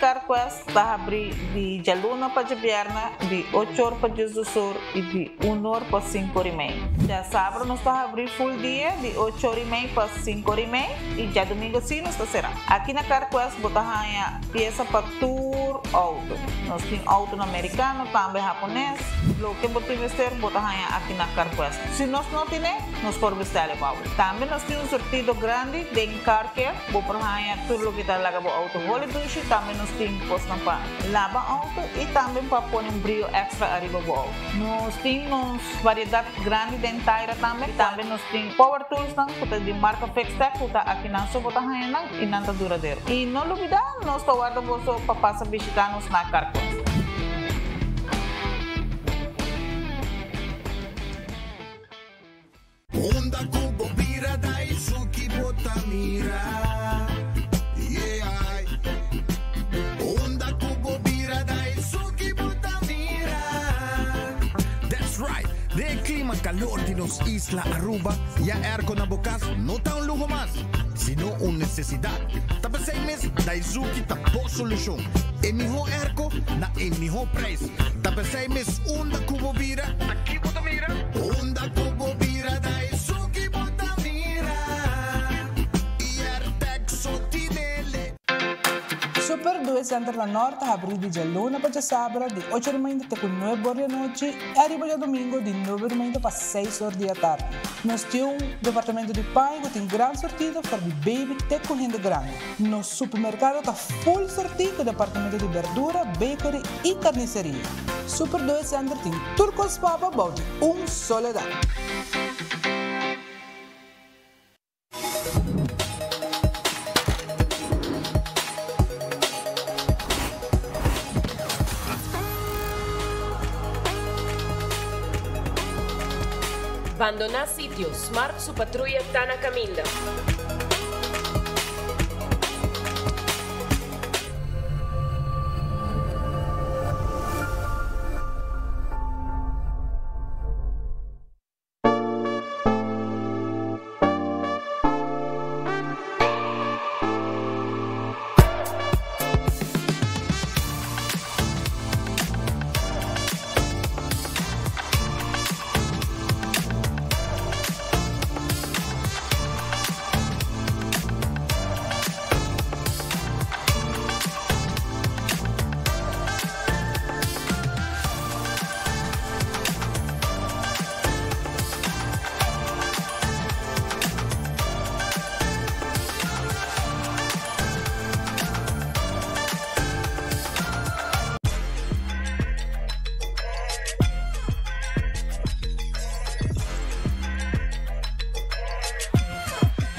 CarQuest ta habri di djaluna pa djabièrnè di ocho or pa diesdos or i di un or pa sinku or i mei. Djasabra nos ta habri full dia di ocho or i mei pa sinku or i mei i djadumingu si nos ta será. Aki na CarQuest bo ta haña piesa pa tur outo. Nos tin outonan merikano, tambe hapones. Loke bo tin mester bo ta haña aki na CarQuest. Si nos no tine, nos por bestèl e pa bo. Tambe nos tin un surtido grandi den Car Care. Bo por haña tur loke ta laga bo outo holi dushi. Tambe nos tin kosnan pa laba outo i tambe pa pone un brio èkstra ariba bo outo. Nos tin nos variedat grandi den taira tambe. Tambe nos tin power toolsnan ku ta di marka Fixtech ku ta akinan so bo ta haña nan i nan ta duradero. I no lubidá, nos ta warda boso pa pasa bishitá nos na Carquest. Unda ku bo bira da esun ki bo ta mira, yeah. Unda ku bo bira da esun ki bo ta mira. That's right! Den e klima kalor di nos isla Aruba, ya airco na bo kas no ta un luho mas, sino un nesesidat. Ta p'esei mes Daizuki ta bo solushon. E mihó airco na e mihó prijs. Ta p'esei mes unda ku bo bira, ta ki bo ta mira? Unda ku bo bira ta esun ki bo ta mira. I so tinele. Super Due Center na Nort ta habrí di djaluna pa djasabra di ocho di mainta te ku nuebe or di anochi i ariba djadumingu di nuebe di mainta pa seis or di atardi. Nos tin un departamento di paña ku tin gran surtido for di baby te ku hende grandi. Nos supermerkado ta full surtí ku departamento di berdura, bakery i karniseria. Super Due Center tin tur kos pa bo bou di un solo dak. Bandoná sitio, Smart su patruya ta na kaminda.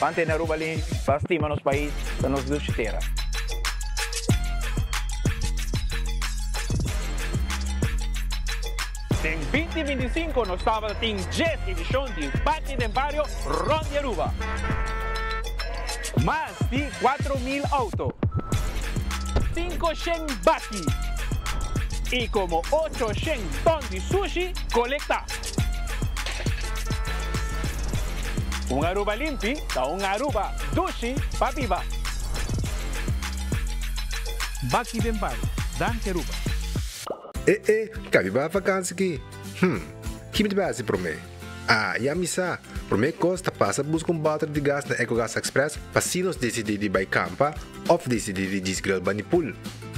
Ban tene Aruba limpi, ban stima nos pais, ta nos dushi tera. Den 2025 nos tabata tin djes edishon di Baki den Bario rond di Aruba. Mas di 4000 auto, 500 baki y como 800 ton di sushi colecta. Un Aruba limpi ta un Aruba dushi pa biba. Baki den Bario, danki Aruba. E e, ka biba vakansi ki? Hm, ki mi ta bai hasi promé? Ah, ya mi sa! Promé kos ta pasa buska un bòter di gas na Ecogas Express pa si nos disidí di bai kampa òf disidí di djis grill bani pool.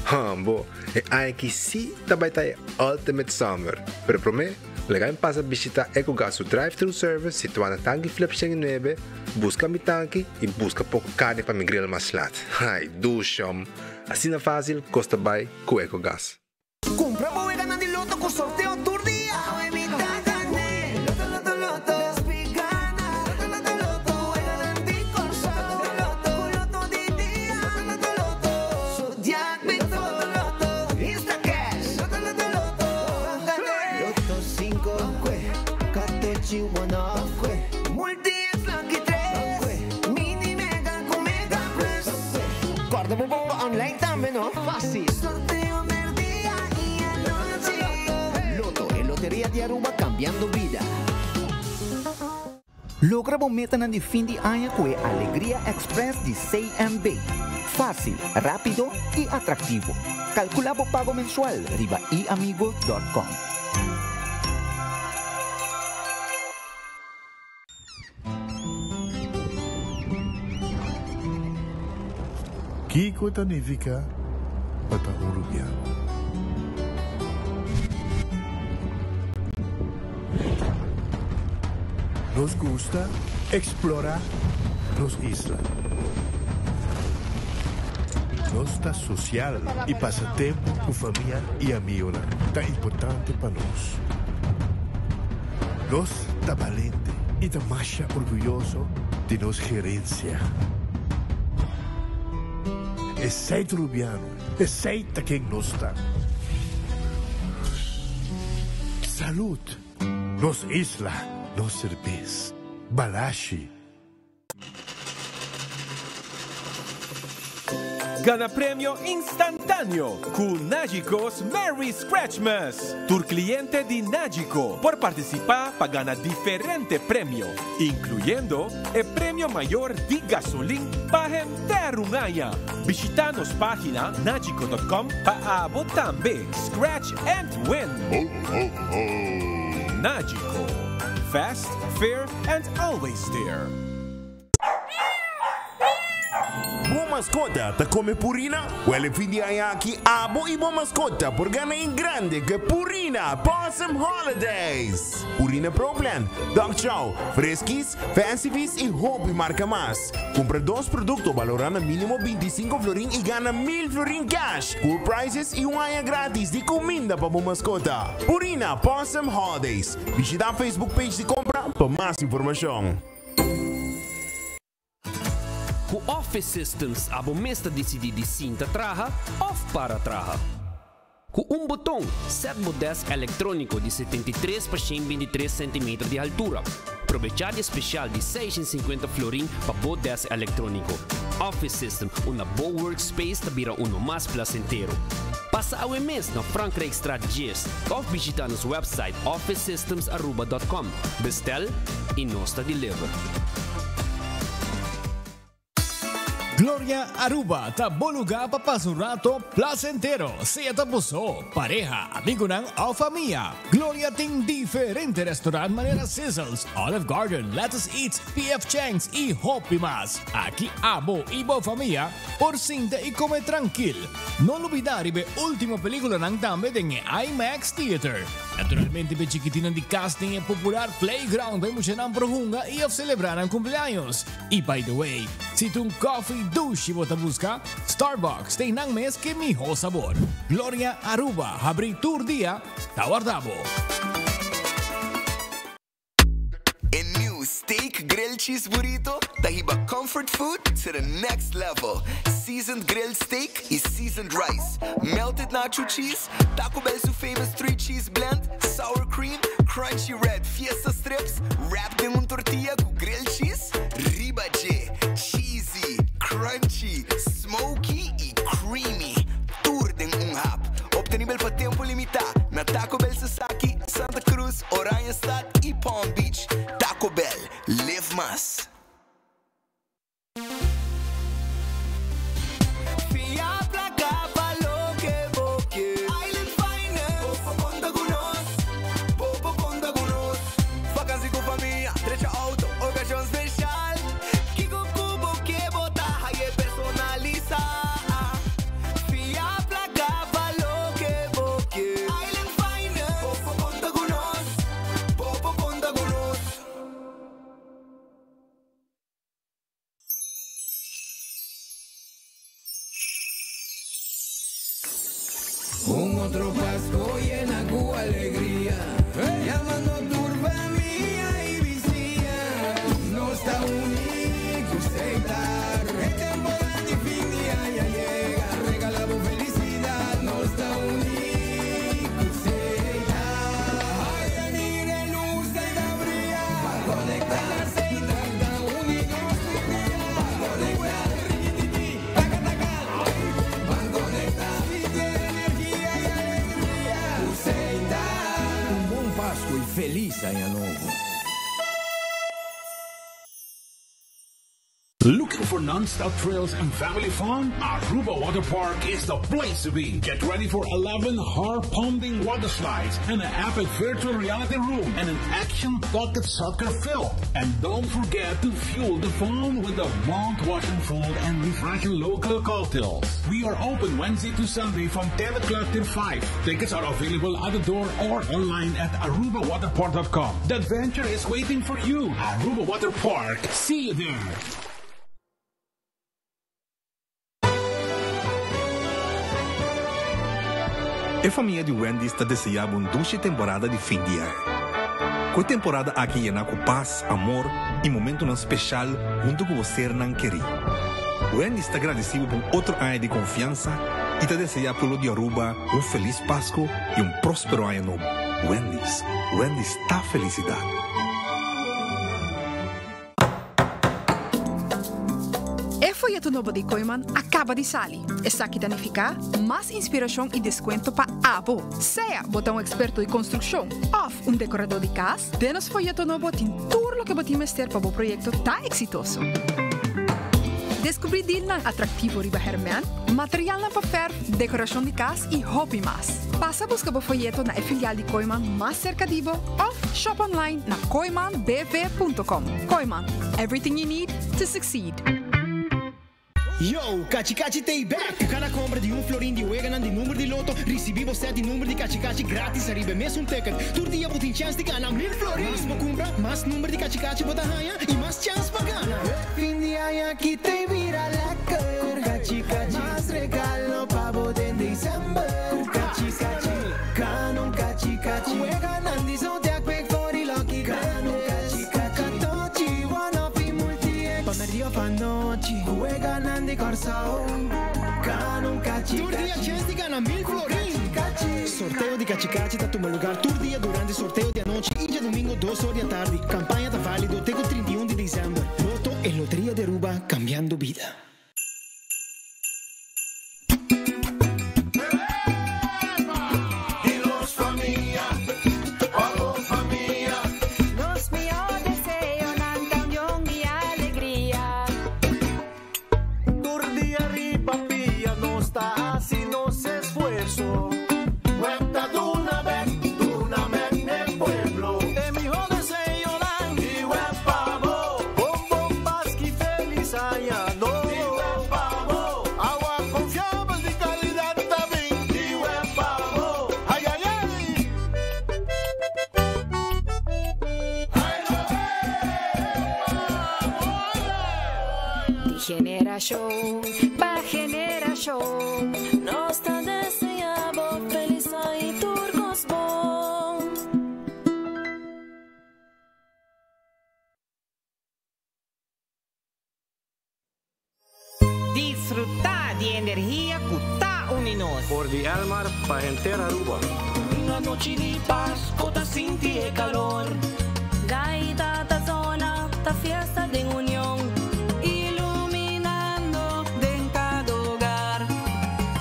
Hambo, e aña aki sí ta bai ta e ultimate summer! Pero promé, laga mi pasa bishitá Ecogas su drive-thru service situá na Tanki Flip 109, buska mi tanki i buska poko karni pa mi grill mas lat. Ai, dushom! Asina fásil kos ta bai ku Ecogas. Cumpra bo weganan di loto cu sorteo tur dia. Awe mi ta gane. Loto loto loto. Despi gana. Loto loto loto. Weganan di Corsou. Loto loto. Cu loto di dia. Loto loto loto. Zodiac Loto loto loto. Instacash. Loto loto loto. Ban gane. Loto cinco. Catochi one off. Multi es lucky tres. Mini mega cu mega plus. Corda bo bomba online tambe no. Facil. Sorteo merdia y anochi. Lotto, e loteria di Aruba cambiando bida. Logra bo metanan di fin di aña cu e Alegria Express di CMB. Fácil, rápido y atractivo. Calcula bo pago mensual riba iamigo.com. Kiko ta nifica pa ta un Rubiano? Nos gusta explora nos isla. Nos ta social y pasa tempo cu famia y amigonan ta importante pa nos. Nos ta balente y ta masha orguyoso di nos gerencia. Esey ta Rubiano, esey ta ken nos ta. Salud! Nos isla, nos serbes. Balashi. Gana premio instantáneo ku Nagico's Merry Scratchmas! Tur kliente di Nagico por partisipá pa gana diferente premio, inkluyendo e premio mayor di gasolin pa henter un aña. Bishitá nos página nagico.com pa abo tambe scratch and win! Nagico, fast, fair and always there! Bo mascota ta come Purina? Wel e fin di aña aki abo y bo mascota por gana en grande cu e Purina Pawsome Holidays! Purina Pro Plan, Dog Chow, Friskies, Fancy Feast y hopi marca mas. Cumpra dos producto balora na minimo 25 florin y gana 1000 florin cash, cool prizes y un aña gratis di cuminda pa bo mascota. Purina Pawsome Holidays. Bishita Facebook page di compra pa mas informacion. Ku Office Systems abo mes ta disidí di sinta traha òf para traha. Ku un boton, sèt bo dèsk elektróniko di 73 pa 123 sentimeter di haltura. Probechá di e spesial di 650 florin pa bo dèsk elektróniko. Office System, unda bo workspace ta bira uno mas plasentero. Pasa awe mes na Frankrijkstraat 10 òf bishitá nos wèpsait officesystemsaruba.com. Bestel y nos ta deliver. Gloria Aruba ta bo lugar pa pasa un rato placentero, sea ta bo so, pareha, amigonan of famia. Gloria tin diferente restaurant manera Sizzles, Olive Garden, Lettuce Eats, PF Chang's y hopi mas. Aki abo y bo famia por sinta y come trankil. No lubida riba e ultimo peliculanan tambe den e IMAX Theater. Naturalmente p'e chikitinnan di kas tin e popular playground pa e muchanan por hunga i òf selebrá nan kumpleaños. I by the way, si ta un kòfi dushi bo ta buska, Starbucks ta einan mes ku e mihó sabor. Gloria Aruba habrí tur dia ta warda bo. E new Steak Grilled Cheese Burrito ta hiba comfort food to the next level. Seasoned grilled steak y seasoned rice, melted nacho cheese, Taco Bell su famous three cheese blend, sour cream, crunchy red fiesta strips, wrapped den un tortilla cu grilled cheese, riba dje, cheesy, crunchy, smoky y creamy. Tur den un hap. Obtenibel pa tempo limita na Taco Bell Sasaki, Santa Cruz, Oranjestad y Palm Beach. Taco Bell, live mas. Fia placa pa loke bo ke. Island Finance. Bo por conta cu nos. Bo por conta cu nos. Vakantie cu famia, drecha auto, ocasion special. Kico cu bo ke bo ta haye personalisa. Fia placa pa loke bo ke. Island Finance. Bo por conta cu nos. Bo por conta cu nos. Un otro Pasco yena cu alegria, Yamando tur famia y bisiña. Nos ta uni cu Setar. E temporada di fin di aña yega, regala bo felicidad. Nos ta uni cu Setar. Ay, mira e luz ey ta briya. Ban conecta. Setar ta uni nos tur dia. Ban conecta. Rikitiki, taka taka. Ban conecta. Sinti e energia y alegria cu Setar. Un bon Pasco y feliz Aña Nobo. Looking for non-stop thrills and family fun? Aruba Water Park is the place to be. Get ready for 11 heart-pounding water slides and an epic virtual reality room and an action pocket soccer field. And don't forget to fuel the fun with the mouth-watering food and refreshing local cocktails. We are open Wednesday to Sunday from 10 o'clock till 5. Tickets are available at the door or online at arubawaterpark.com. The adventure is waiting for you. Aruba Water Park. See you there. E famia di Wendy's ta deseá bo un dushi temporada di fin di aña. Ku e temporada aki yená ku pas, amor i momentunan speshal huntu ku bo sernan kerí. Wendy's ta gradisí bo pa un otro aña di konfiansa i ta deseá pueblo di Aruba un felis Pasku i un próspero aña nobo. Wendy's, Wendy's ta felisidat. E foyeto nobo di Kooiman a kaba di sali. Esaki ta nifiká mas inspirashon i deskuento pa abo. Sea bo ta un eksperto di konstrukshon òf un dekoradó di kas, den nos foyeto nobo tin tur loke bo tin mester pa bo proyekto ta eksitoso. Deskubrí dilnan atraktivo riba hèrmèn, materialnan pa fèrf, dekorashon di kas i hopi mas. Pasa buska bo foyeto na e filial di Kooiman mas serka di bo òf shop online na kooimanbv.com. Kooiman, everything you need to succeed. Yo, Kachi Kachi t'ei bek! Ku kada kompra di un florin di weganan di number di loto, risibí bo sèt di number di Kachi Kachi grátis ariba e mesun ticket. Tur dia bo tin chèns di gana mil florin! Mas bo kumpra, mas number di Kachi Kachi bo ta haña i mas chèns pa gana! Fin di aña aki t'ei bira lekker! Ku Kachi Kachi, mas regalo pa bo den december! Ku Kachi Kachi, gana un Kachi Kachi! Ku weganan di Zodiac Big Four i Lucky Tres! Ku Katochi, One Off i Multi X! Pa merdia of anochi, ku weganan di Kòrsou, gana un Kachi Kachi! Tur dia chèns di gana mil florin! Sorteo di Kachi Kachi ta tuma lugar tur dia durante sorteo di anochi i djadumingo dos or di atardi. Kampaña ta válido te ku 31 di desèmber. Loto e loteria di Aruba, kambiando bida. Di nos famia, pa bo famia. Nos mihó deseonan ta union i alegria. Tur dia riba pia nos ta hasi nos esfuerso. Web ta duna bek, duna bek n'e pueblo. E mihó deseonan di web pa bo. Bon bon Paski felis aña nobo. Di web pa bo. Awa konfiabel di kalidat ta bin. Di web pa bo. Ai ai ai. Di generashon pa generashon. Nos ta deseá bo felis aña i tur kos bon. Disfrutá di e energia ku ta uni nos. For di Elmar pa henter Aruba. Un anochi di pas, bo ta sinti e calor. Gaita ta zona, ta fiesta den union. Iluminando den cada hogar.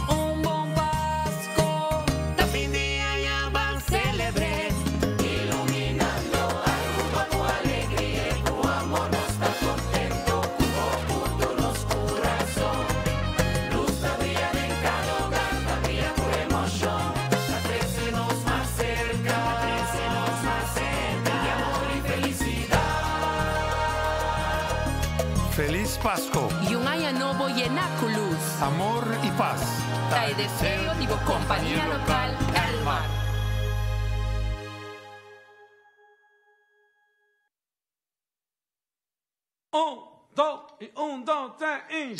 Un bon Pasco. Ta fin di aña, ban celebr'é. Iluminando Aruba cu alegria y cu amor. Nos ta contento cu bo punto nos curazon. Luz ta bria den cada hogar, ta bria cu emocion. Ta trece nos mas cerca, ta trece nos mas cerca. Di amor y felicidad. Feliz Pasco. Y un aña nobo llena cu luz. Amor y paz. Ta e deseo di bo compania local Elmar. Un, dos y un, dos, tres y.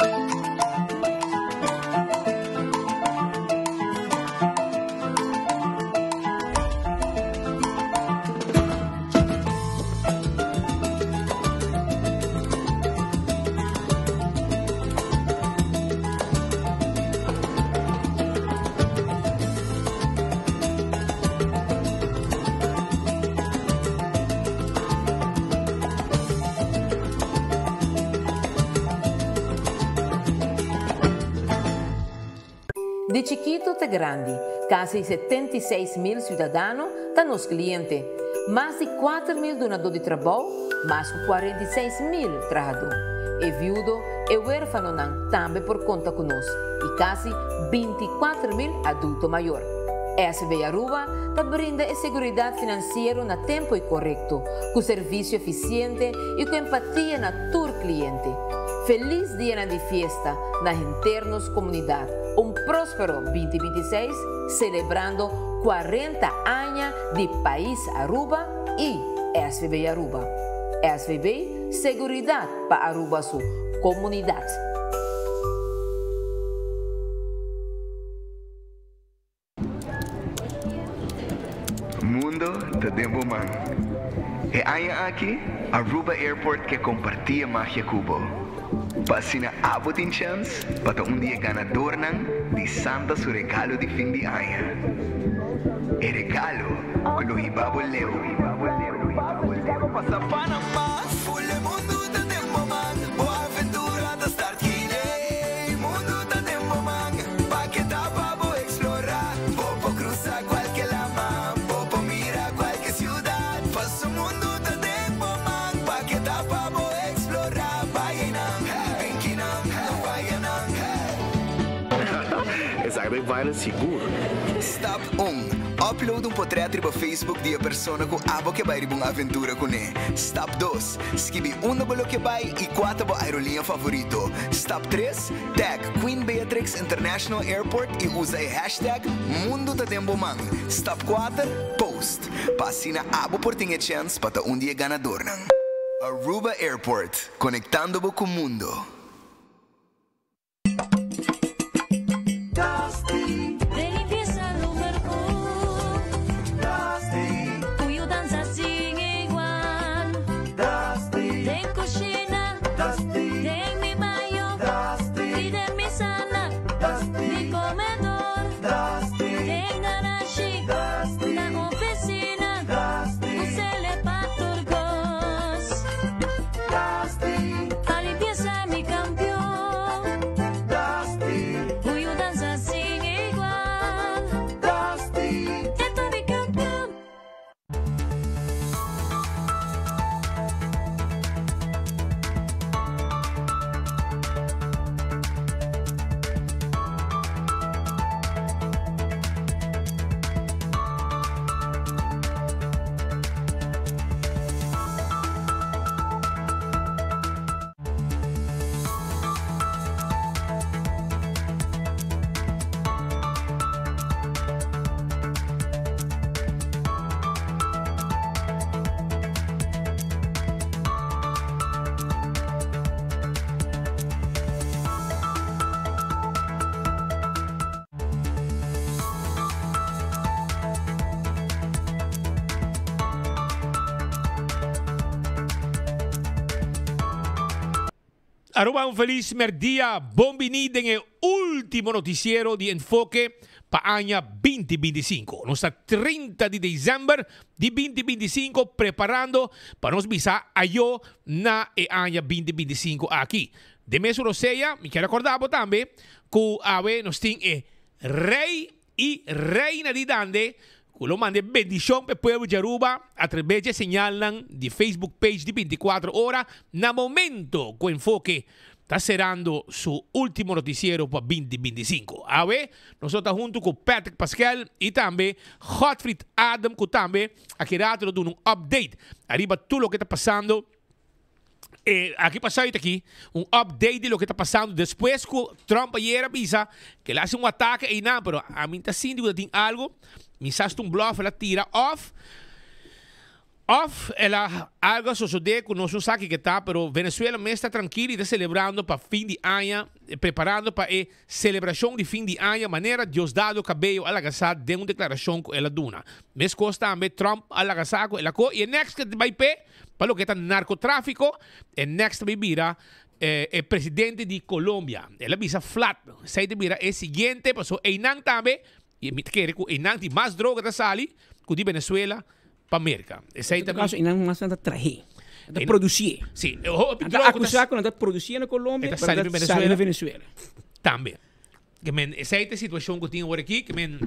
Di chikito te grandi, casi 76 mil ciudadano ta nos cliente. Mas di 4 mil dunado di trabou Mas ku 46 mil trahadó. E viudo i huérfanonan tambe por konta ku nos i kasi 24 mil adulto mayor. SVB Aruba ta brinda e seguridat finansiero na tempu i korekto, ku servisio efisiente i ku empatia na tur kliente. Felis dia di fiesta na henter nos komunidat. Un próspero 2026, selebrando 40 aña di pais Aruba i SVB Aruba. SVB, seguridat pa Aruba su komunidat. Mundo ta den bo man. E aña aki, Aruba Airport ke kompartí magia ku bo. Pa asina abo tin chèns pa ta un di e ganadónan di Santa su regalo di fin di aña. E regalo ku lo hiba bo leu. Pasa Panama, full mundo ta den bo man. Bo aventura ta start kine. Mundo ta den bo man. Pa ke ta pa bo eksplorá. Bo por krusa kualke lama. Bo por mira kualke siudat. Paso mundo ta den bo man. Pa ke ta pa bo eksplorá. Bayanan, benkinan, no fayanan. Esaki ta sigur. Stap 1. Upload un portret riba Facebook di e persona ku abo ke bai riba un aventura kuné. Stap 2. Skibi unda bo ke bai i kua ta bo aerolínea favorito. Stap 3. Tag Queen Beatrix International Airport i usa e hashtag Mundo ta den bo man. Stap 4. Post. Pa asina abo por tin e chèns pa ta un di e ganadónan. Aruba Airport. Konektando bo ku mundo. Dusty. De limpieza número 1. Dusty. Ku yudansa sin igual. Dusty. Den kushina. Dusty. Den mi baño. Dusty. I den mi sala. Dusty. Mi komedor. Dusty. Den garashi. Dusty. Na ofisina. Dusty. Us'é pa tur kos. Dusty. Pa limpiesa mi kampeon. Dusty. Ku yudansa sin igual. Dusty. E ta mi kampeon. Aruba, un felis merdia. Bon bini den e último notisiero di Enfoke pa aña 2025. Nos ta 30 di desèmber di 2025 preparando pa nos bisa ayo na e aña 2025 aki. Den mes rosea, mi ke rekordá bo tambe ku awe nos tin e rei i reina di Dande ku lo manda e bendishon pa e pueblo di Aruba atraves di e señalnan di Facebook page di 24 ora na momento ku Enfoke ta serando su último notisiero pa 2025. Awe nos lo ta huntu ku Patrick Paskel i tambe Godfried Adam ku tambe aki rato lo duna un update ariba tur loke ta pasando. Aki pasá aki un update di loke ta pasando despues ku Trump ayer a bisa ku el a hasi un atake einan, pero ami ta sinti ku ta tin algu, mi sa si ta un bluff el a tira òf òf el a algu a sosodé ku nos no sa kiko ta, pero Venezuela mes ta trankil i ta selebrando pa fin di aña, preparando pa e selebrashon di fin di aña manera Diosdado Cabello a laga sa den un deklarashon ku el a duna. Meskos tambe Trump a laga sa ku el a ko i e next ke ta bai p'e. Pa loke ta narkotráfiko, e next ta bay bira e presidente di Colombia. El a bisa flat, esei ta bira e siguiente, paso einan tambe, i mi ta kere ku einan tin mas droga ta sali ku di Venezuela pa Merka. Esei ta. En todo kaso einan mas nan ta trah'é, nan ta produsié. Si, e hopi Nan ta droga ku ta akusá ku nan ta produsié na Colombia, E ta pero sali nan pa ta sali na Venezuela. Venezuela. Tambe. Ke men, esei ta e situashon ku tin awor aki, ke men.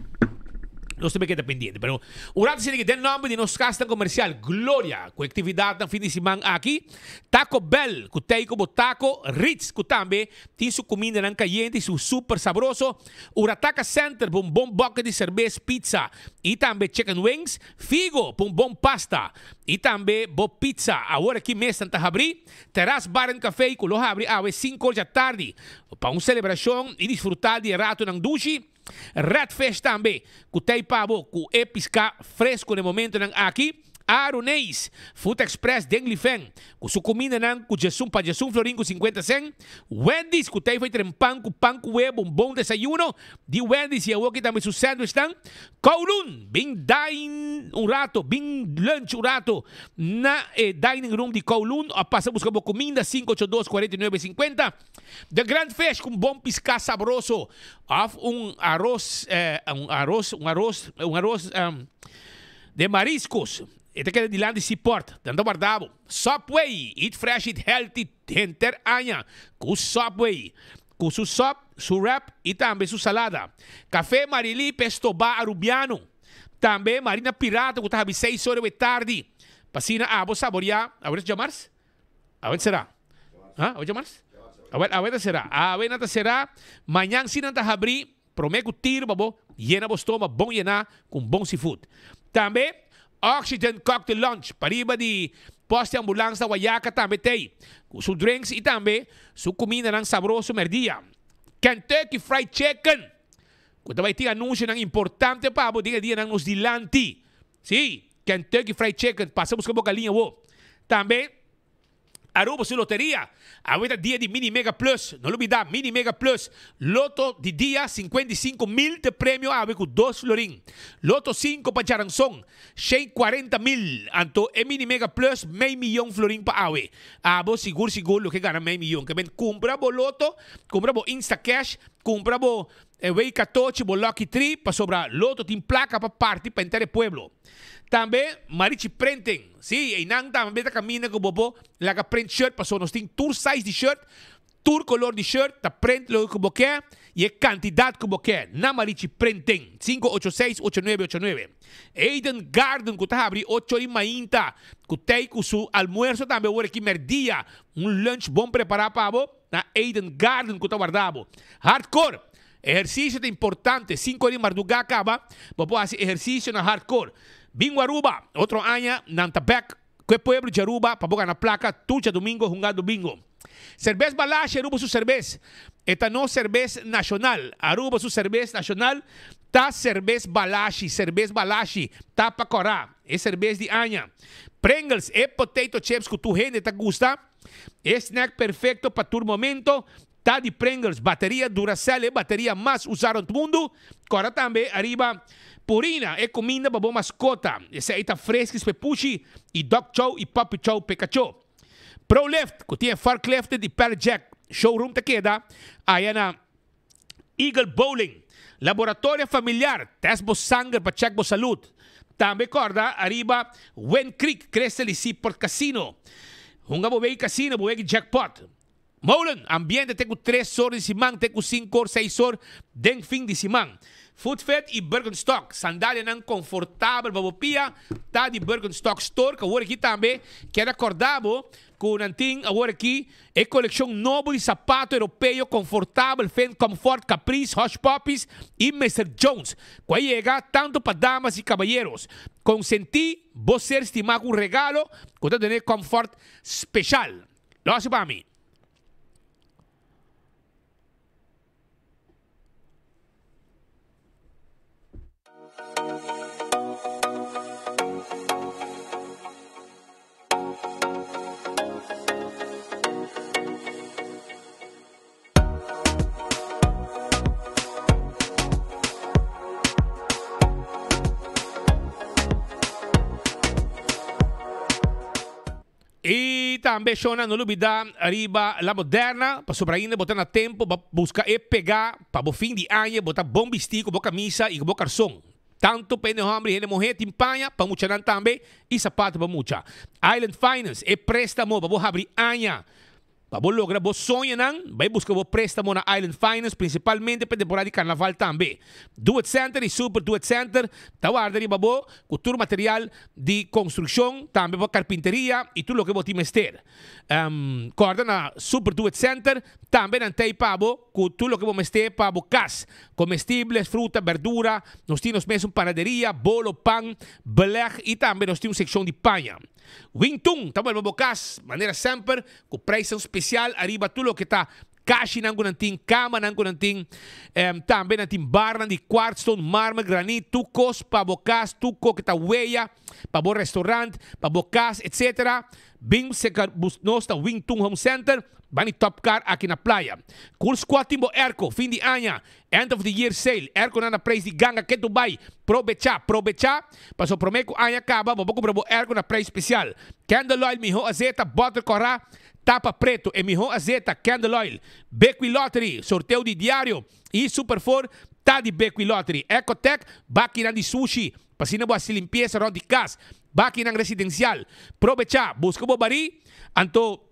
Nos tambe keda pendiente. Pero un rato asina den nomber di nos casnan comercial Gloria cu actividadnan fin di siman aki, Taco Bell cu tei como taco, Ritz cu tambe tin su cumindanan cayente y su super sabroso, Urataka Center pa un bon bucket di cerbes, pizza y tambe chicken wings, Figo pa un bon pasta y tambe bo pizza. Awor aki mes nan ta habri Terras Bar and Café cu lo habri awe cinco or djatardi pa un celebracion y disfruta di e ratonan dushi. Redfish tambe, ku ta ei pa bo ku e piská fresku na e momentonan aki. Aruneis, Food Express den Lifen, ku su kumindanan ku djesun pa djesun florin ku sinkuenta sen. Wendy's, ku ta ei fai trempan ku pan ku webo, un bon desayuno di Wendy's i awoki tambe su sandwichnan. Kowloon, bin dine un rato, bin lunch un rato na e dining room di Kowloon òf pasa buska bo kuminda, 582 49 50. The Grand Fish ku un bon piská sabroso òf un aros un aros un aros un aros de mariscos. E ta keda dilanti Seaport. Nan ta warda bo. Subway, eat fresh, eat healthy henter aña ku Subway. Ku su sub, su wrap i tambe su salada. Café Marily p'e stobá Arubiano. Tambe Marina Pirata ku ta habi seis ora e tardi. Pa asina abo saboriá, awor es djamars? Awe ta será? Ha? Awe djamars? Awe, awe ta será. Awe nan ta será. Mañan si nan ta habrí, promé ku tiro pa bo yena bo stoma bon yená ku un bon seafood. Tambe, Oxygen Cocktail Lounge, pariba di post di ambulans na Wayaca tambe t'ei, ku su drinks i tambe su kumindanan sabroso mèrdia. Kentucky Fried Chicken, ku ta bai tin anunsionan importante pa bo den e dianan nos dilanti. Sí, Kentucky Fried Chicken, pasa busca bo galiña wo. Tambe, Aruba su loteria. Awe ta dia di Mini Mega Plus. No lubida, Mini Mega Plus. Loto di dia, 55 mil te premio awe cu dos florin. Loto 5 pa djaranson, 140 mil. Anto e Mini Mega Plus, mei miyon florin pa awe. Abo sigur sigur lo ke gana mei miyon. Ke men cumpra bo loto, cumpra bo Instacash, cumpra bo E wey katochi bo lucky tree pasobra loto tin plaka pa parti pa henter e pueblo. Tambe Marichi Printing, si, einan tambe ta kaminda ku bo por laga print shirt pasobra nos tin tur size di shirt, tur kolor di shirt, ta print loke ku bo ke i e kantidat ku bo ke na Marichi Printing, 586 8989. Eden Garden ku ta habri ocho di mainta ku tei ku su almuerso tambe ora ki merdia, un lunch bon prepara pa bo. Na Eden Garden ku ta warda bo. Hardcore! Ehersisio ta importante. Sinku di mardugá kaba, bo por hasi ehersisio na Hardcore. Bingo Aruba! Otro aña nan ta bek ku e pueblo di Aruba pa bo gana plaka tur djadumingo hungando bingo. Serbes Balashi Aruba su serbes. E ta nos serbes nashonal. Aruba su serbes nashonal ta Serbes Balashi. Serbes Balashi ta pa kòrá. E serbes di aña. Pringles, e potato chips ku tur hende ta gusta. E snack perfecto pa tur momento ta di Pringles. Bateria Duracell e bateria mas usa rond mundu. Cora tambe ariba Purina, e cuminda pa bo mascota. Esey ta Friskies p'e pushi y Dog Chow y Puppy Chow p'e cacho. Prolift, cu tin e forklift di Pallet Jack showroom ta keda aya na Eagle Bowling. Laboratorio familiar, test bo sanger pa check bo salud. Tambe corda ariba Wind Creek, Crystal y Seaport Casino. Hunga bo wegi casino, bo wegi jackpot. Molen, ambiente te cu tres or di siman te cu cinco or, seis or den fin di siman. Foot Fit y Birkenstock, sandalianan confortabel pa bo pia, ta di Birkenstock Store, cu awor aki tambe kier acorda bo Ku nan tin awor aki e kolekshon nobo di sapato europeo konfortabel Finn Comfort, Caprice, Hush Puppies i Mister Jones ku a yega tantu pa damas i kabayeros. Konsentí bo ser stimá ku un regalo ku ta dun'é comfort speshal. Lo hasi pa mi. Y tambe shona no lubida riba La Moderna pasobra ainda bo ta na tempo pa busca e pega pa bo fin di aña bo ta bon bisti cu bo camisa y cu bo carson. Tanto pa hende homber y hende muher tin paña pa muchanan tambe y sapato pa mucha. Island Finance e prestamo pa bo habri aña. Pa bo logra bo soñonan, bai buska bo préstamo na Island Finance, prinsipalmente pa e temporada di karnaval tambe. Do It Center i Super Do It Center ta warda riba bo ku tur material di konstrukshon, tambe pa karpinteria i tur loke bo tin mester. Kòrda na Super Do It Center tambe nan t'ei pa bo ku tur loke bo mester pa bo kas, komestibles, fruta, berdura, nos tin nos mes un panaderia, bolo, pan, belèg i tambe nos tin un sekshon di paña. Wing Tun ta bolbe bo kas manera semper ku prijsnan spesial ariba tur loke ta kashinan ku nan tin, kamanan ku nan tin, tambe nan tin barnan di kwartstone, marmer, granit, tur kos pa bo kas, tur kos ku ta weya pa bo restaurant, pa bo kas, etc. Bin seka nos na Wing Tun Home Center, bani Top Car aki na Playa. Cool Squad tin bo airco fin di aña. End of the year sale, airco nan na prijs di ganga ke Dubai. Probecha, probecha, paso prome ku aña kaba bo por kumpra bo airco na prijs spesial. Candle oil miho azeta, boter kora, tapa preto, e miho azeta, candle oil. Bequi Lottery, sorteo di diario y Super Four ta di Bequi Lottery. Ecotec, bakinan di sushi, pa asina bo hasi limpiesa rond di kas. Bakinan residencial. Probecha, buska bo bari, anto.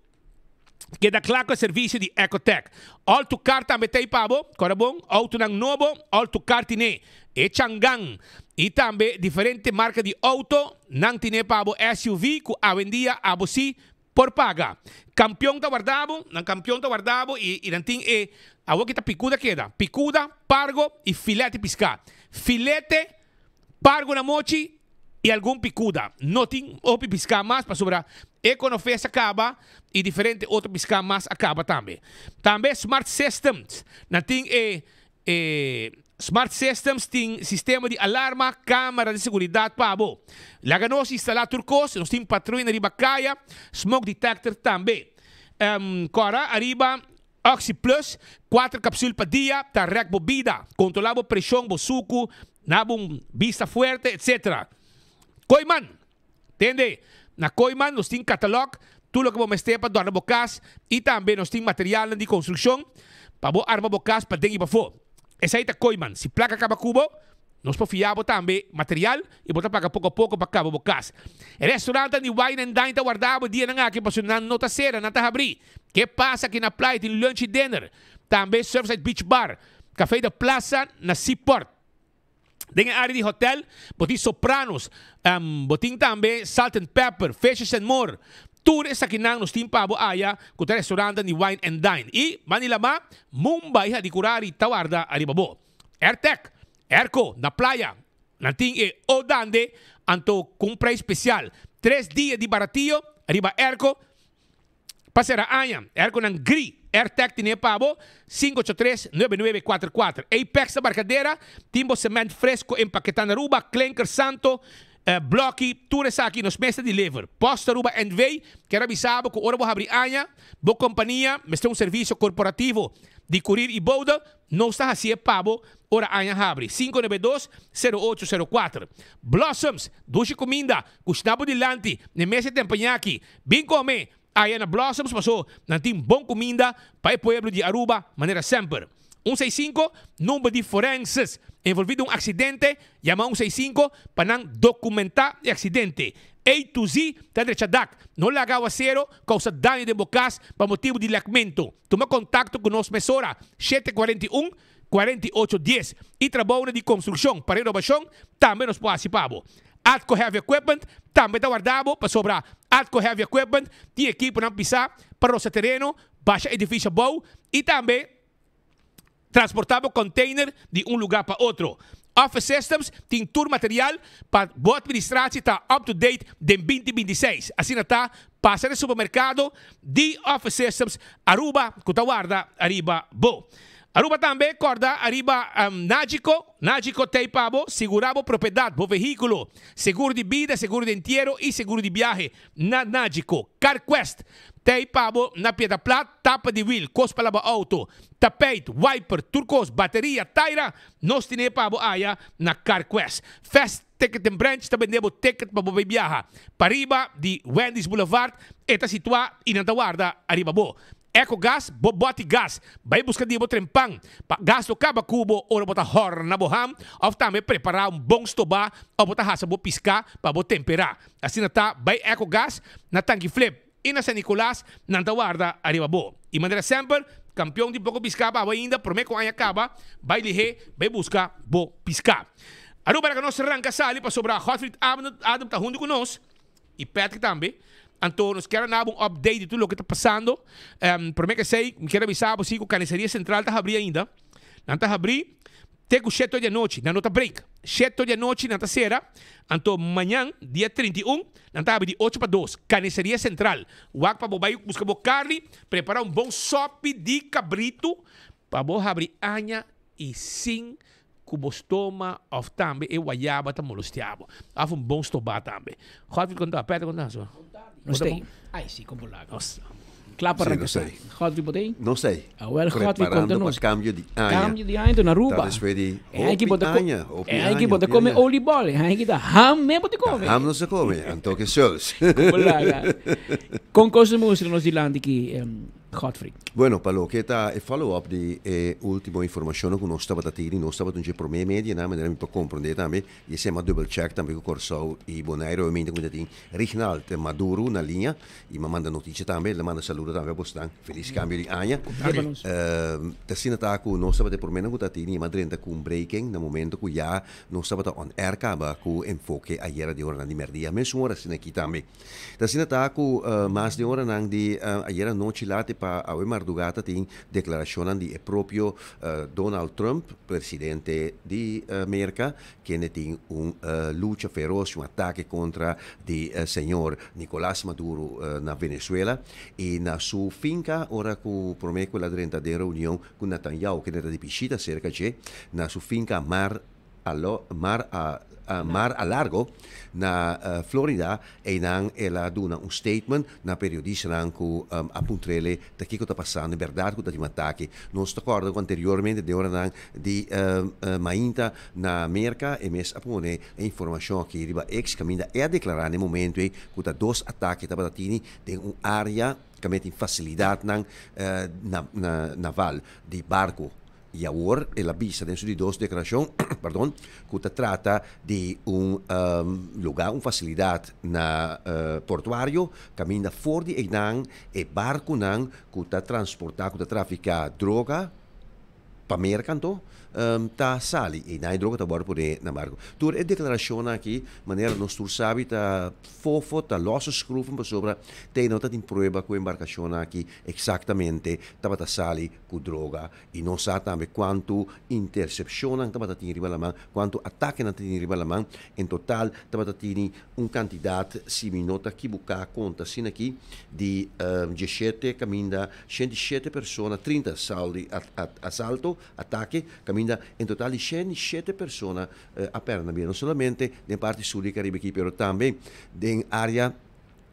Keda kla ku e servisio di Ecotec. All to Car tambe ta ei pa bo. Kòrda bon, outonan nobo, All to Car tine e Changan i tambe diferente marka di outo nan tine pa bo SUV ku awendia abo si por paga. Kampion ta warda bo, nan kampion ta warda bo i nan tin e awor ki ta pikuda keda, pikuda, pargo i filete piská. Filete, pargo na mochi i algun pikuda. No tin hopi piská mas pasobra e konofes a kaba i diferente otro piská mas a kaba tambe. Tambe Smart Systems nan tin e e Smart Systems tin sistema di alarma, kamera di seguridat pa bo. Laga nos instalá tur kos, nos tin patruya riba kaya, smoke detector tambe. Kòrda ariba Oxi Plus, kuater kapsul pa dia ta rèk bo bida, kontrolá bo preshon, bo suku, na bo un bista fuerte, etc. Kooiman, Tende, na Kooiman nos tin katalòg, tur loke bo mester pa dòrna bo kas i tambe nos tin materialnan di konstrukshon pa bo arma bo kas paden i pafó. Esei ta Kooiman. Si plaka kaba ku bo, nos por fia bo tambe material i bo ta paga poko a poko pa kaba bo kas. E restaurantnan di Wine and Dine ta warda bo dianan aki pasobra nan no ta sera, nan ta habrí. Ke pasa aki na playa tin lunch i dinner. Tambe Surfside Beach Bar, Café de Plaza na Seaport. Den e área di hotel bo tin Sopranos, bo tin tambe Salt and Pepper, Fishes and More. Tur esakinan nos tin pa bo aya ku ta restaurantnan di Wine and Dine. I Manila Ma, Mumbai Hadicurari ta warda ariba bo. Airtec, Airco na playa nan tin e O Dande anto ku un prijs spesial. Tres dia di baratio riba airco. Pa sera aña, airconan gri, AirTag tine pa bo, 583 9944. Apex ta Barcadera, tin bo cement fresco empaketá na Aruba, klinker, santo, bloki, tur esaki nos mes ta deliver. Post Aruba NV kier a bisa bo ku ora bo habri aña, bo kompania mester un servisio korporativo di kurir i boude, nos ta hasié pa bo ora aña habri. 592 0804. Blossoms, dushi kuminda, kushná bo dilanti, n'e mes e tempañaki. Bin come aya na Blossoms paso nan tin bon cuminda pa e pueblo di Aruba manera semper. Un seis cinco, number di forenses envolvi den un accidente, yama un seis cinco pa nan documenta e accidente. A to Z ta drecha dak, no laga awacero causa daño den bo cas pa motibo di lekmento. Tuma contacto cu nos mesora 741 48 10 y trabounan di construccion pa renovacion tambe nos por haci pa bo. Atco Heavy Equipment tambe ta warda bo pasobra Atco Heavy Equipment tin ekiponan pisá pa rosa tereno, basha edifisio abou i tambe transportá bo container di un lugá pa otro. Office Systems tin tur material pa bo administratie ta up to date den 2026. Asina ta, pasa na e supermerkado di Office Systems Aruba ku ta warda ariba bo. Aruba tambe kòrda ariba Nagico. Nagico t'ei pa bo sigurá bo propiedat, bo vehíkulo, seguro di bida, seguro di entiero i seguro di biahe na Nagico. CarQuest t'ei pa bo na Piedra Plat, tapa di wil, kos pa laba outo, tapijt, wiper, tur kos, bateria, taira, nos tine pa bo aya na CarQuest. Fast Ticket and Branch ta bende bo ticket pa bo bai biaha. Pariba di Wendy's Boulevard e ta situá i nan ta warda ariba bo. Ecogas, bo bòti gas. Bai buska di bo tren pan pa gas lo kaba ku bo ora bo ta hòrna bo ham òf tambe prepará un bon stobá òf bo ta hasa bo piská pa bo temperá. Asina ta, bai Ecogas na Tanki Flip. i na San Nicolas nan ta warda ariba bo. I manera semper, kampion tin poko piská pa abo ainda, promé ku aña kaba, bai lihé bai buska bo piská. Aruba laga nos ranka sali pasobra Godfried Adam ta huntu ku nos i Patrick tambe. Anto nos kier a naba un update di tur loke ta pasando. Promé ku esei mi kier a bisa bo si ku Carniceria Central ta habrí ainda. Nan ta habrí te ku shete di anochi, nan no ta break. Shete di anochi nan ta sera, anto mañan dia 31 nan ta habri di ocho pa dos. Carniceria Central, wak pa bo bai buska bo carni, prepara un bon sopi di cabritu pa bo habri aña y sin cu bo stoma of tambe e wayaba ta molestia bo. Of un bon stoba tambe. Godfrey con ta? Peter con ta? So. No stay. Ay, si, con bolaga. Kla pa Sí, arranca no sa. stay. Godfrey bo t'ey? No stay. Awel Godfrey conta Preparando pa nos. cambio di aña. Cambio di aña na Aruba. Ta despues di E aña hopi bo ta co- aña, hopi e aña aña, bo ta hopi come aña. oliebol. E aña ta ham me bo ta come. Ham no se come, anto ke suls. Con bolaga. Con cos ta mustra nos dilanti ki, Godfrey? Bueno, pa loke ta e follow up di e ultimo informacionnan cu nos tabata tini, nos tabata un dje prome medianan, manera mi por comprende tambe, y esey m'a dubbel check tambe cu Corsou y Bonaire, obviamente cu mi ta tin Rignald Maduro na liña, y m'a manda noticia tambe, el a manda saludo tambe a bosnan, feliz cambio di aña. Ta asina ta cu nos tabata e promenan cu ta tini, y m'a drenta cu un breaking na momento cu ya nos tabata on air caba cu enfoke ayera di oranan di merdia, mesun ora asina aki tambe. Ta asina ta ku mas den oranan di ayer anochi late pa awe mardugá ta tin deklarashonnan di e propio Donald Trump, presidente di Merka, kende tin un lucha feros, un atake kontra di señor Nicolas Maduro na Venezuela i na su finka ora ku promé ku el a drenta den reunion ku Netanyahu kende ta di bishita serka dje na su finka Mar Alo mar a mar a largo na Florida einan el a duna un statement na periodistanan ku a puntrele ta kiko ta pasando en berdad ku ta tin un atake. Nos ta kòrda ku anteriormente den oranan di mainta na Merka e mes a pone e informashon aki riba X kaminda e a deklará na e momento ei ku ta dos atake tabata tini den un área kaminda tin fasilidatnan naval di barko. I awor el a bisa den su di dos deklarashon, pardon, ku ta trata di un lugá, un fasilidat na portuario kaminda for di einan e barkunan ku ta transportá, ku ta trafiká droga pa Merka anto, ta sali. Einan e droga ta wòrdu pone na barku. Tur e deklarashonnan aki, manera nos tur sabi, ta fofo, ta lòs skrufen pasobra te no ta tin prueba ku e embarkashonnan aki eksaktamente tabata sali ku droga i nos sa tambe kuantu intersepshonnan tabata tin riba laman, kuantu atakenan ta tin riba laman. En total tabata tini un kantidat, si mi no ta kibuká konta asina aki, di diesshete kaminda 107 persona, 30 saldi asalto, atake, kaminda en total di 107 persona a pèrdè nan bida, no solamente den parti sur di Karibe aki, pero tambe den área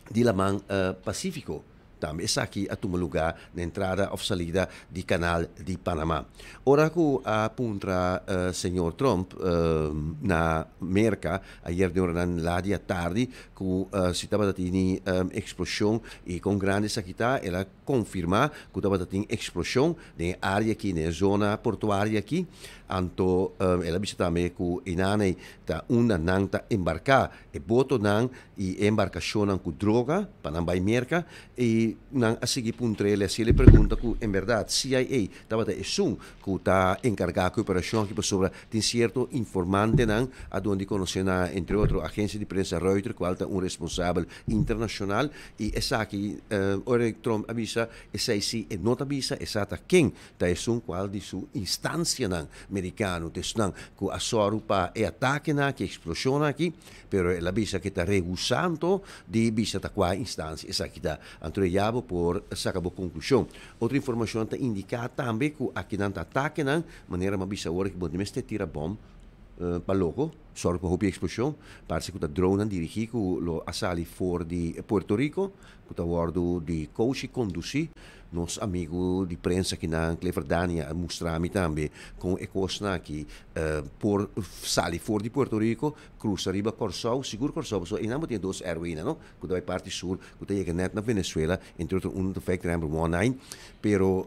di laman Pasífiko. Tambe esaki a tuma lugá na entrada òf salida di Kanal di Panamá. Ora ku a puntra señor Trump na Merka ayer den oranan la di atardi ku si tabata tini eksploshon i kon grandi esaki ta, el a konfirmá ku tabata tin eksploshon den e área aki, den e zona portuario aki. Anto el a bisa tambe ku einanei ta unda nan ta embarká e botonan i e embarkashonnan ku droga pa nan bai Merka i nan a sigui puntr'el i hasiel e pregunta ku en bèrdat CIA tabata esun ku ta enkargá ku e operashon aki pasobra tin sierto informantenan a duna di konosé na entre otro agensia di prensa Reuter kual ta un responsabel internashonal i esaki ora Trump a bisa esei si e no ta bisa e sa ta ken ta esun kual di su instansianan merikano ta esnan ku a sòru pa e atakenan aki e eksploshonnan aki. Pero el a bisa ke ta rehusanto di bisa ta kua instansia esaki ta. Anto e ya bo por saka bo konklushon. Otro informashon ta indiká tambe ku akinan ta atakenan, manera mi a bisa awor ku bo no mester tira bòm pa loko, sòru pa hopi eksploshon. Parse ku ta dronenan dirigí ku lo a sali for di Puerto Rico, ku ta wòrdu di coach i kondusí. Nos amigu di prensa kinan, Clifford Dania, a mustra mi tambe kon e kosnan aki por sali for di Puerto Rico, Cruza riba Kòrsou, sigur Kòrsou, pasobra einan bo tin e dos airwaynan no, ku ta bai parti sur, ku ta yega nèt na Venezuela, entre otro un ta Factory Number One Nine, pero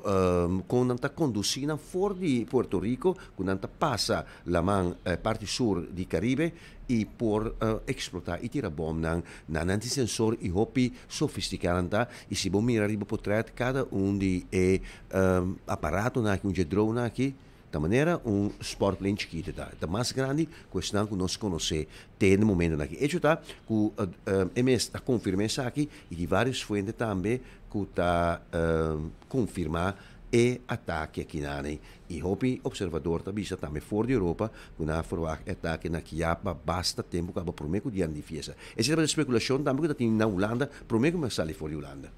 kon nan ta kondusí nan for di Puerto Rico, ku nan ta pasa laman parti sur di. Caribe y por explota y tira bomnan na nan tin sensor y hopi sofistica nan ta y si bo mira riba potret cada un di e aparatonan aki un dje drone aki ta manera un sportplane chikito ta ta mas grandi cu esnan cu nos conoce te na momentonan aki. Hecho ta cu e mes ta confirma esaki y di varios fuente tambe cu ta confirma e atake akinane y hopi observador ta bisa tambe for di Europa cu nan a verwagt e atake na kia pa basta tempo caba prome cu dianan di fiesta. Esey tabata speculacion tambe cu ta tin na Hulanda prome cu mi a sali for di Hulanda.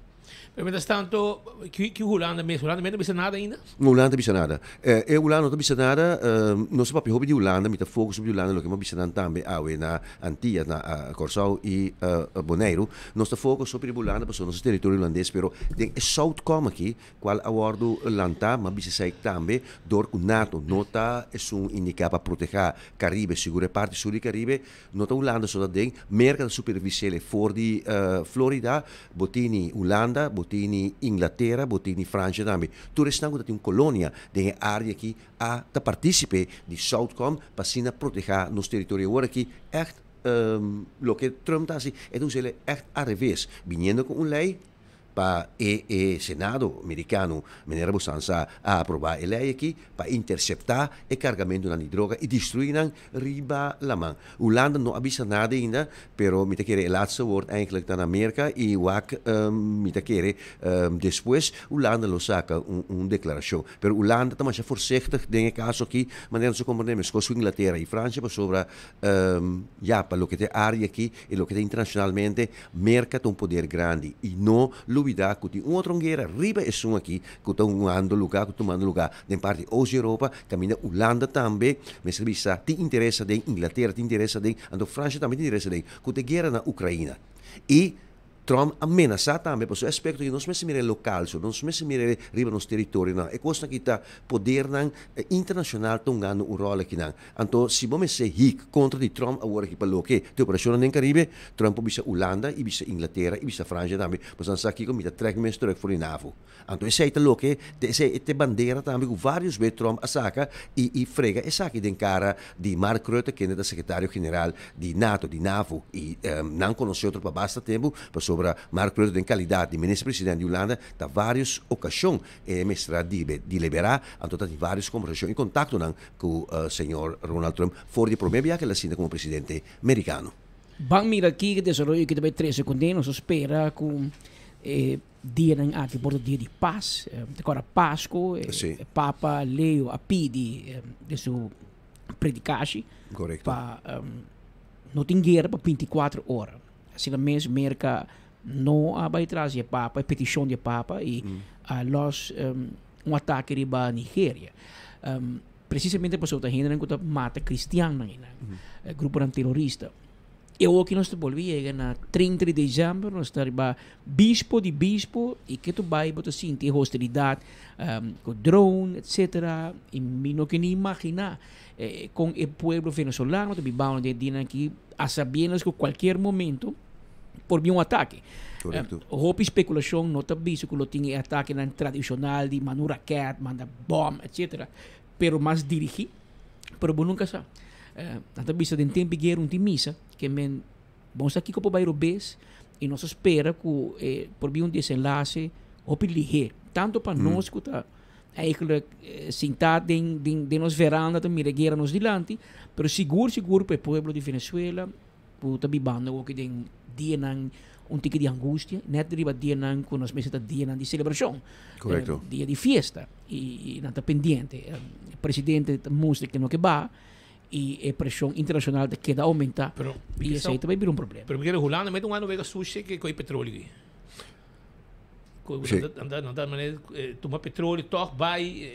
Pero mientras tanto ki Hulanda mes? Hulanda mes no bisa nada ainda? No, Hulanda ta bisa nada. E Hulanda no ta bisa nada. Nos a papia hopi di Hulanda, mi ta focus hopi di Hulanda, loke mi a bisa nan tambe awe na Antillas, na Kòrsou i Boneiru. Nos ta focus hopi riba Hulanda pasobra nos ta teritorio hulandes, pero den e Southcom aki, Cual a wordo lanta, ma bisa esey tambe door cu nato no ta esun indica pa proteha Caribe, sigur e parti sur di Caribe, no ta Hulanda so ta den, Merca ta supervisele for di Florida, bo tini Hulanda, bo tini Inglatera, bo tini Francia tambe. Tur esnan cu ta tin un colonia den e area aki a ta participe di Southcom pa asina proteha nos teritorio. Awor aki echt loke Trump ta haci e ta usele echt al reves, biniendo cu un ley Pa e e Senado Mericano, manera bo san sa, a aproba e ley aki pa intercepta e cargamentonan di droga y destrui nan riba laman. Hulanda no a bisa nada ainda, pero mi ta kere e laatste woord eigenlijk ta na Merca y wak mi ta kere despues Hulanda lo saca un declaracion. Pero Hulanda ta masha voorzichtig den e caso aki, manera nos a comprende mescos cu Inglatera y Francia pasobra Ya, pa loke ta e área aki i loke ta internashonalmente, Merka ta un poder grandi. I no lubidá ku tin un otro guera riba esun aki ku ta hungando lugá, ku ta tumando lugá den parti oost di Europa, kaminda Hulanda tambe mester bisa tin interes aden, Inglatera tin interes aden, anto Fransha tambe tin interes aden, ku ta e guera na Ukraina. I Trump a menasá tambe pasobra e aspekto aki nos mester mira e lokal so, nos mester mira e riba nos teritorionan. E kosnan aki ta podernan internashonal ta hungando un ròl akinan. Anto si bo mester hik kontra di Trump awor aki pa loke ta e operashonnan den Karibe, Trump por bisa Hulanda i bisa Inglatera i bisa Fransha tambe, pasobra nan sa kiko mi ta trèk mi mes trùk for di NAVO. Anto esei ta loke ta esei e ta e bandera tambe ku varios be Trump a saka i i frega esaki den kara di Mark Rutte kende ta sekretario general di nato, di NAVO i nan konosé otro pa basta tempu pasobra Mark Rutte den kalidat di minister president di Hulanda ta varios okashon e mester a deliberá anto ta tin varios kombersashon i kontaktonan ku señor Ronald Trump for di e promé biaha ku el a sinta komo presidente merikano. Ban mira ki desaroyo ki ta bai trese kuné nos ta spera ku e Dianan aki por ta dia di pas. Te kòrda Pasku, e Papa Leo a pidi den su predikashi pa no tin guera pa bintikuater ora. Asina mes Merka no a bai tras di e Papa, e petishon di e Papa i a lòs un atake riba Nigeria. Presisamente pasobra ta hendenan ku ta mata kristiannan einan, gruponan terorista. E oki nos ta bolbe yega na 30 di december, nos ta riba bispo di bispo y ke tu bai bo ta sinti e hostilidad cu drone etcetera y mi no ke ni imagina con e pueblo venezolano ta bibando den e dianan aki a sabiendas cu cualkier momento por bin un atake. Correcto. Hopi speculacion no ta bisa cu lo tin e atakenan tradicional di manda un raket, manda bom etcetera, pero mas dirigi. Pero bo nunca sa. Nan ta bisa den tempo di guera un tin misa ke men bo no sa kiko por bai robes y nos ta spera ku e por bin un desenlace hopi lihe. Tanto pa nos ku ta eigenlijk sinta den den nos veranda ta mira e guera nos dilanti, pero sigur sigur pa e pueblo di Venezuela ku ta bibando awoki den dianan un tiki di angustia, net riba dianan ku nos mester ta dianan di selebrashon, dia di fiesta, i nan ta pendiente. E presidente ta mustra ke no ke ba i e preshon internashonal ta keda oumentá i esei ta bai bira un problema. Pero mi kere Hulanda mete un ano wega sushi ke koi petroleo ki. Sí. Nan ta manera tuma petroleo tog bai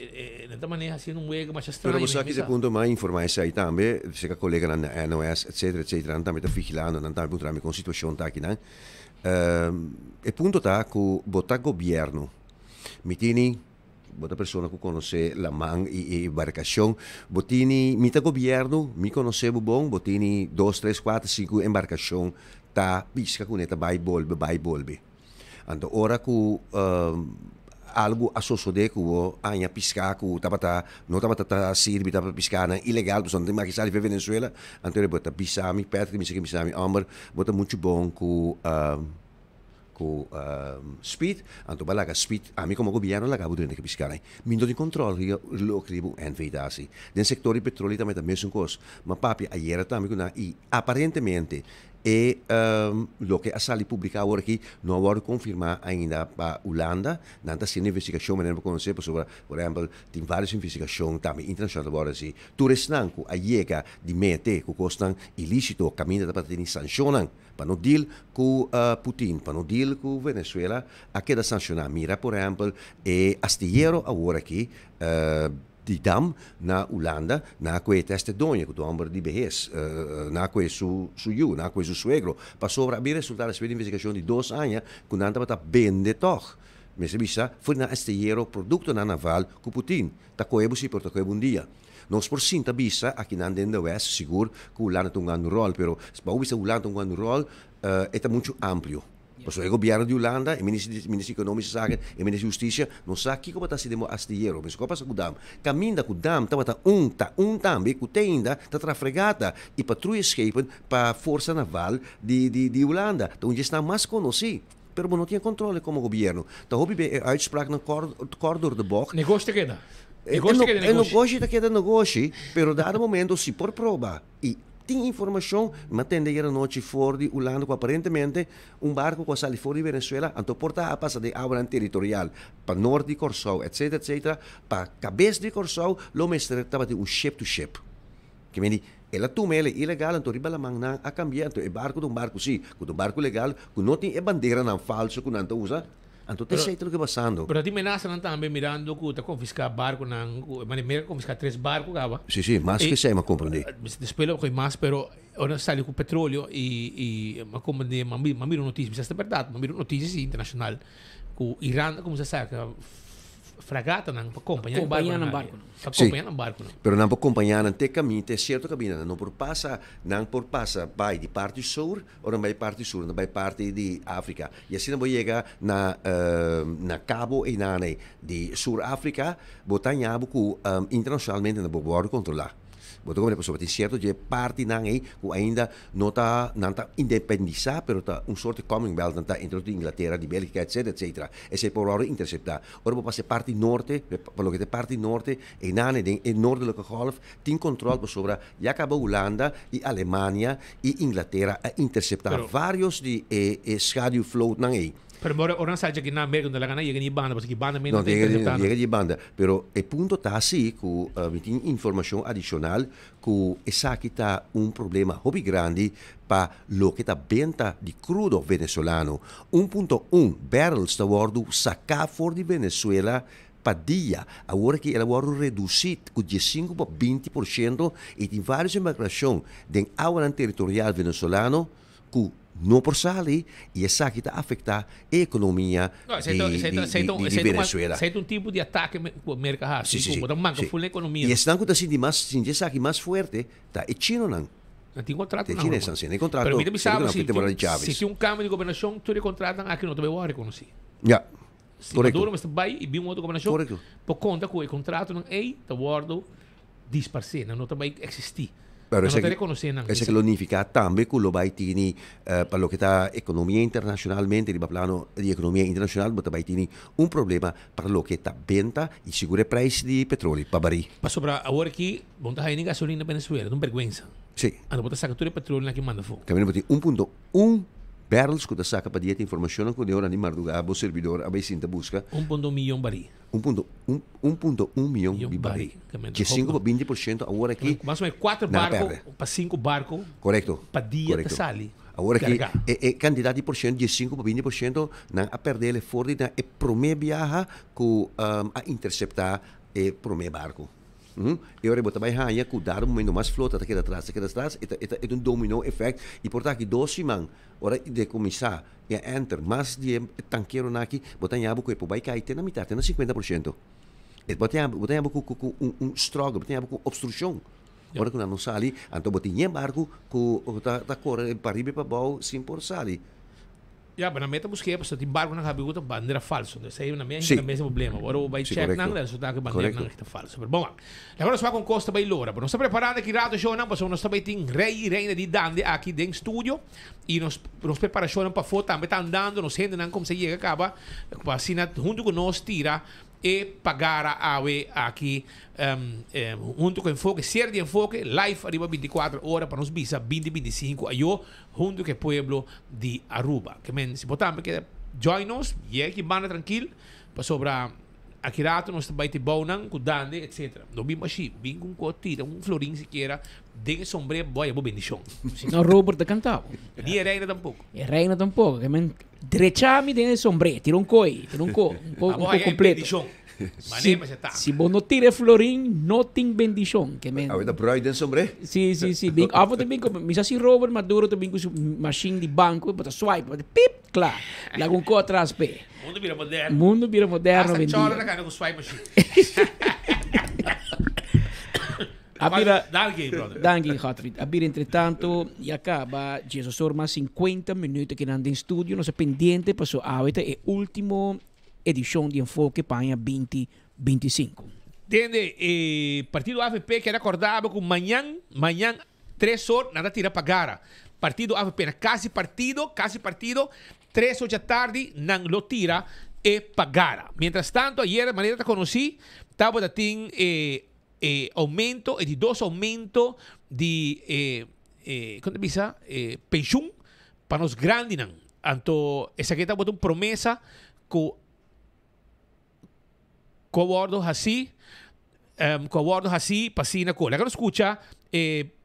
nan ta manera haciendo un wega masha Pero straño bo sa ki te punto mas informa esei tambe, cerca coleganan na NOS etcetera etcetera nan tambe ta vigilando, nan tambe puntra mi con situacion ta akinan. E punto ta cu bo ta gobierno, mi tini, bo ta persona cu conoce laman y embarcacion, bo tini, mi ta gobierno, mi conoce bo bon, bo tini dos, tres, cuater, cinco embarcacion ta pisca cune ta bay bolbe, bay bolbe. Anto ora ku Algu a sosodé ku bo haña piská ku tabata no tabata ta sirbi, tabata piskanan ilegal, pasobra no tin maki sali for Venezuela. Anto bo ta bisa mi, Patrick mi sa ke bisa mi, Homber, bo ta muchu bon ku ku speed, anto bo a laga speed, ami komo gobièrnu a laga bo drenta ki piskanan. Mi no tin kòntròl riba loke riba un NV ta hasi. Den sektor di petroli tambe ta mesun kos. Mi a papia ayera tambe ku nan i aparentemente E loke a sali publiká awor aki no a wòrdu konfirmá ainda pa Hulanda. Nan ta hasiendo investigashon manera bo konosé pasobra por ehèmpel tin vários investigashon tambe internashonal ta wòrdu hasi. Tur esnan ku a yega di mete ku kosnan ilísito kaminda tabata tene sanshonnan pa no deal ku Putin, pa no deal ku Venezuela a keda sanshoná. Mira por ehèmpel e astillero awor aki. Di dam na Hulanda, na ku e teste doño, ku ta un hòmber di behes, na ku e su su yu, na ku e su suegro, pasobra a bin resultá despues di investigashon di dos aña ku nan tabata bende tòg, mester bisa, for di nan esteyero produktonan naval ku Putin ta kohe bo si pero ta kohe bo un dia. Nos por sinta bisa akinan den de West sigur ku Hulanda ta un gran ròl, pero pa bo bisa Hulanda ta un gran ròl e ta muchu amplio. Pasobra e gobierno di Hulanda, e minister di minister economische zaken, e minister di husticia, no sa kico bo ta haci den bo astillero. Mester cu a pasa cu dam. Caminda cu dam tabata un, ta un tambe, cu te ainda ta traha fregata y patruyeschepen pa forsa naval di di di Hulanda. Ta un dje esnan mas conoci. Pero bo no tin e controle como gobierno. Ta hopi be e uitspraaknan kort kort door de bocht. Negoshi ta keda. E Negoshi ta keda e negoshi. negoshi ta keda negoshi, pero dado momento si por proba y Tin informashon, mi a tende ayer anochi for di Hulanda ku aparentemente un barko ku a sali for di Venezuela anto por ta a pasa den awanan teritorial pa nort di Kòrsou etcetera etcetera pa kabes di Kòrsou lo mester tabatin un ship to ship. Ke mende el a tuma el e ilegal anto riba laman nan a kambia anto e barko ta un barko si ku ta un barko legal ku no tin e banderanan falso ku nan ta usa anto ta esei ta loke pasando. Pero tin menasanan tambe mirando ku ta konfiská barkonan ku manera Merka konfiská tres barko kaba. Si si, mas ke esei mi a komprendé. Despues lo kohe mas pero ora sali ku petroleo i i mi a komprendé mi a mira un notisia mi sa si ta bèrdat mi a mira un notisia si internashonal ku Iran a kuminsá saka fragatanan pa kompañá e barkonan aki. Pa kompañá nan barkonan. Pero nan por kompañá nan te kaminda te sierto kaminda nan no por pasa nan por pasa bai di parti sur Ora nan bai parti sur, nan bai parti di Afrika. I asina bo yega na na Cabo Enane di Sur Afrika, bo ta haña bo ku internashonalmente nan bo wòrdu kontrolá. Bo ta komprende pasobra tin sierto dje partinan ei ku ainda no ta nan ta independisá pero ta un sorte commonwealth nan ta entre otro di Inglatera, di Bélgika etcetera etcetera. Esei por wòrdu interseptá. Ora bo pasa e parti norte, pa loke ta e parti norte, Enane den e Noordelijke Golf tin kontrol pasobra ya kaba Hulanda i Alemania I Inglatera a interseptá vários di e e schaduwvlootnan ei. Pero ora ora nan sa dje na Merka no ta laga nan yega di e banda pasobra ki banda men No ta yega interseptá nan. yega di e banda. Pero e punto ta si ku mi tin informashon adishonal ku esaki ta un problema hopi grandi pa loke ta benta di krudo venezolano. 1.1 barrels ta wòrdu saká for di Venezuela pa dia. Awor aki el a wòrdu redusí ku diesinku pa 20 por shento i tin vários embarkashon den awanan teritorial venezolano ku no por sali i esaki ta afektá e ekonomia No, di di Venezuela. Esei ta un tipo di atake ku Merka hasi Si, si, ku bo ta manka si. ful na ekonomia. I esnan ku ta sinti mas sinti esaki mas fuerte ta e chinonan. Nan tin kontrato E nan, chines Roman. nan sin e kontrato Pero mi ta bisa bo na si temporada tin di Chavez. si tin un kambio di gobernashon tur e kontratonan aki no ta bai wòrdu rekonosí. Ya. Si Correcto. Maduro mester bai y bin un otro gobernacion, Correcto. por conta cu e contratonan ey ta wordo disparce, nan no ta bai existi. Pero Nan no ta esaki, reconoce nan. esaki lo nifica tambe cu lo bai tini pa loke ta economia internacionalmente, riba plano di economia internacional bo ta bai tini un problema pa loke ta benta y sigur e prijs di petroli pa bari. Pasobra awor aki bo no ta haya ni gasolina na Venezuela, ta un berguensa. Sí. Anto bo ta saca tur e petrolio nan aki manda afo. Caminda bo tin 1.1 Barrels ku ta saka pa dia ta informashonnan ku den ora di mardugá bo servidor a bai sinta buska. 1.1 miyon barí. 1.1, 1.1 miyon di barí. 15 pa 20% awor aki Mas o menos 4 nan a barko pèrdè. pa 5 barko Korekto. pa dia ta Korekto. sali Awor aki kargá. e e kantidat di porshento, 15 pa 20% nan a pèrdè el for di na e promé biaha ku a interseptá e promé barko. E ora bo ta bai haña ku dado momento mas flota ta keda tras, ta keda tras, e ta e ta e ta un domino effect i por ta aki dos siman ora de kuminsá e a enter mas di e tankeronan aki bo ta haña bo ku e por bai kai te na mitat, te na 50%. E bo ta haña bo ta haña bo ku ku ku un un struggle, bo ta haña bo ku obstrukshon. Ora ku nan no sali, anto bo tin yen barku ku ta ta kore pa riba i pa abou sin por sali. Ya, pero na meta busqué, paso tin barco nan habi guta bandera falso. Dus aí na meta Sí. na mesmo problema. Agora o vai Sí, check correcto. nan, resulta que bandera Correcto. nan está falso. Pero bom, agora só com Costa bay Lora. Pero nos está preparando aqui rato show nan, paso nos está bay tin rei e reina di Dande aqui den studio e nos nos preparação pa foto também tá andando, nos gente nan como se chega acaba, assim junto com nós tira e pagar a AWE aqui junto com Enfoque, ser de Enfoque, live arriba 24 horas para nos visa 2025 ayo junto com o pueblo de Aruba. Que men, se botar que join nos, e aqui banda tranquilo, para sobra aqui rato nós vai te bonan, com dande, etc. Não bim assim, bim com cotira, um florim sequer, den sombrero, boy, boa bendição. No, Robert da cantava. Ni a reina tampouco. E reina tampouco. Que men drechami den sombrero, tira un coi, tira un co, un co, Ah, un boy, co é completo. bendição. Si, Mané, mas tá. si bo no tira florín, no tin bendición. Que men, Awita bruid den sombrero. Sí, sí, sí. Bing, avo te bingo, misa si Robert Maduro te bingo su machine di banco, bota swipe, bota pip, claro. Lago un co atrás pe. Mundo vira moderno. Mundo vira moderno, Hasta bendiga. chora na cara com swipe machine. Abira, Danke, brother. Danke, Gottfried. Abira, entretanto, e acaba, Jesus Orma, 50 minutos que anda em estúdio, nossa pendiente, passou a é último edição de Enfoque Panha 2025. Entende? Partido AFP que era acordado com manhã, manhã, 3 horas, nada tira pagara. Partido AFP, na casi partido, 3 horas da tarde, não lo tira e pagara. Mientras tanto, ayer, de maneira que conocí, estava da tin aumento, de dos aumento de, como bisa, pensión para os grandes. Nan. Anto, essa aqui tá botando promessa que cobordo así, cobordo así, pasina cola. Agora escucha,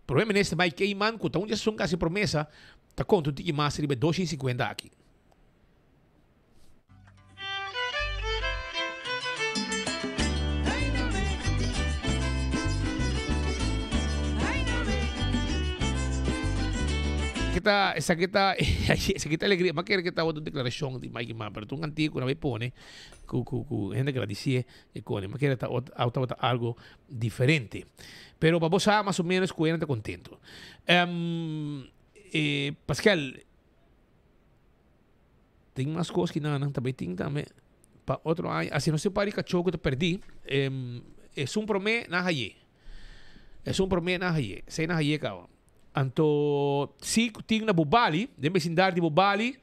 primeiro ministro Mike Eyman, que tá um casi promessa, tá conto um mais ribe 250 aqui. Kita, esa kita, esa kita alegria, mas quer que tá outra declaração de Mike Eyman, pero tu um antigo na vez pone, ku ku ku gente agradece que cone, mas quer tá outra algo diferente. Pero para vos más o menos que está contento. Pascal, tem umas coisas que não, não também tem também para outro ano, assim não se pare cachorro que te perdi, é um promê na haye. É um promê na haye, sei na haye cabrón. Anto, si ting na Bubali, den vecindad de Bubali,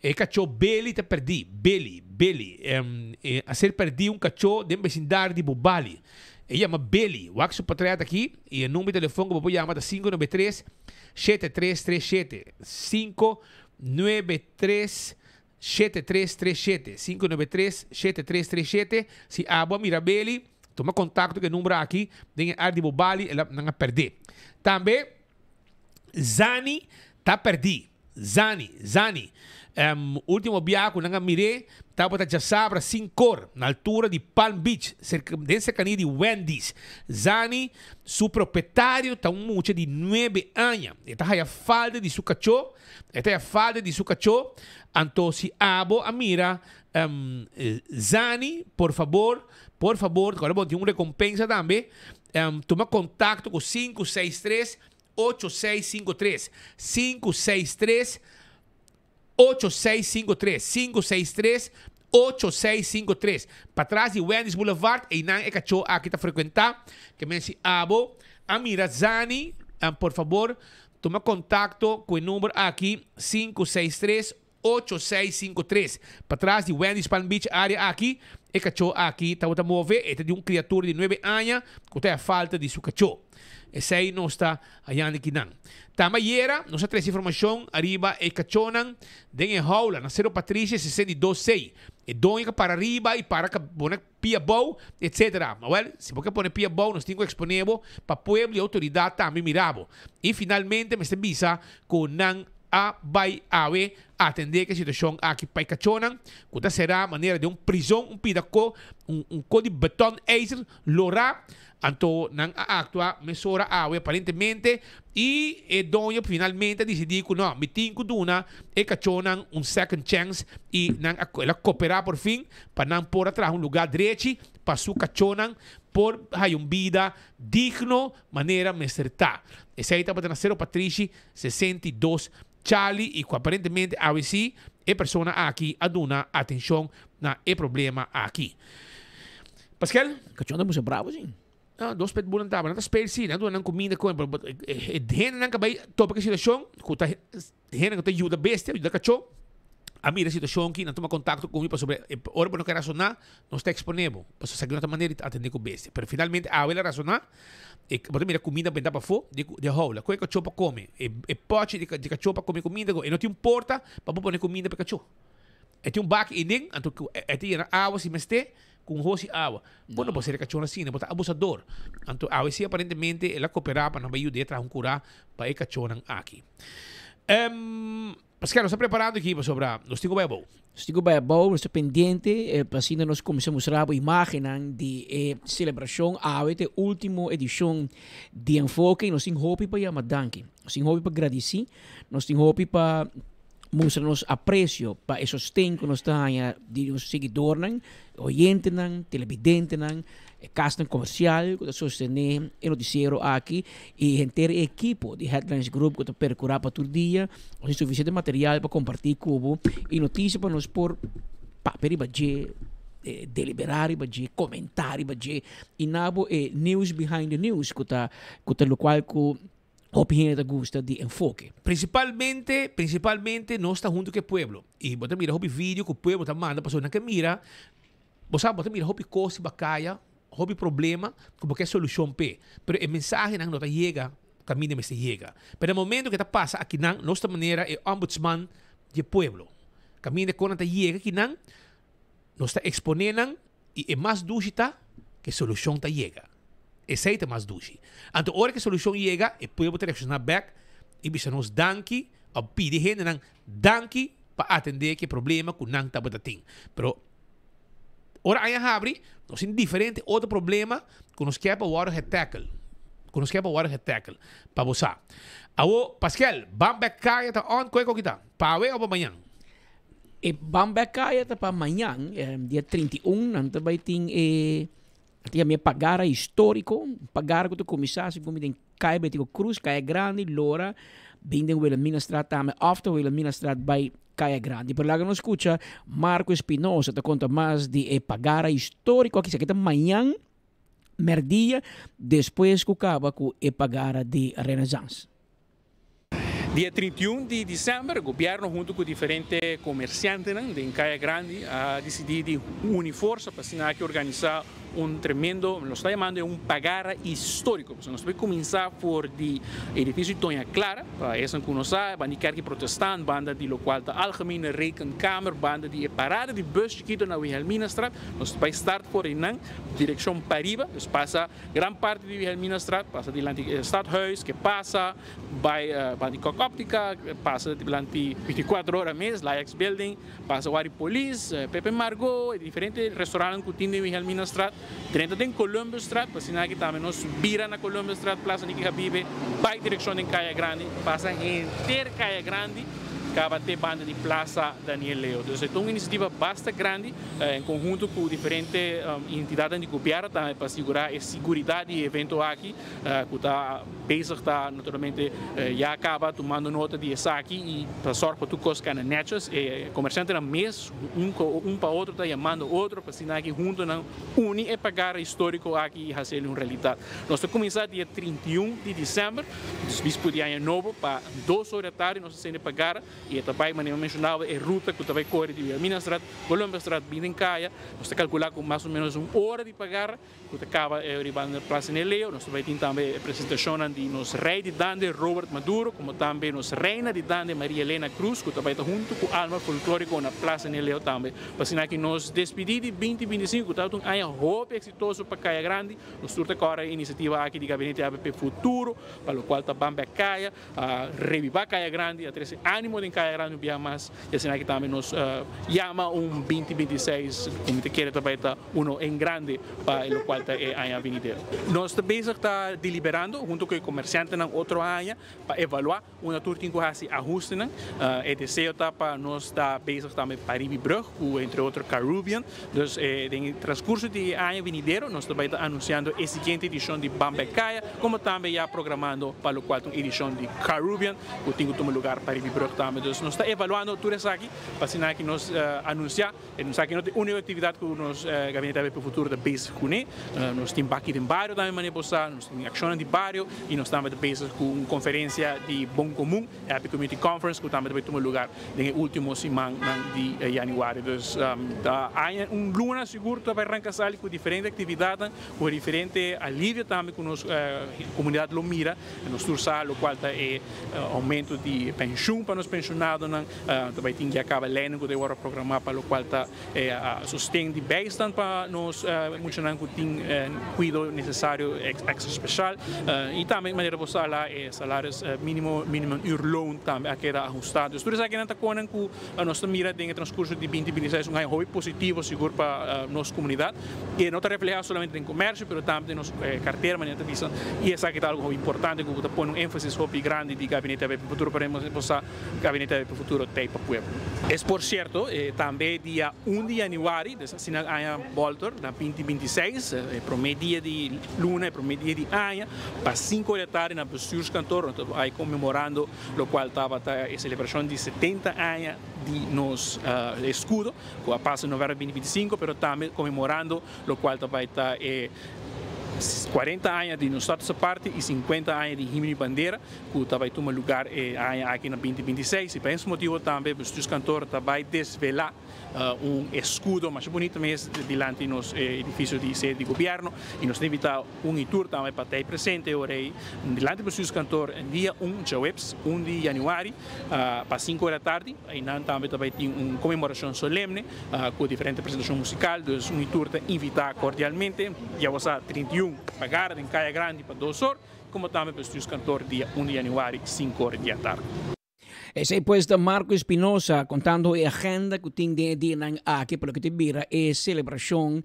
e cachorro Beli te perdi, Beli, Beli. A ser perdi um cachorro den vecindad de Bubali. E chama Beli, o Axo Patriota aqui, e o número de telefone que eu vou chamar é 593 7337 593 7337 593 7337 Se abo Mirabelli, toma contato com o número aqui, den área de Bubali, ela não perder. Também Zani tá perdi. Zani, Zani. Último biaco, nanga miré, tava ta sabra sin cor, na altura de Palm Beach, cerca, den cercanía de Wendy's. Zani, su propietario, tá um muchacho de 9 anos. Está a falda de su cachorro, está a falda de su cachorro. Anto si abo a mira, Zani, por favor, agora bom, tem uma recompensa também. Toma contato com 563 8653 563 8653 563 8653 para trás de Wendy's Boulevard e não é cachorro aqui tá frequentar que me diz abo Amira Zani por favor toma contato com o número aqui 563 8653 para trás de Wendy's Palm Beach área aqui e cachorro aqui tá botando mover é de um criatura de 9 anos que tem a falta de seu cachorro. Esse aí não está allá de Kinan. Tamayera, nos traz informação arriba e cachonan den jaula na Cero Patrícia 62.6. E doña para arriba e para que pone pia bow, etc. Well, se porque pone pia bow, nos tengo exponebo pa pueblo e autoridade também mirabo. E finalmente me se visa con nan a vai ave atender que a situação aqui para cachonan, que será maneira de um prisão, um pidaco, um código beton ijzer, lora. Anto nang actua mesora awe aparentemente e e doño finalmente decidi que no, mi tinko duna e cachonan un second chance e nang ela cooperar por fim para não por atrás um lugar direito para su cachonan por hay un vida digno maneira meserta. Esse aí tá para nascer o Patrici 62 Charlie e que aparentemente ABC E persona aki a duna atencion na e problema aki. Paskel? Cachon ta mucha bravo si. Ah, dos pitbullnan tabata. Nan ta speel si, nan duna nan cuminda con, pero e hendenan cu bay topa cu e situacion, cu ta hendenan cu ta yuda bestia, yuda cachon, a mira e situacion aki, nan tuma contacto cu mi pasobra e ora bo no ke razona, nos ta expone bo, pasobra esaki no ta manera di atende cu bestia. Pero finalmente awe el a razona, e bo ta mira cuminda benta pafo di di houla, cu e cachó pa come, e e pochi di di cachó pa come cuminda, e no tin porta pa bo pone cuminda pa e cachó. E tin un baki eyden, anto cu e ta yena awa si mester, cu un hosi awa. Bo no por ser e cachó asina, bo ta abusador. Anto awe si aparentemente el a coopera pa nan bay yuda e traha un cura pa e cachónan aki. Pascal, nos ta preparando aki pasobra nos tin cu bay abou. Nos tin cu bay abou, nos ta pendiente pa asina nos cuminsa mustra bo imagennan di e celebracion awe ta e ultimo edicion di Enfoke y nos tin hopi pa yama danki. Nos tin hopi pa gradici, nos tin hopi pa mustra nos aprecio pa e sosten cu nos ta haña di nos siguidornan, oyentenan, televidentenan, e casnan comercial cu ta sostene e noticiero aki y henter e ekipo di Headlines Group cu ta percura pa tur dia nos tin suficiente material pa comparti cu bo y noticia pa nos por papia riba dje, delibera riba dje, comenta riba dje y na bo e news behind the news cu ta cu ta locual cu Hopi hende ta gusta di enfoke. Principalmente, principalmente nos ta hunto cu e pueblo. Y bo ta mira hopi video cu pueblo ta manda pasobra nan ke mira, bo sa bo ta mira hopi cos riba caya, hopi problema cu bo ke solucion p'e. Pero e mensahenan no ta yega caminda mester yega. Pero na momento cu e ta pasa akinan nos ta manera e ombudsman di e pueblo. Caminda con nan ta yega akinan nos ta expone nan y e mas dushi ta cu e solucion ta yega. Esei ta mas dushi. Anto ora ku e solushon yega, e pueblo ta reakshoná bèk i bisa nos danki òf pidi hendenan danki pa atendé ku e problema ku nan tabata tin. Pero ora aña habri, nos tin diferente otro problema ku nos kier pa wòrdu getèkel, ku nos kier pa wòrdu getèkel pa bo sa. Awor, Paskel, ban bèk kaya ta on koe ku kita? Pa awe òf pa mañan? E ban bèk kaya ta pa mañan, dia 31 nan ta bai tin e Tin a mi pagara historico, pagara cu ta cuminsa segun mi den Caya Betico Cruz, Caya Grandi, Lora, bin den Wilhelminastraat tambe, after Wilhelminastraat bay Caya Grandi. Pero laga nos scucha Marco Espinosa ta conta mas di e pagara historico aki, esaki ta mañan merdia despues cu caba cu e pagara di Renaissance. Dia 31 di december gobierno hunto cu diferente comerciantenan den Caya Grandi a dicidi di uni forsa pa asina aki organisa un tremendo, nos ta yamando e un pagara historico, pasobra nos ta bay cuminsa for di edificio di Doña Clara, pa esnan cu no sa, banda di Kerki Protestant, banda di locual ta Algemene Rekenkamer, banda di e parada di bus chikito na Wilhelminastraat, nos ta bay start for einan direccion pariba, nos pasa Gran parti di Wilhelminastraat pasa dilanti e stadhuis, ke pasa bai banda di Kok Optica, pasa dilanti 24 ora mes, Laex Building, pasa wak di polis, Pepe Margot, e diferente restaurantnan ku tin den Wilhelminastraat, drenta den Columbusstraat, pa asina aki tambe nos bira na Columbusstraat, Plaza Niki Habibe, bai direkshon den Kaya Grandi, pasa henter Kaya Grandi, kaba te banda di Plaza Daniel Leo. Dus e ta un inisiativa basta grandi. En conhunto cu diferente entidadnan di gobierno tambe pa sigura e siguridad di e evento aki cu ta bezig ta naturalmente ya caba tumando nota di esaki y ta zorg pa tur cos cana netjes. E comerciantenan mes un un pa otro ta yamando otro pa asina aki hunto nan uni e pagara historico aki y haci el un realidad. Nos ta cuminsa dia 31 di december, dus bispo di aña nobo pa dos ora di atardi nos ta sende pagara. I e ta bai, manera mi menshonaba, e ruta ku ta bai kore di Wilhelminastraat, Columbusstraat bin den kaya. Nos ta kalkulá ku mas o ménos un ora di pagar ku ta kaba riba na Plaza Neleo. Nos ta bai tin tambe e presentashonnan di nos rei di dande Robert Maduro, komo tambe nos reina di dande Maria Elena Cruz ku ta bai ta huntu ku Alma Folklóriko na Plaza Neleo tambe. Pa asina ki nos despidí di binti 25 ku tabata un aña hopi eksitoso pa Kaya Grandi. Nos tur ta kòrda e inisiativa aki di Gabinete ABP Futuro, pa lokual ta ban bèk kaya. A reviva Kaya Grandi, a trese animo den Kaya Grandi un biaha mas y asina aki tambe nos yama un 2026 cu mi ta kere ta bay ta uno en grande pa e locual ta e aña venidero. Nos ta bezig ta deliberando hunto cu e comerciantenan otro aña pa evalua unda tur tin cu haci ahustenan. E deseo ta pa nos ta bezig tambe pa ribi brug cu entre otro Carubbian. Dus den e transcurso di e aña venidero nos ta bay ta anunciando e siguiente edicion di Ban Bek Kaya, como tambe ya programando pa locual ta un edicion di Carubbian cu tin cu tuma lugar pa ribi brug tambe. Dus nos ta evaluando tur esaki pa asina ki nos anuncia. Esaki no ta e unico actividad cu nos Gabinete ABP Futuro ta bezig cune. Nos tin baki den bario tambe manera bo sa, nos tin accionnan di bario y nos tambe ta bezig cu un conferencia di bon comun, e Happy Community Conference, cu tambe ta bay tuma lugar den e ultimo simannan di januari. Dus ta aña un luna sigur ta bay ranca sali cu diferente actividadnan, cu diferente alivio tambe cu nos comunidad lo mira. Nos tur sa locual ta e aumento di pensioen pa nos pensionadonan. Ta bai tin ya caba leynan cu ta worde programa pa locual ta e sosten di bijstand pa nos muchanan cu tin cuido necesario extra special. Y tambe manera bo sa la e salaris minimo, minimum uurloon tambe a keda ahusta. Dus tur esakinan ta conan cu nos ta mira den e transcurso di binti binti seis un aña hopi positivo sigur pa nos comunidad. E no ta refleha solamente den comercio pero tambe den nos cartera manera ta bisa y esaki ta algo hopi importante cu ta pone un enfasis hopi grandi di Gabinete ABP Futuro pa bo sa Gabinete ABP Futuro t'ey pa pueblo. Es por cierto tambe dia un di januari, des asina aña bolter na binti binti seis, e prome dia di luna, e prome dia di aña, pa cinco di atardi na Bestuurskantoor nos ta bay conmemorando locual tabata e celebracion di setenta aña di nos escudo cu a pasa november binti binti cinco, pero tambe conmemorando locual ta bay ta e cuarenta aña di nos status aparte y cincuenta aña di himno y bandera cu ta bay tuma lugar e aña aki na binti binti seis y pa es motibo tambe Bestuurskantoor ta bay desvela un escudo masha bunito mes dilanti nos edificio di sede di gobierno y nos ta invita un y tur tambe pa ta ey presente ora ey dilanti Bestuurskantoor dia un djaweps un di januari pa cinco ora tardi. Einan tambe ta bay tin un conmemoracion solemne cu diferente presentacion musical, dus un y tur ta invita cordialmente. Ya bo sa 31 pa gara den Caya Grandi pa dos or, como tambe Bestuurskantoor dia un di januari cinco or di atardi. Esey pues ta Marco Espinosa contando e agenda cu tin den e dianan aki pa loke ta bira e celebracion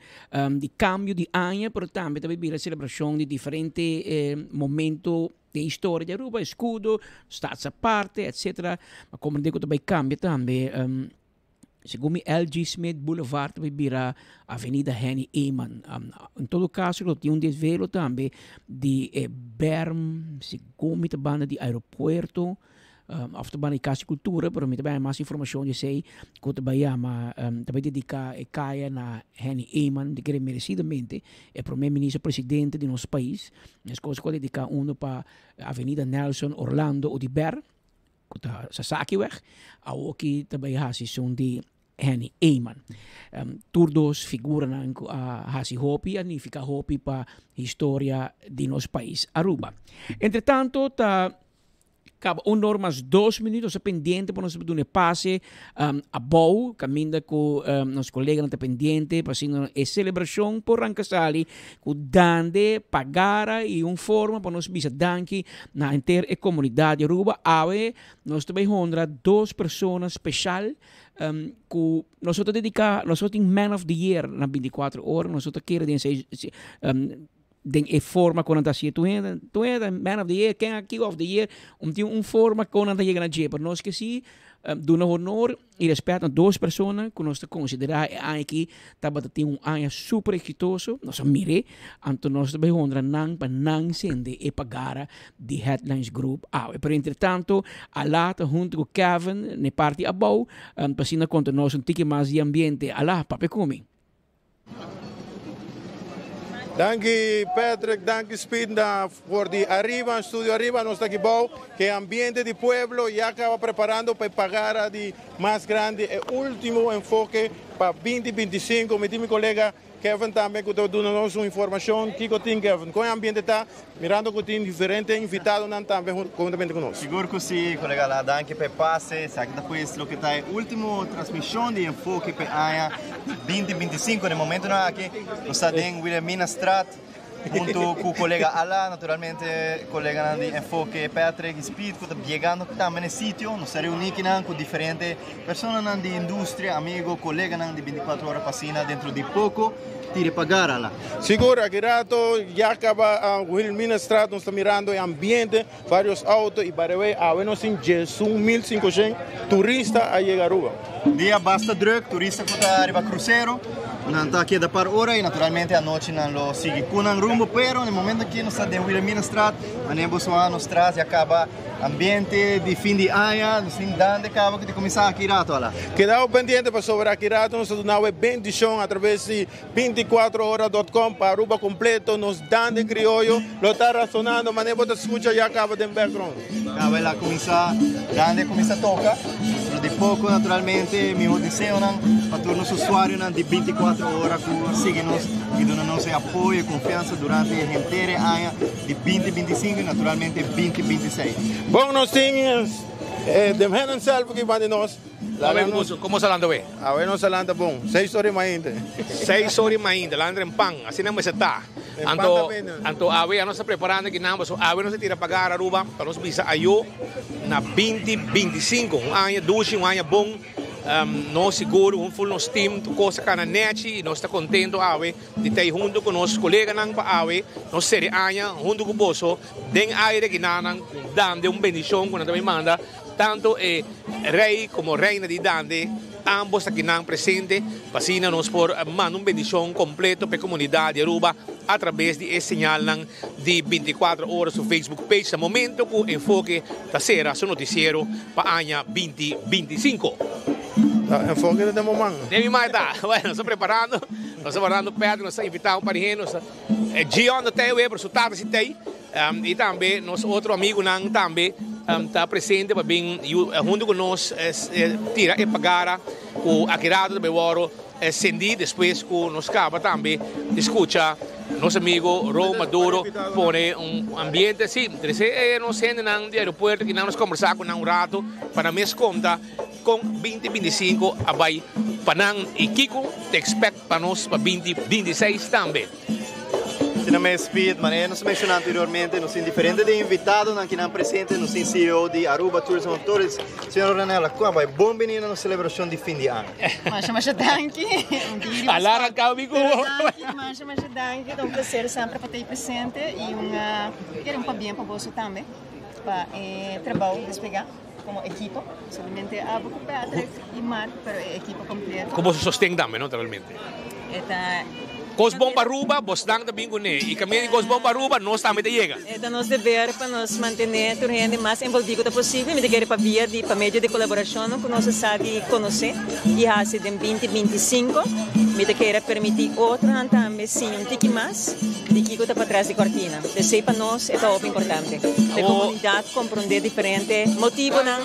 di cambio di aña, pero tambe ta bira e celebracion di diferente momento Den historia di Aruba, escudo, staats aparte, etc. Ma comprende cu ta bay cambia tambe. Segun mi LG Smith Boulevard ta bay bira Avenida Henny Eman. En todo caso lo tin un desvelo tambe di e berm, segun mi ta banda di aeropuerto. Of ta banda di Cas di Cultura, pero mi ta bay haña mas informacion di esey cu ta bay yama, ta bay dedica e caya na Henny Eman, di kere merecidamente e prome minister presidente di nos pais. Mescos cu a dedica uno pa Avenida Nelson Orlando Oduber, cu ta Sasakiweg, awoki ta bay haci esun di Henny Eman. Tur dos figuranan cu a haci hopi, a nifica hopi pa historia di nos pais Aruba. Entretanto ta Caba un or mas dos minuut, nos ta pendiente pa nos duna e pase abou, caminda cu nos coleganan ta pendiente pa asina e celebracion por ranca sali cu dande, pagara y un forma pa nos bisa danki na henter e comunidad di Aruba. Awe nos ta bay honra dos persona special cu nos ta dedica, nos tin Man of the Year na binticuatro ora, nos ta kere den esey. Den e forma ku nan ta hasié. Tur hende, tur hende ta man of the year, ken aki of the year, om tin un forma kon nan ta yega na dje. Pero nos ke si duna honor i rèspèt na dos persona ku nos ta konsiderá e aña aki tabata tin un aña super eksitoso. Nos a mir'é, anto nos ta bai honra nan pa nan sende e pagara di Headlines Group awe. Pero entretanto, Alá ta huntu ku Kevin na e parti abou pa asina konta nos un tiki mas di ambiente. Alá, papia ku mi. Danki Patrick, danki Speed na for di ariba, studio ariba, nos ta aki bou, ke ambiente di pueblo ya caba preparando pa e pagara di mas grandi, e ultimo enfoke pa binti binti sinku. Mi tin mi colega Kevin tambe cu ta duna nos un informacion. Kico tin Kevin? Con e ambiente ta? Mirando cu tin diferente invitadonan tambe huntamente cu nos. Sigur cu si, colega La, danki pa e pase. Esaki ta pues loke ta e ultimo transmision di Enfoke pa e aña binti binti sinku. Na e momentonan aki nos ta den Wilhelminastraat hunto cu colega Ala, naturalmente coleganan di Enfoke Patrick y Speed cu ta yegando tambe na e sitio. Nos ta reuni kinan cu diferente personanan di industria, amigo, coleganan di binticuatro ora pa asina dentro di poco. Tire pa gara la. Sigur, aki rato ya caba Wilhelminastraat, nos ta mirando e ambiente, varios auto y by the way awe nos tin 11.500 turista a yega Aruba. Dia basta druk, turista cu ta riba crucero. Nan ta keda par ora y naturalmente anochi nan lo sigui cu nan rumbo, pero na e momento aki nos ta den Wilhelminastraat, manera boso a nos tras ya caba ambiente di fin di aña, nos tin dande caba cu ta cuminsa aki rato ala. Keda pendiente pasobra aki rato nos ta duna awe bendicion a traves di 24 ora dot com pa Aruba completo, nos dande crioyo lo ta rasonando manera bo ta scucha ya caba den background. Caba el a cuminsa, dande a cuminsa toca, pero di poco naturalmente miho deseonan pa tur nos usuarionan di 24 ora cu a sigui nos y duna nos e apoyo y confiansa durante e henter e aña di 2025 y naturalmente 2026. Bon nos tin de menen self aki banda di nos. Awe ku boso, komo sa lanta awe? Awe nos a lanta bon, seis ora i mainta. Seis ora i mainta, lanta den pan, asina mester ta. Anto, anto awe ya nos ta preparando kinan paso awe nos a tira pagar Aruba pa nos bisa ayo na binti 25, un aña dushi, un aña bon. Nos sigur un ful nos team tur kos a kana nechi i nos ta kontento awe di ta ei hunto ku nos koleganan pa awe nos seri aña hunto ku boso den aire kinanan ku dande un bendishon ku nan ta bin manda. Tanto e rey como reina di Dande, ambos ta kinan presente pa asina nos por manda un bendicion completo pa e comunidad di Aruba a traves di e señalnan di 24 ora su Facebook page na momento cu Enfoke ta cera su noticiero pa aña 2025. Enfoke ta den bo man. Den mi man ta. Bueno, nos ta preparando, nos ta wardando Pedro, nos ta invita un par di hende, nos ta, Gion ta tey awe pero su tata si tey. Y tambe nos otro amigunan tambe ta presente pa bin hunto cu nos tira e pagara cu aki rato ta bay worde cendi despues cu nos caba tambe di scucha nos amigo Ro Maduro pone un ambiente asi. Trece nos hendenan di aeropuerto ki nan nos combersa cu nan un rato pa nan mes conta con 2025 a bay pa nan y kico ta expect pa nos pa 2026 tambe. Asina mes Piet, manera nos a menciona anteriormente, nos tin diferente de invitadonan kinan presente, nos tin CEO di Aruba Tourism Authority, señor Ranella Cuamba, bon bini na nos celebracion di fin di aña. Masha masha danki. Ala arranca mi cu bo. Danki, masha masha danki. Ta un placer semper pa ta ahí presente y un kere un pabien pa boso tambe pa e trabao desplega como ekipo, solamente abo cu Patrick y Mark, pero e ekipo completo. Cu boso sosten tambe, no, naturalmente. E ta. Cos bon pa Aruba, bosnan ta bin cune. Y caminda di cos bon pa Aruba, nos tambe ta yega. E ta nos deber pa nos mantene tur hende mas envolvi cu ta posibel. Mi ta kere pa via di, pa medio di colaboracionnan cu nos a sa di conoce y haci den 2025. Mi ta kere permiti otronan tambe siña un tiki mas di kico ta patras di cortina. Esey pa nos e ta hopi importante. Pa e comunidad comprende diferente motibonan.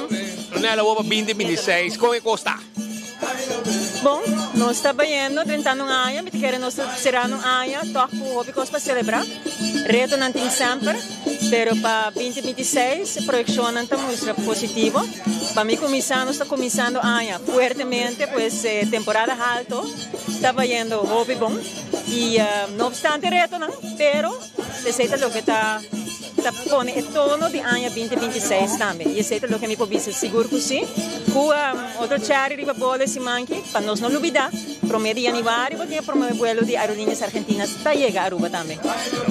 Ronel, awor pa 2026, con e cos ta? Bon, nos ta bayendo drentando un aña, mi ta kere nos ta serando un aña tòg ku hopi kos pa selebrá. Retonan tin semper, pero pa 2026 e proyekshonnan ta mustra positivo. Pa mi kuminsá nos ta kuminsando aña fuertemente, pues e temporada halto ta bayendo hopi bon i no opstante retonan, pero esei ta loke ta. Ta pone e tono di aña 2026 tambe y esey ta loke mi por bisa sigur cu si. Cu otro cherry riba bolo e siman aki pa nos no lubida prome di januari bo tin e prome vuelo di Aerolíneas Argentinas ta yega Aruba tambe.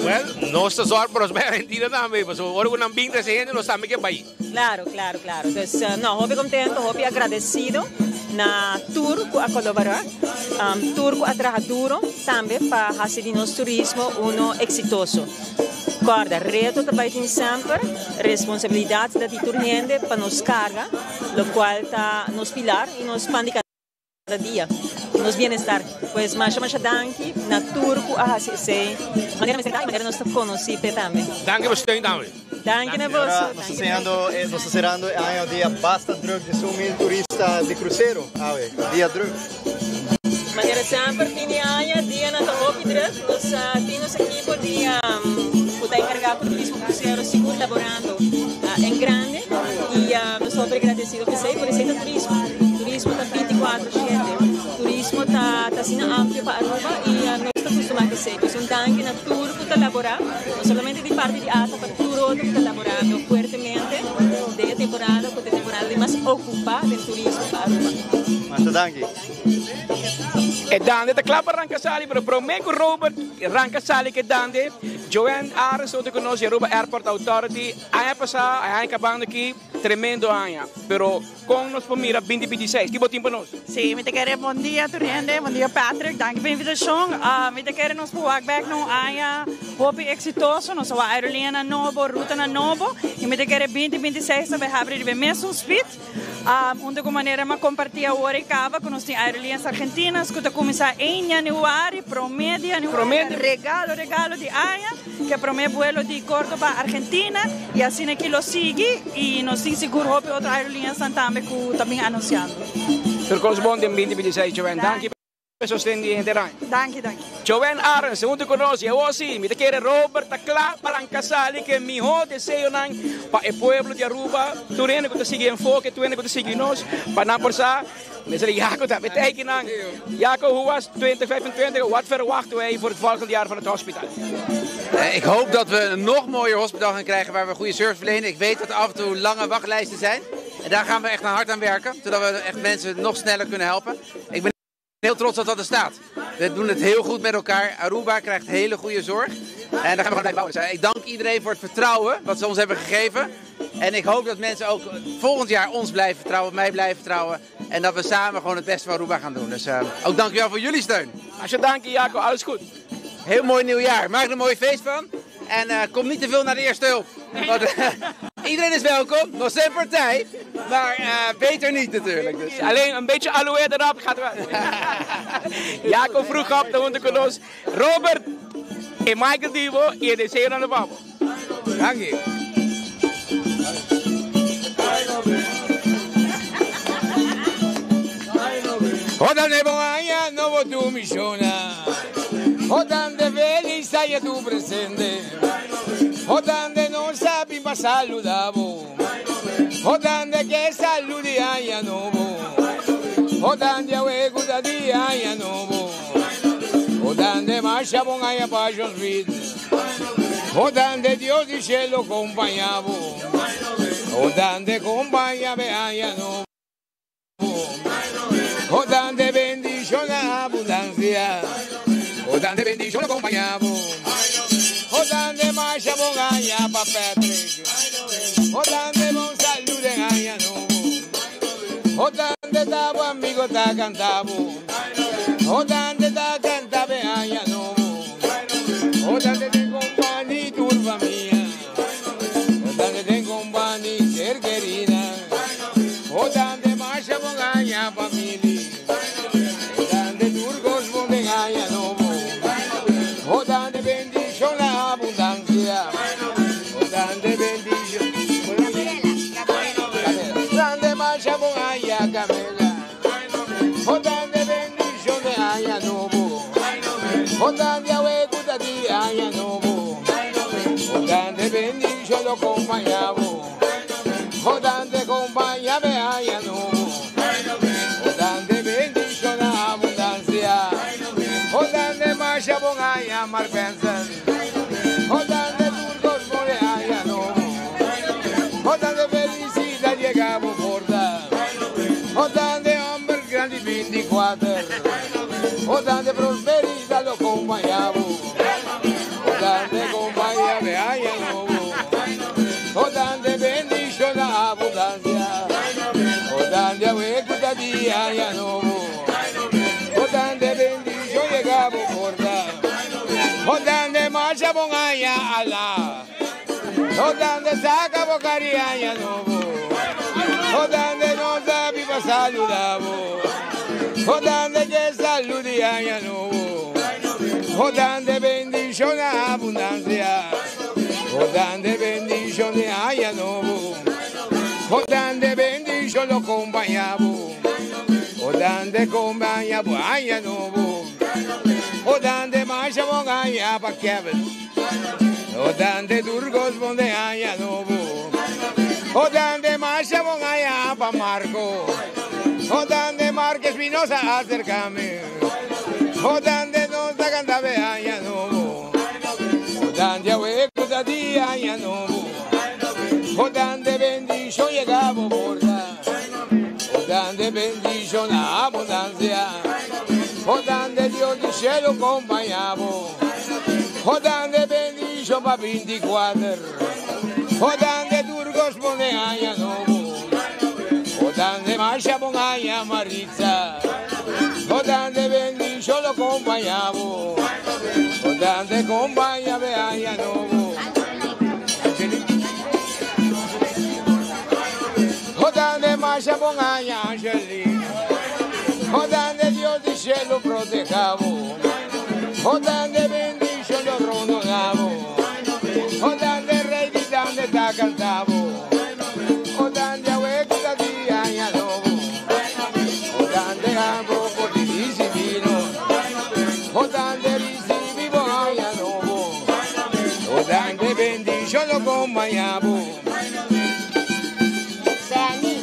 Well, nos ta zorg pa nos bai Argentina tambe pasobra ora cu nan bin trece hende nos tambe ke bai. Claro, claro, claro. Dus no, hopi contento, hopi agradecido na tur cu a colabora, tur cu a traha duro tambe pa haci di nos turismo uno exitoso. Kòrda, reto ta bai tin semper, responsabilidat ta di tur hende pa nos karga, lokual ta nos pilar i nos pan di kada dia, nos bienestar. Pues masha masha danki na tur ku a hasi esei manera mester ta i manera nos ta konosí p'e tambe. Danki pa steun tambe. Danki na boso. Nos ta señando, nos ta serando e aña dia basta druk di su mil turista di krusero awe, dia druk. Manera semper fin di aña dianan ta hopi druk. Nos tin nos ekipo di ku ta enkargá ku turismo krusero sigur laborando en grande i nos ta hopi agradesido p'esei por esei ta turismo. Turismo ta 24 shete. Turismo ta asina amplio pa Aruba i nos ta kustumá ku esei. Pues un danki na tur ku ta laborá, no solamente di parti di ata pero tur otro ku ta laborando fuertemente den e temporada ku ta e temporada di mas okupá den turismo pa Aruba. Masha danki. E dande ta kla pa ranka sali, pero prome ku Robert ranka sali ku e dande, Joanne Arends otro ku nos di Aruba Airport Authority, aña pasá, e aña kabando aki, Tremendo aña, pero con nos por mira 2026? Ki bo tin pa nos? Sí, mi ta kere bon dia tur hende, bon dia Patrick, danki pa invitacion. Mi ta kere nos por wak bek na un aña hopi exitoso, nos a wak aerolineanan nobo, rutanan nobo y mi ta kere 2026 ta bay habri riba e mesun speed. Unda cu manera mi a comparti awor e caba cu nos tin Aerolíneas Argentinas cu ta cuminsa ein januari, prome di januari, regalo regalo di aña, cu e prome vuelo di Cordoba, Argentina, y asina aki lo sigui y nos tin sigur hopi otro aerolíneasnan tambe cu ta bin anunciando. Tur cos bon den 2026, Joanne. Danki. E sosten di henter aña. Danki, danki. Joanne Arends, huntu ku nos, i awor sí, mi ta kere Robert ta kla pa ranka sali ku e mihó deseonan pa e pueblo di Aruba, tur hende ku ta sigui Enfoke, tur hende ku ta sigui nos, pa nan por sa, mester di Jaco tambe ta eikinan. Jaco, hoe was 2025? Wat verwachten wij voor het volgende jaar van het hospitaal? Ik hoop dat we een nog mooier hospitaal gaan krijgen waar we goede service verlenen. Ik weet dat er af en toe lange wachtlijsten zijn. En daar gaan we echt hard aan werken, zodat we echt mensen nog sneller kunnen helpen. Ik ben heel trots dat dat er staat. We doen het heel goed met elkaar. Aruba krijgt hele goede zorg. En daar gaan we gewoon blijven bouwen. Dus, ik dank iedereen voor het vertrouwen wat ze ons hebben gegeven. En ik hoop dat mensen ook volgend jaar ons blijven vertrouwen, mij blijven vertrouwen. En dat we samen gewoon het beste van Aruba gaan doen. Dus ook dankjewel voor jullie steun. Alsje dank je, Jaco. Alles goed. Heel mooi nieuwjaar. Maak er een mooi feest van. En kom niet te veel naar de eerste hulp. Want iedereen is welkom, nog zijn partij. Maar beter niet natuurlijk. Dus. Alleen een beetje aloe erop gaat wel. Jaco vroeg op de hondenkolos. Robert en Michael Divo en de Zee aan de Babo. Dank je. Oda de Boaña no votó misiona. Oda de feliz haya tu presente. Oda de no sabe pa saludabo. Oda de que salude haya novo. Oda de awego da dia haya novo. Oda de marcha bon haya pa Street. Oda de Dios y cielo acompañabo. Oda de compañía ve haya novo. Oda de bendición abundancia. Oda de bendición acompañabo. Oda de marcha bon haya pa Patrick. Oda de bon salud en haya novo. Oda de tabo amigo ta cantabo. Oda de ta canta ve haya novo. Oda de te compañía turba mía. Oda de te compañía ser querida. Oda de marcha bon haya familia. Oda de turcos bon de haya novo. Oda de bendición la abundancia. Oda de bendición. Grande marcha bon haya camela. Oda de bendición de haya novo. Oda de aweguda de haya novo. Oda de bendición lo acompañabo. Oda de compañía de haya novo. Oda de bendición la abundancia. Oda de marcha bon haya Mark Benson. Oda de turcos bon haya novo. Oda de felicidad llegamos borda. Oda de hombre grande 24. Oda de prosperidad lo acompañamos. Oda de compañía de haya novo. Oda de bendición la abundancia. Oda de aweguda de haya novo. Oda de bendición llegamos borda. Oda de marcha bon haya alá. Oda de saca bocaría haya novo. Oda de no sabe pa saludabo. Oda de que salude haya novo. Oda de bendición la abundancia. Oda de bendición de haya novo. Oda de bendición lo acompañabo. Oda de compañía haya novo. Oda de marcha bon haya pa Kevin. Oda de Durgos bon de haya novo. Oda de marcha bon haya pa Marco. Oda de Marco Espinosa acércame. Oda de no canta ve haya novo. Oda de aweguda de haya novo. Oda de bendición llegamos borda. Oda de bendición la abundancia. Oda de Dios y cielo acompañamos. Oda de bendición pa 24. Oda de Turcos pone haya novo. Odande marcha bon aña Maritza. Odande bendición lo acompañamos. Odande compañía ve aña novo. Odande marcha bon aña Angelina. Odande Dios del cielo protejamos. Odande bendición lo rondonamos. Odande rey di dande ta cantamos. Odande ahueca di aña novo. Odande amo por di divino. Odande recibimos aña novo. Odande bendición lo acompañamos. Benny.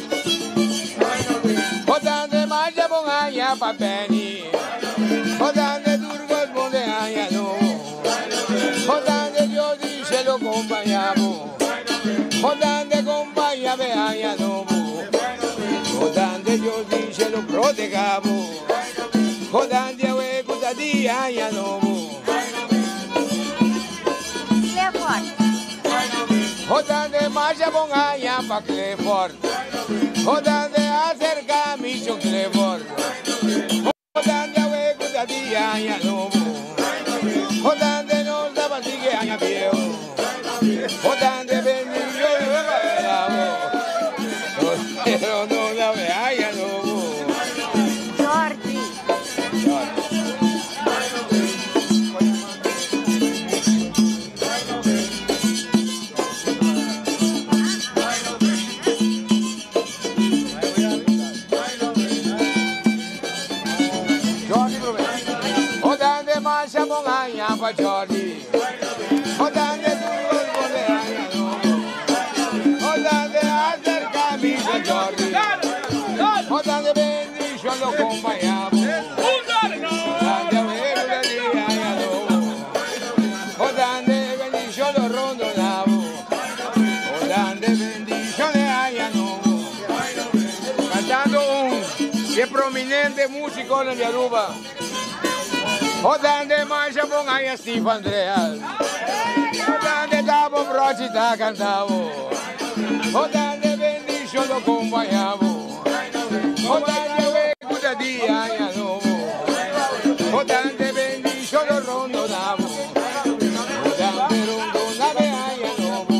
Odande marcha bon aña pa Benny. Odande Durgos bon de aña novo. Odande Dios dice lo acompañamos. Odande compañía ve aña novo. Odande Dios dice lo protegamos. Odande ahueca di aña novo. Clifford. Odande marcha bon aña pa Clifford. Odande acerca Mission Clifford. Odande ahueca di aña novo. Odande nos daba sigue aña viejo. Odande bendición Pero no la ve aña novo. Jordi. Jordi Rubén. Odande marcha bon aña pa Jordi. Odande Durgos bon de aña novo. Odande acerca misa Jordi. Odande bendición lo acompañamos. Odande abuelo de día aña novo. Odande bendición lo rondonamos. Odande bendición de aña novo. Cantando un que prominente músico de Aruba. Odande marcha bon aña Steve Andreas. Odande tabo brochita cantavo. Odande bendición lo acompañamos. Odande we día aña novo. Odande bendición lo rondonamos. Odande rondoname aña novo.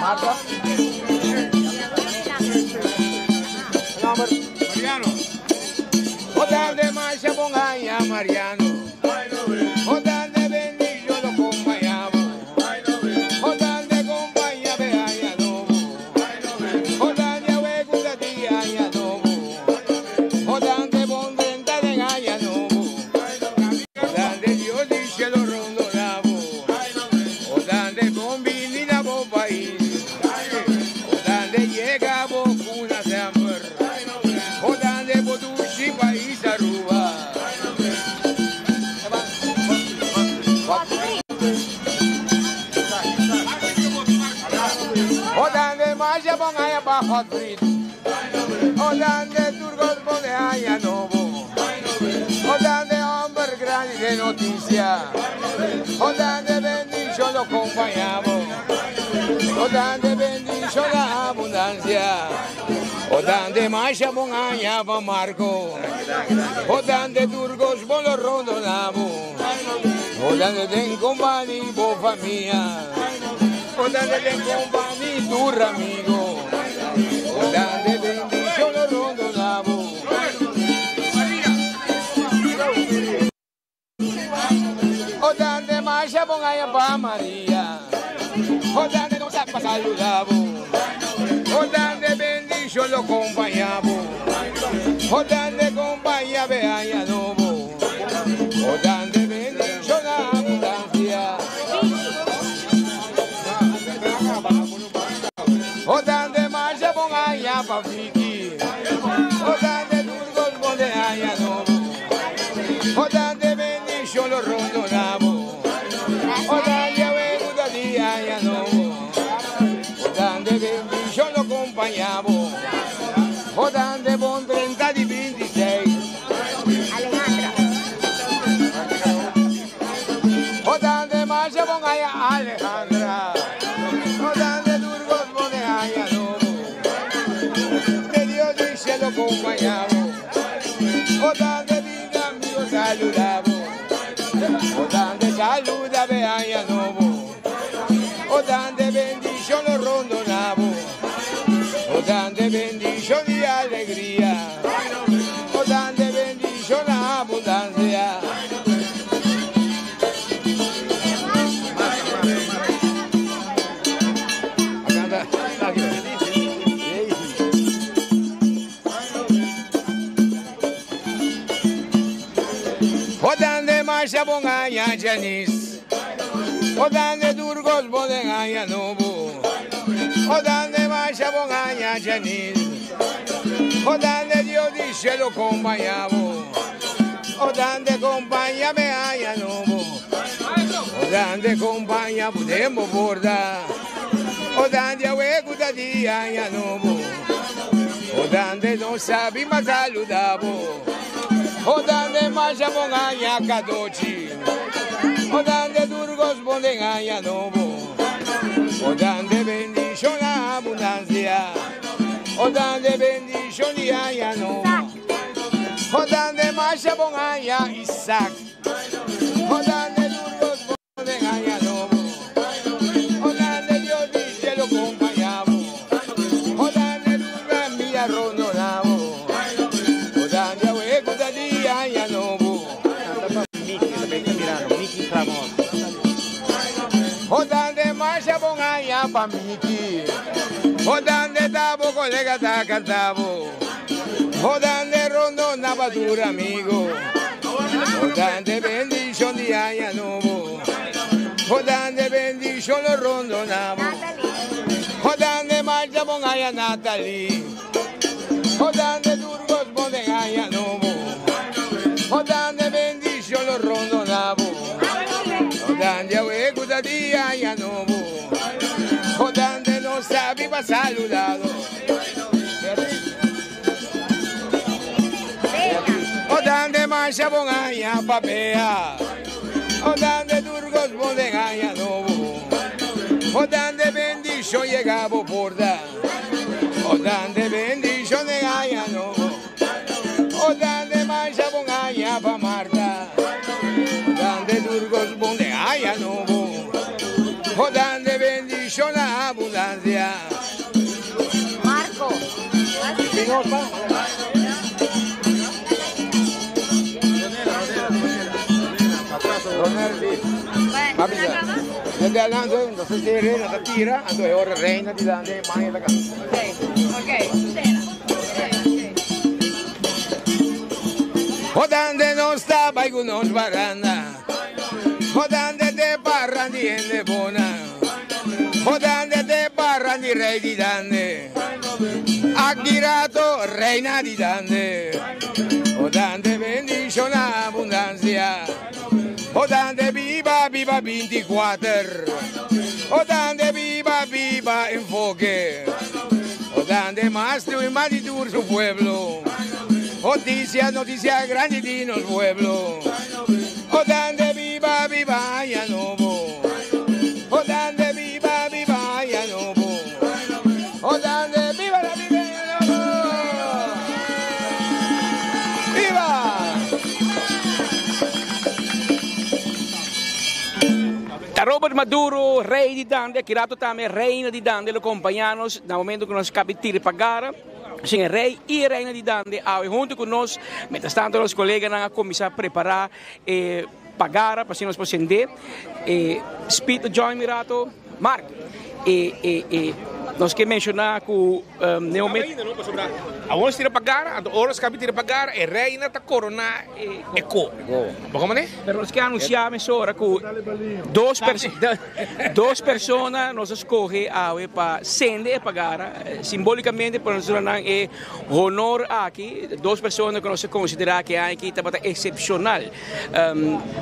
Marta. Okay. Mariano. Odande marcha bon aña Mariano. Odande bendición lo acompañamos. Odande compañía ve aña novo. Odande ahueca día aña novo. Odande bon venta de aña novo. Odande Dios dice lo rondonamos. Odande combinina bo país. Odande llega bo cuna sempre. Odande bodushi país Aruba. Odande marcha bon aña pa Godfried. Odande Turgos bon de aña novo. Odande hombre grande de noticia. Odande bendición lo acompañamos. Odande bendición la abundancia. Odande marcha bon aña pa Marco. Odande Turgos bon lo rondonamos. Odande den company bo familia. Odande den company tu amigo. Odande bendición lo rondonamos. Odande marcha bon aña pa María. Odande nos pa saludamos. Odande bendición lo acompañamos. Odande compañía ve aña novo. Odande bendición la abundancia. Odande marcha bon aña pa Vicky. Odande Turgos bon de aña novo. Odande bendición lo rondonamos. Odande abuelo día aña novo. Odande bendición lo acompañamos. Odande bon 30 di 26. aña Alejandra. O dande Durgos bon den aña nobo. De Dios di cielo acompañabo. O dande vida amigo saludabo. O dande saluda be aña nobo. O dande bendición lo rondonabo. O dande bendición y alegría. O dande bendición abundancia. O dande masha bon aña Janice. O dande Durgos bon den aña nobo. O dande masha bon aña Janice. O dande Dios dice lo acompañabo. O dande acompáñame aña nobo. O dande compaña podemos borda. O dande awe di aña nobo. O dande no sabi mas saludabo. O dande masha bon aña kadochi. O dande Durgos bon den aña nobo. O dande bendición abundancia. O dande bendición y aña nobo. O dande masha bon aña Isaac. O dande Durgos bon den aña nobo. O dande Dios dice lo acompañabo. O dande Durga mía rondonabo. O dande awe di aña nobo. O dande masha bon aña pa Miki. O dande tabo colega ta cantabo. O dande rondona pa tu amigo. O dande bendición di aña nobo. O dande bendición lo rondonabo. O dande masha bon aña Natalie. O dande Durgos bon den aña nobo. O dande bendición lo rondonabo. O dande awe di aña nobo. O dande no sabe pa saludado. O dande masha bon aña papea. O dande Durgos bon den aña nobo. O dande bendición llegabo borda. O dande bendición de aña nobo. O dande masha bon aña pa Marta. O dande Durgos bon de aña nobo. O dande bendición abundancia. Marco. Desde adelante, entonces si reina te tira, entonces ahora reina di dande, mãe da casa. Ok. O dande no estaba y nos baranda. O dande te parrandi en de bona. O dande te parrandi rey di dande. Akirato reina di dande. O dande bendición abundancia. O dande viva, viva 24. O dande viva, viva enfoque. O dande más y más di su pueblo. Noticia, noticia grande di nos pueblo. O dande viva, viva aña novo. O dande viva, viva aña novo. O dande viva la viva aña novo. ¡Viva! Ta Robert Maduro, rey di Dande, Kirato tambe reina di Dande, lo acompaña nos na momento cu nos cabi tira pagara. Sin e rey y e reina di Dande awe hunto cu nos, mientras tanto nos coleganan a cuminsa prepara e pagara pa asina nos por sende. E Speed join mi rato. Mark, e e e nos ke menciona cu den momento. Ainda no, pasobra awor nos tira pagara, anto ora nos cabi tira pagara e reina ta corona e co. Bo como ne? Pero nos ke anuncia mesora cu dos dos persona nos a scoge awe pa sende e pagara, simbolicamente pa nos duna nan e honor aki, dos persona cu nos a considera cu aki tabata excepcional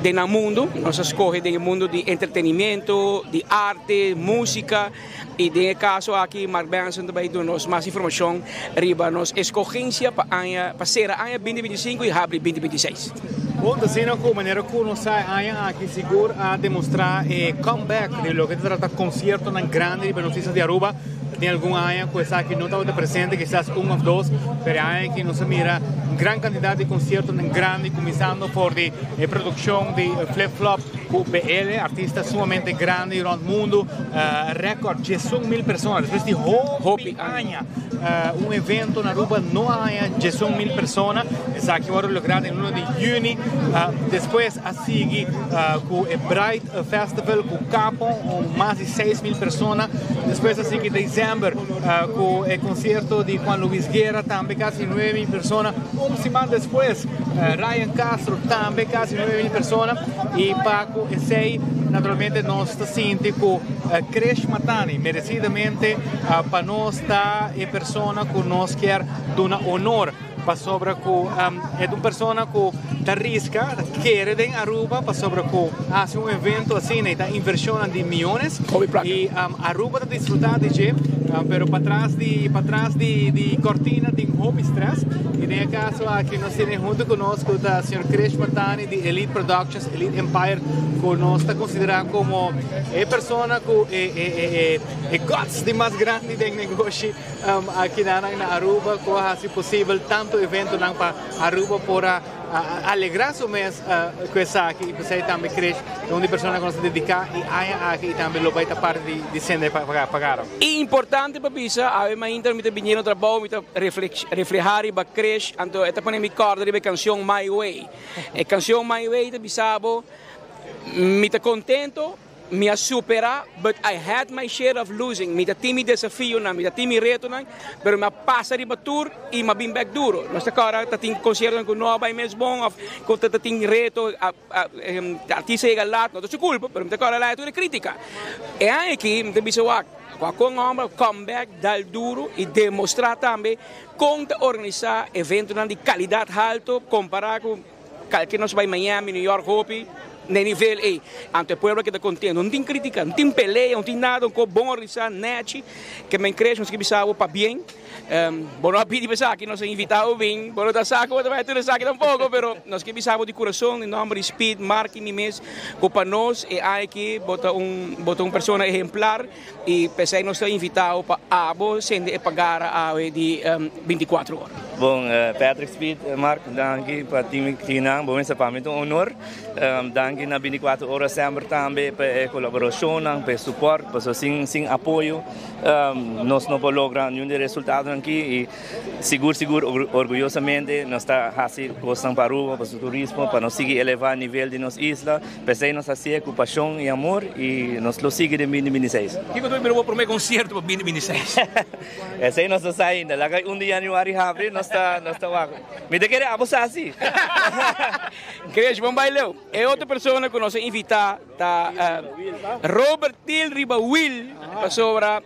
den nan mundo, nos a scoge den e mundo di entretenimiento, di arte, musica y den e caso aki. aki Mark Benson ta bai duna nos mas informashon riba nos eskogensia pa aña pa sera aña binti binti sinku i habri binti binti seis. Bon, ta asina ku manera ku nos sa e aña aki sigur a demostrá e comeback di loke ta trata konsiertonan grandi riba nos isla di Aruba. Ta tin algun aña ku esaki no tabata presente, kisas un òf dos, pero e aña aki nos a mira un gran kantidat di konsiertonan grandi kuminsando for di e produkshon di Flip Flop ku BL, artista sumamente grandi rònt mundu, rèkòrt 11,000 persona despues di hopi aña. Un evento na Aruba no a haña 11,000 persona. Esaki wòrdu lográ den luna di yüni. Despues a sigui ku e Bright Festival ku Capo, mas di 6,000 persona. Despues a sigui desèmber ku e konsierto di Juan Luis Guerra, tambe kasi 9,000 persona. Un siman despues Ryan Castro, tambe kasi 9,000 persona. I pa ku esei naturalmente nos ta sinti ku Krish Matani meresidamente pa nos ta e persona ku nos kier duna honor pasobra ku e ta un persona ku ta riska, ta kere den Aruba pasobra ku hasi un evento asina y ta inversionnan di miyones y Aruba ta disfruta di dje pero patras di patras di di cortina tin hopi stress y den e caso aki nos tene hunto ku nos ku ta señor Krish Matani di Elite Productions, Elite Empire ku nos ta considera como e persona ku e e e E guts di mas grandi den negoshi akinan na Aruba cu a haci posibel tanto eventonan pa Aruba por a alegra su mes cu esaki y pesey tambe Krish ta un di persona cu nos ta dedica e aña aki y tambe lo bay ta parti di Sende Pagara. Importante pa bisa, awe mainta mi ta biniendo trabou mi ta refleha riba Krish anto e ta pone mi corda riba e cancion My Way. E cancion My Way ta bisa bo mi ta contento. Mi a supera, but I had my share of losing. Mi ta tin mi desafionan, mi ta tin mi retonan, pero mi a pasa riba tur y mi a bin bek duro. Nos ta kòrda ta tin conciertonan cu no a bai mes bon of cu ta tin reto, artista yega laat, no ta su culpa, pero mi ta kòrda laat tur e critica. E aña aki mi ta bisa wak, cu un homber a come back, dal duro y demostra tambe con ta organisa eventonan di calidad halto compara cu. Kalke nos bai Miami, New York hopi na e nivel ei. Anto e pueblo a keda kontento. No tin kritika, no tin pelea, no tin nada, un kos bon organisá, nèchi, ke men kres nos ke bisa bo pabien. Bo no a pidi pa esaki, nos a invitá bo bin. Bo no ta sa ku bo ta bai tur esaki tampoko, pero nos ke bisa bo di kurason, den nòmber di Speed, Mark i mi mes, ku pa nos e aña aki bo ta un bo ta un persona ehemplar i p'esei nos ta invitá bo pa abo sende e pagara awe di bintikuatro ora. Bon, Patrick Speed, Mark, danki pa tin mi kinan. Bo mester pa mi ta un honor. Danki na 24 Ora semper tambe pa e kolaborashonnan, pa e support, pasobra sin sin apoyo nos no por logra niun di e resultadonan aki i sigur sigur orguyosamente nos ta hasi kosnan pa Aruba, pa su turismo, pa nos sigui eleva nivel di nos isla. P'esei nos hasié ku pashon i amor i nos lo sigui den 2026. Kiko ta bira bo promé konsierto pa 2026? Esei nos no sa ainda. Laga un di januari habri nos ta nos ta wak. Mi ta kere abo sa si. Krish, bon bai leu. E otro persona ku nos a invitá ta Robert Thiel riba Will pasobra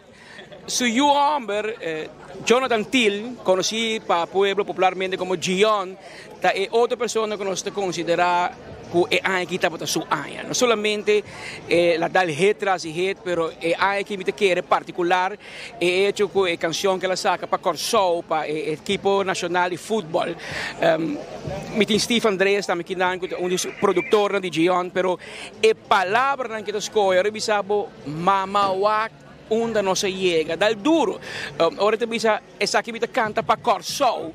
su yu hòmber Jonathan Thiel, konosí pa pueblo popularmente komo Gion, ta e otro persona ku nos ta konsiderá ku e aña aki tabata su aña. No solamente el a dal hit tras di hit, pero e aña aki mi ta kere partikular E hecho ku e kanshon ku el a saka pa Kòrsou, pa e ekipo nashonal di futbòl. Mi tin Steve Andreas tambe kinan ku ta un di su produktornan di Gion, pero e palabranan ku e ta skohe ora e bisa bo mama wak unda nos a yega, dal duro. Ora e ta bisa esaki mi ta kanta pa Kòrsou,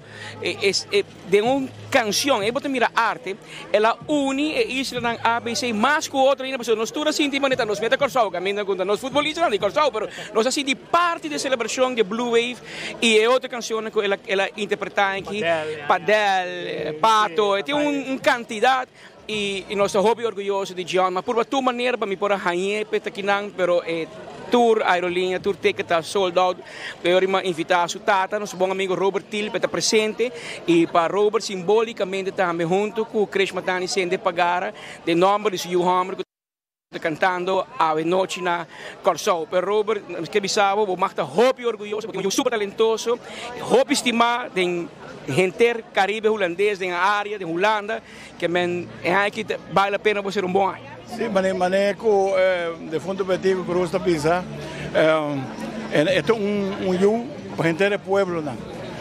Den un cancion, ey bo ta mira arte, el a uni e islanan ABC mas cu otro ainda pasobra nos tur a sinti manera nos meta Corsou, caminda cu ta nos futbolistanan di Corsou, pero nos a sinti parti di e celebracion di e Blue Wave y e otro cancionnan cu el a interpreta aki, Padel, Pato, e tin un cantidad Y nos ta hopi orguyoso di John. Ma purba tur manera pa mi por a hañ'é p'e ta kinan, pero e tur aerolinea, tur ticket ta sold out. Pero mi a invita su tata, nos bon amigo Robert Thiel, p'e ta presente. Y pa Robert simbolicamente tambe hunto cu Krish Matani sende pagara den nomber di su yu homber cu ta cantando awe nochi na Kòrsou. Pero Robert, mi ke bisa bo, bo mag ta hopi orguyoso, bo tin un yu super talentoso, hopi stimá den henter Caribe Hulandes, den área, den Hulanda. Ke men e aña aki ta bale la pena bo ser un bon aña. Sí, mane mane ku defunto Betico Cruz ta bisa. E ta un un yu pa henter e pueblonan.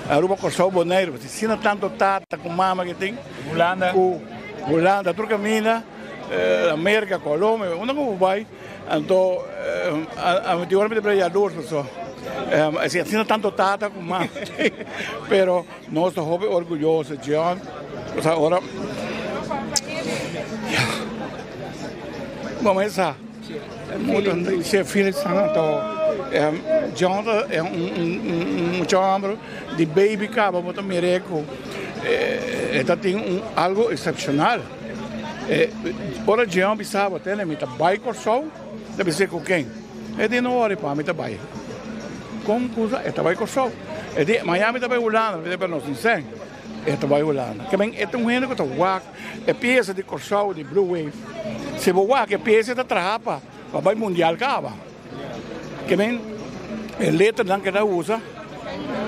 Aruba, Kòrsou, Boneiru. Si asina tantu tata ku mama ke tin. Hulanda. Ku Hulanda tur kaminda, Amerika, Colombia, unda ku bo bai. Anto ami tin ora mi ta bira yalurs pasobra asina tantu tata ku mama tin. Pero nos ta hopi orguyoso. Jeon, ora bo mesa. Si Felix anto John ta un mucha homber di baby caba bo ta mira cu e ta tin un algo excepcional. Ora John bisa bo tene mi ta bay Corsou ta bisa cu ken? E di no worry pa mi ta bay. Con cusa e ta bay Corsou. E di mañana mi ta bay Hulanda mi ta bay pero nos tin cen. E ta bai Hulanda. Ke men e ta un hende ku ta wak e piesa di Kòrsou di Blue Wave. Si bo wak e piesa ta traha pa pa bai mundial kaba. Ke men e letranan ke ta usa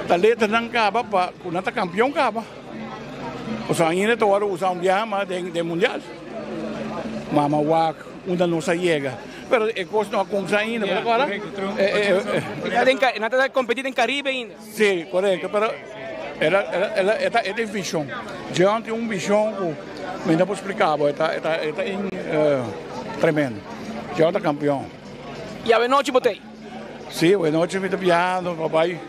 ta letranan kaba pa ku nan ta kampion kaba. Pasobra ainda ta wòrdu usa un biaha mas den den mundial. Mama wak unda nos a yega. Pero e kos no a kumsa ainda, bo ta kòrda? Nan ta kompetí den Karibe ainda. Sí, korekto, pero el a, el a, e ta, e tin vishon. Jeon tin un vishon ku mi no por splika bo, e ta, e ta, e ta in tremendo. Jeon ta kampion. I awenochi bo ta ei? Sí, awenochi mi ta biahando pa bai,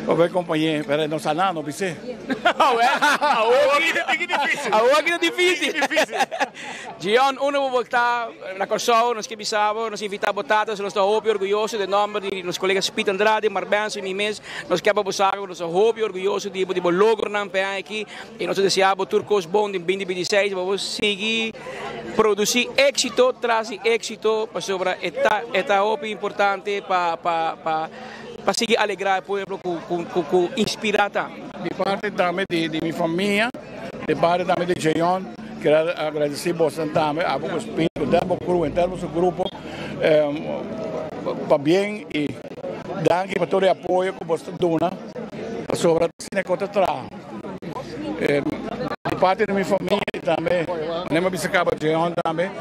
pa bai kompañ'é, pero e no sa nada, no bis'é. Awor aki ta difísil. Jeon, unda bo ta na Kòrsou, nos ke bisa bo, nos invitá bo tata, nos ta hopi orguyoso den nòmber di nos kolega Speed Andrade, Mark Benson i mi mes, nos ke pa bo sa ku nos ta hopi orguyoso di bo, di bo logronan p'e aña aki i nos ta deseá bo tur kos bon den binti binti seis, pa bo sigui produsí éksito tras di éksito pasobra e ta e ta hopi importante pa pa pa pa sigui alegrá e pueblo ku ku ku inspirá tambe. Di parti tambe di di mi famia, di parti tambe di Jeon, Kier a agradeci bosonan tambe, abo cu Speed, cu Delbo Crew, henter boso grupo, pabien y danki pa tur e apoyo cu boso ta duna pasobra asina cu ta traha. Di parti di mi famia y tambe manera mi a bisa caba Jeon tambe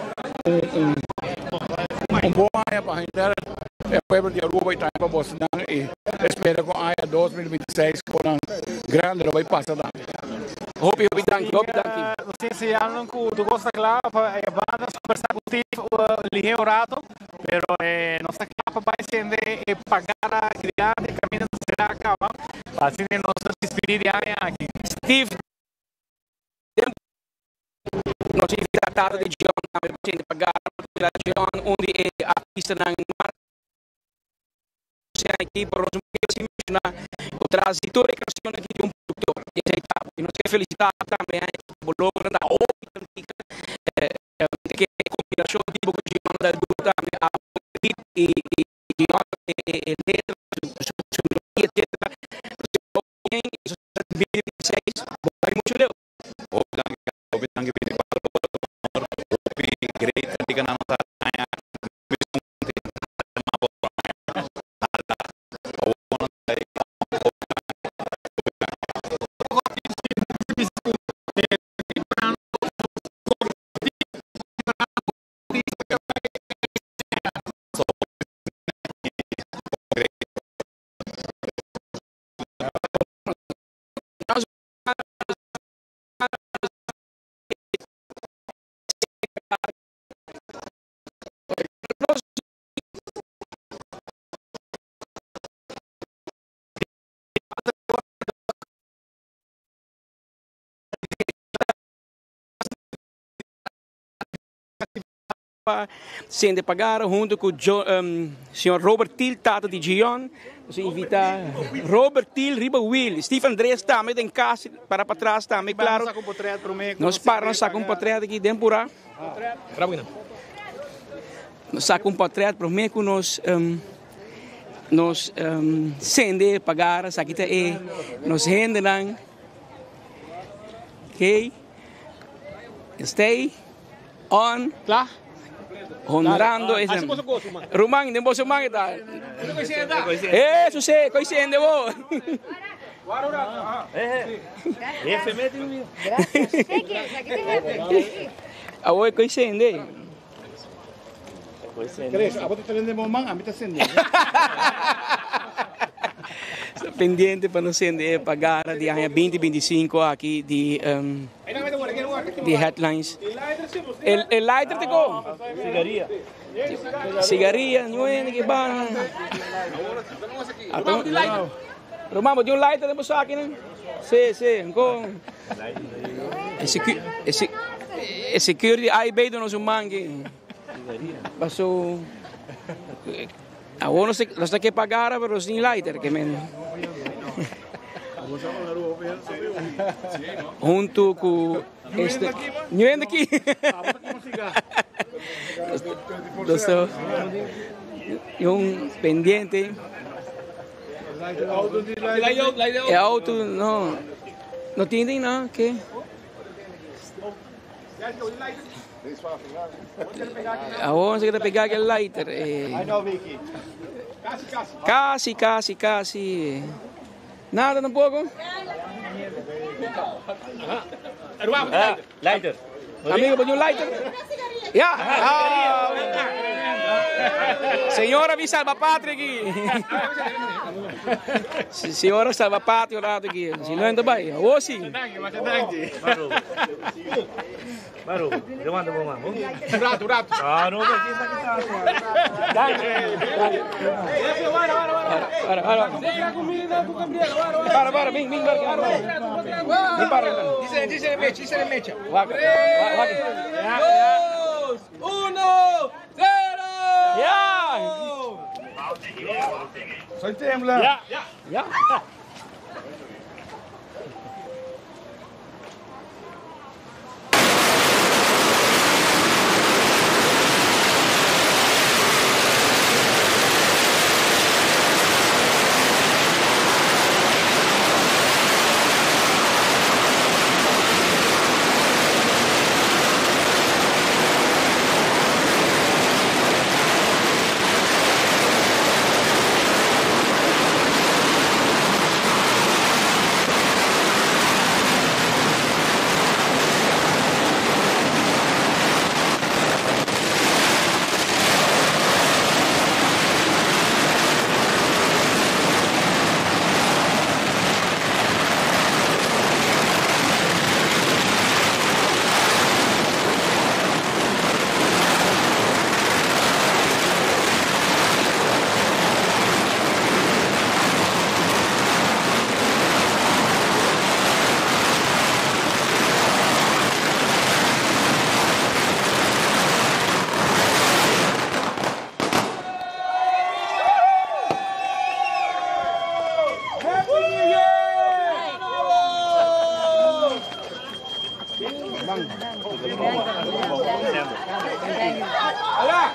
un bon aña pa henter e pueblo di Aruba y tambe pa bosonan y espera cu aña 2026 cu nan grande lo bay pasa tambe. Hopi hopi danki, hopi danki. Nos tin señalnan cu tur cos ta cla pa e banda nos conversa cu Steve lihe un rato, pero nos ta cla pa bay sende e pagara dilanti caminda ta cera caba pa asina nos ta despidi di aña aki. Steve nos invita tata di John tambe pa sende pagara, John un di e artistanan mas. Aki por nos mira sin menciona cu tras di tur e cancionnan aki tin un productor y esey ta y nos ke felicita tambe a bo logronan ta hopi cantica ke combinacion tipo cu Gion ta du tambe a beat y Gion e letra su melodia etcetera bien y eso ta 2026 bo bay mucho leu. Hopi danki hopi danki hopi great cantica nan nos a haña. Sende Pagara hunto cu señor Robert Thiel, tata di Gion. Nos a invita Robert Thiel riba wiel. Steve Andres tambe den cas para patras tambe, claro. Nos para nos saca un potret aki den pura. Nos saca un potret prome cu nos nos sende Pagara. Esaki ta e nos hendenan. Okay. Stay on. Kla? Honrando es. Ruman, den boso man eta. Eh, suse, koi sende bo. Awo koi sende. Chris, abo ta trende bo man, ami ta sende. Pendiente pa nos sende e pagara di aña 2025 aki di um, di headlines. El, el lighter te ko? Sigaria. Sigaria, nyuen ki ba. Ato, Roman, bo tin un lighter den bo saki nan? Si, si, nko. E secu, e se, e security AIB do nos un mangi. Paso Awor nos nos ta ke pagara pero nos tin lighter ke men. Hunto ku este Ñu aki. Nos ta un pendiente. E auto no no tin tin no ke. Awor se ta pega ke lighter. Eh. Casi, casi, casi. Nada tampoco. Lighter. Amigo, pon un lighter. Ya. Ah. Señora mi salva patria aquí. Señora salva patria un rato aquí. Si no entra bai. Awor sí. Baru, levanta bo man. Un rato, un rato. Ah, no, pero aquí está Para, para. Para, para, bin, bin, para. Bin, para. Dice, dice mecha, dice mecha. Wak, wak. Dos, uno, cero. Ya. Soy tembla. Ya. Ya.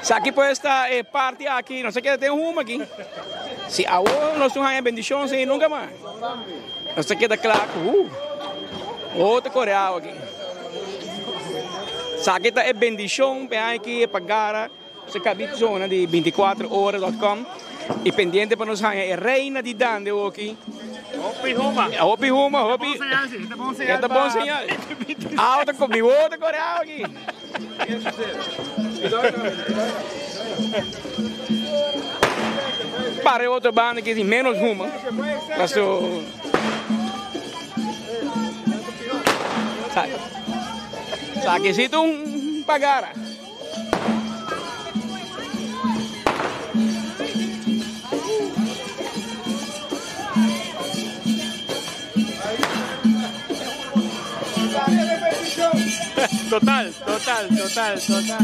Sa aki pues ta e party aki, nos a keda den huma aki. Si awor nos no haña bendishon si nunka mas. Nos ta keda kla ku otro kore awa aki. Sa aki ta e bendishon pe haña aki e pagara se kabi zona di 24 ora dot com y pendiente pa nos haña e reina di dande oki. Hopi huma. Hopi huma, hopi. Esta bon señal. Esta bon señal. Awa ta mi wowo ta kore awa aki. Para e otro banda ki tin menos huma. Paso Sa kisito un pagara. Total, total, total, total.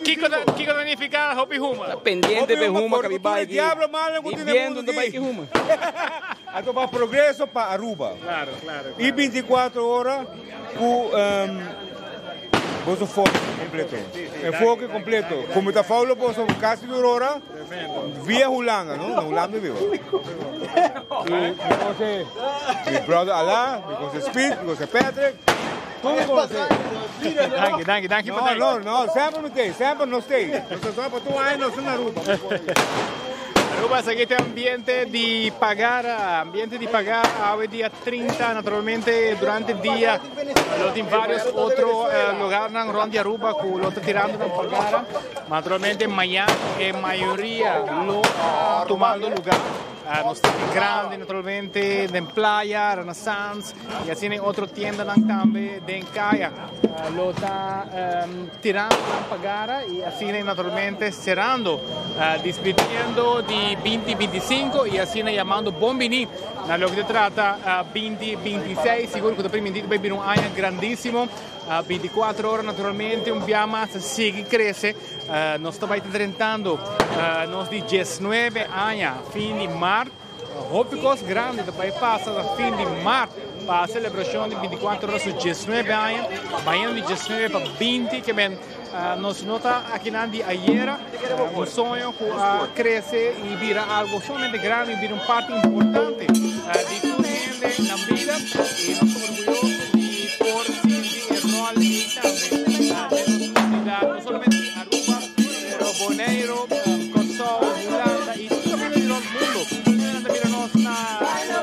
Kiko ta kiko ta nifica hopi huma? Pendiente pe huma ka bi bai ki. Diablo malo ku Ni viendo unda bai ki huma. Anto pa progreso pa Aruba. Claro, claro. Y 24 ora ku um, boso foco completo. Enfoque completo. Como ta faulo boso casi dura ora via Hulanda, no? Na Hulanda vivo. Y mi conoce mi brother Alá, mi conoce Speed, mi conoce Patrick. Tú me conoces. Danki, danki, danki No, no, no, semper mi tei, semper nos tei. Nos ta pa tu aña nos na Aruba. Aruba esaki ta e ambiente di pagara, ambiente di pagara awe dia 30, naturalmente durante dia lo tin varios otro lugarnan rond di Aruba cu lo ta tirando nan pagara, naturalmente mañan e mayoria lo ta tumando lugar. Nos tin e grandi naturalmente den playa, Renaissance y asina e otro tiendanan tambe den caya lo ta tirando nan pagara y asina naturalmente cerando, despidiendo di binti binticinco y asina yamando bon bini na loke ta trata binti bintiseis. Sigur cu ta priminti ta bay bira un aña grandisimo, 24 ora naturalmente un bia mas ta sigui crece. Nos ta bai ta drentando nos di diesnuebe aña fin di mart. Hopi kos grandi ta bai pasa na fin di mart pa selebrashon di 24 ora su diesnuebe aña. Bayendo di diesnuebe pa binti ke men nos no ta akinan di ayera. Un soño ku a krese i bira algo sumamente grandi, bira un parti importante di tur hende nan bida i nos ta orguyoso di por sinti e ròl ei tambe. Den nos comunidad, no solamente di Aruba, pero Boneiro, Kòrsou, Hulanda y tur caminda di rond mundo. Nan ta mira nos na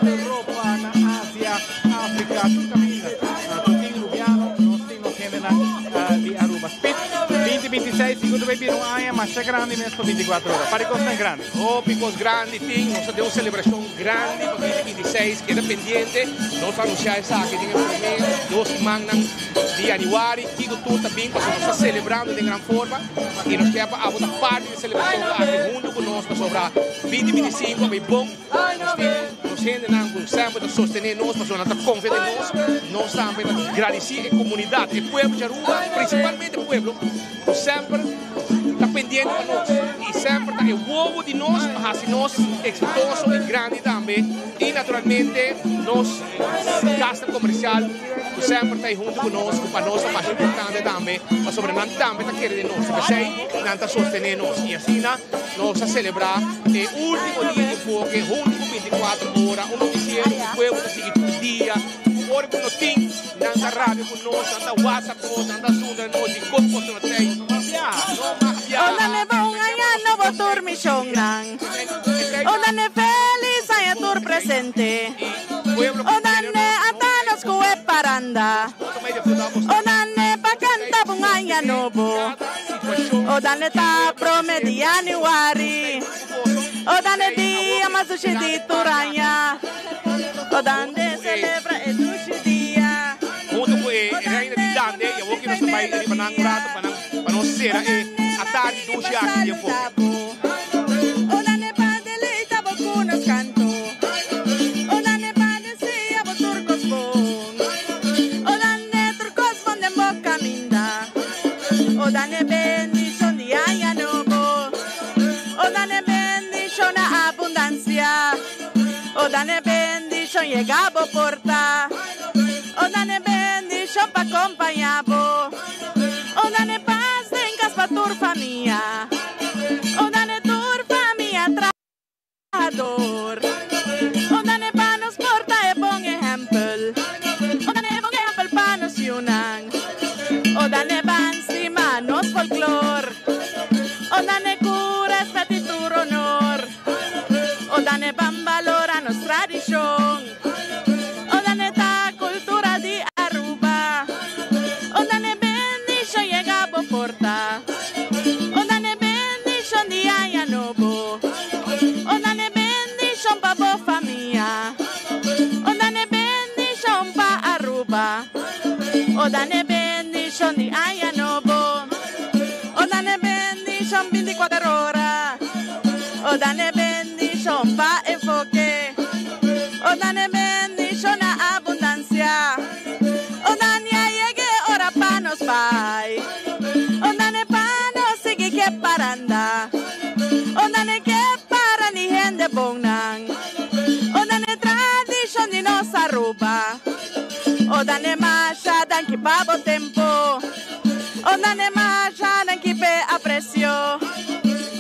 Europa, na Asia, Africa, tur caminda. Tur tin Rubiano, nos tin nos hendenan di Aruba. Speed 2026 sigur ta bay bira un aña masha grandi mes pa 24 ora. Par di cosnan grandi. Hopi cos grandi tin. Nos ta den un celebracion grandi pa 2026. Keda pendiente. Nos ta anuncia esaki den e prome dos simannan. Di januari kiko tur ta bin pasobra nos ta celebrando den gran forma y nos kier pa abo ta parti di e celebracion aki hunto cu nos pasobra binti binti sinku a bay bon. Nos tin nos hendenan cu semper ta sostene nos pasobra nan ta confia den nos. Nos tambe ta gradici e comunidad, e pueblo di Aruba, principalmente e pueblo cu semper ta pendiente pa nos y semper ta e wowo di nos pa haci nos exitoso y grandi tambe y naturalmente nos gasten comercial cu semper ta hunto cu nos, cu pa nos ta mas importante tambe, pasobra nan tambe ta kere den nos, y p'esey nan ta sostene nos. Y asina nos a celebra e ultimo dia di enfoke hunto cu 24 ora, un noticiero cu pueblo ta sigui tur dia, cu ora cu no tin, nan ta rabia cu nos, nan ta whatsapp nos, nan ta zundra nos di con boso no trae, no mas biaha, no mas biaha. Unda ne bon aña nobo tur mishonnan. Unda ne felis aña tur presente. Unda ne ata nos ku e paranda. Unda ne pa kanta bon aña nobo. Unda ne ta prome di januari. Unda ne dia mas dushi di tur aña. Unda ne celebra e dushi dia. Hunto cu e reina di Dande y awor ki nos ta bay riba nan un rato pa nan pa nos cera e atardi dushi aki di Enfoke. Unda ne pa deleita bo cu nos canto. Unda ne pa desea bo tur cos bon. Unda ne tur cos bon den bo caminda. Unda ne bendicion di aña nobo. Unda ne bendicion na abundancia. Unda ne bendicion yega bo porta. Unda ne bendicion pa compaña bo. Unda ne pas den cas pa tur famia. Unda ne tur famia trahador. Unda ne pa nos porta e bon ehempel. Unda ne bon ehempel pa nos yunan. Unda ne ban stima nos folklor. Unda ne cu respet y tur honor. Unda ne ban balora nos tradicion. Unda ne ta cultura di Aruba. Unda ne bendicion yega bo porta. Unda ne bendicion di aña nobo. Unda ne bendicion pa bo famia. Unda ne bendicion pa Aruba. Unda ne bendicion di aña nobo. Unda ne bendicion binticuater ora. Unda ne bendicion pa enfoke. Unda ne bendicion na abundancia. Unda ne yega ora pa nos bai. Unda ne pa nos sigui ke paranda. Unda ne ke para ni hende bon nan. Unda ne tradicion di nos Aruba. Unda ne masha danki pa bo tempo. Unda ne masha danki p'e aprecio.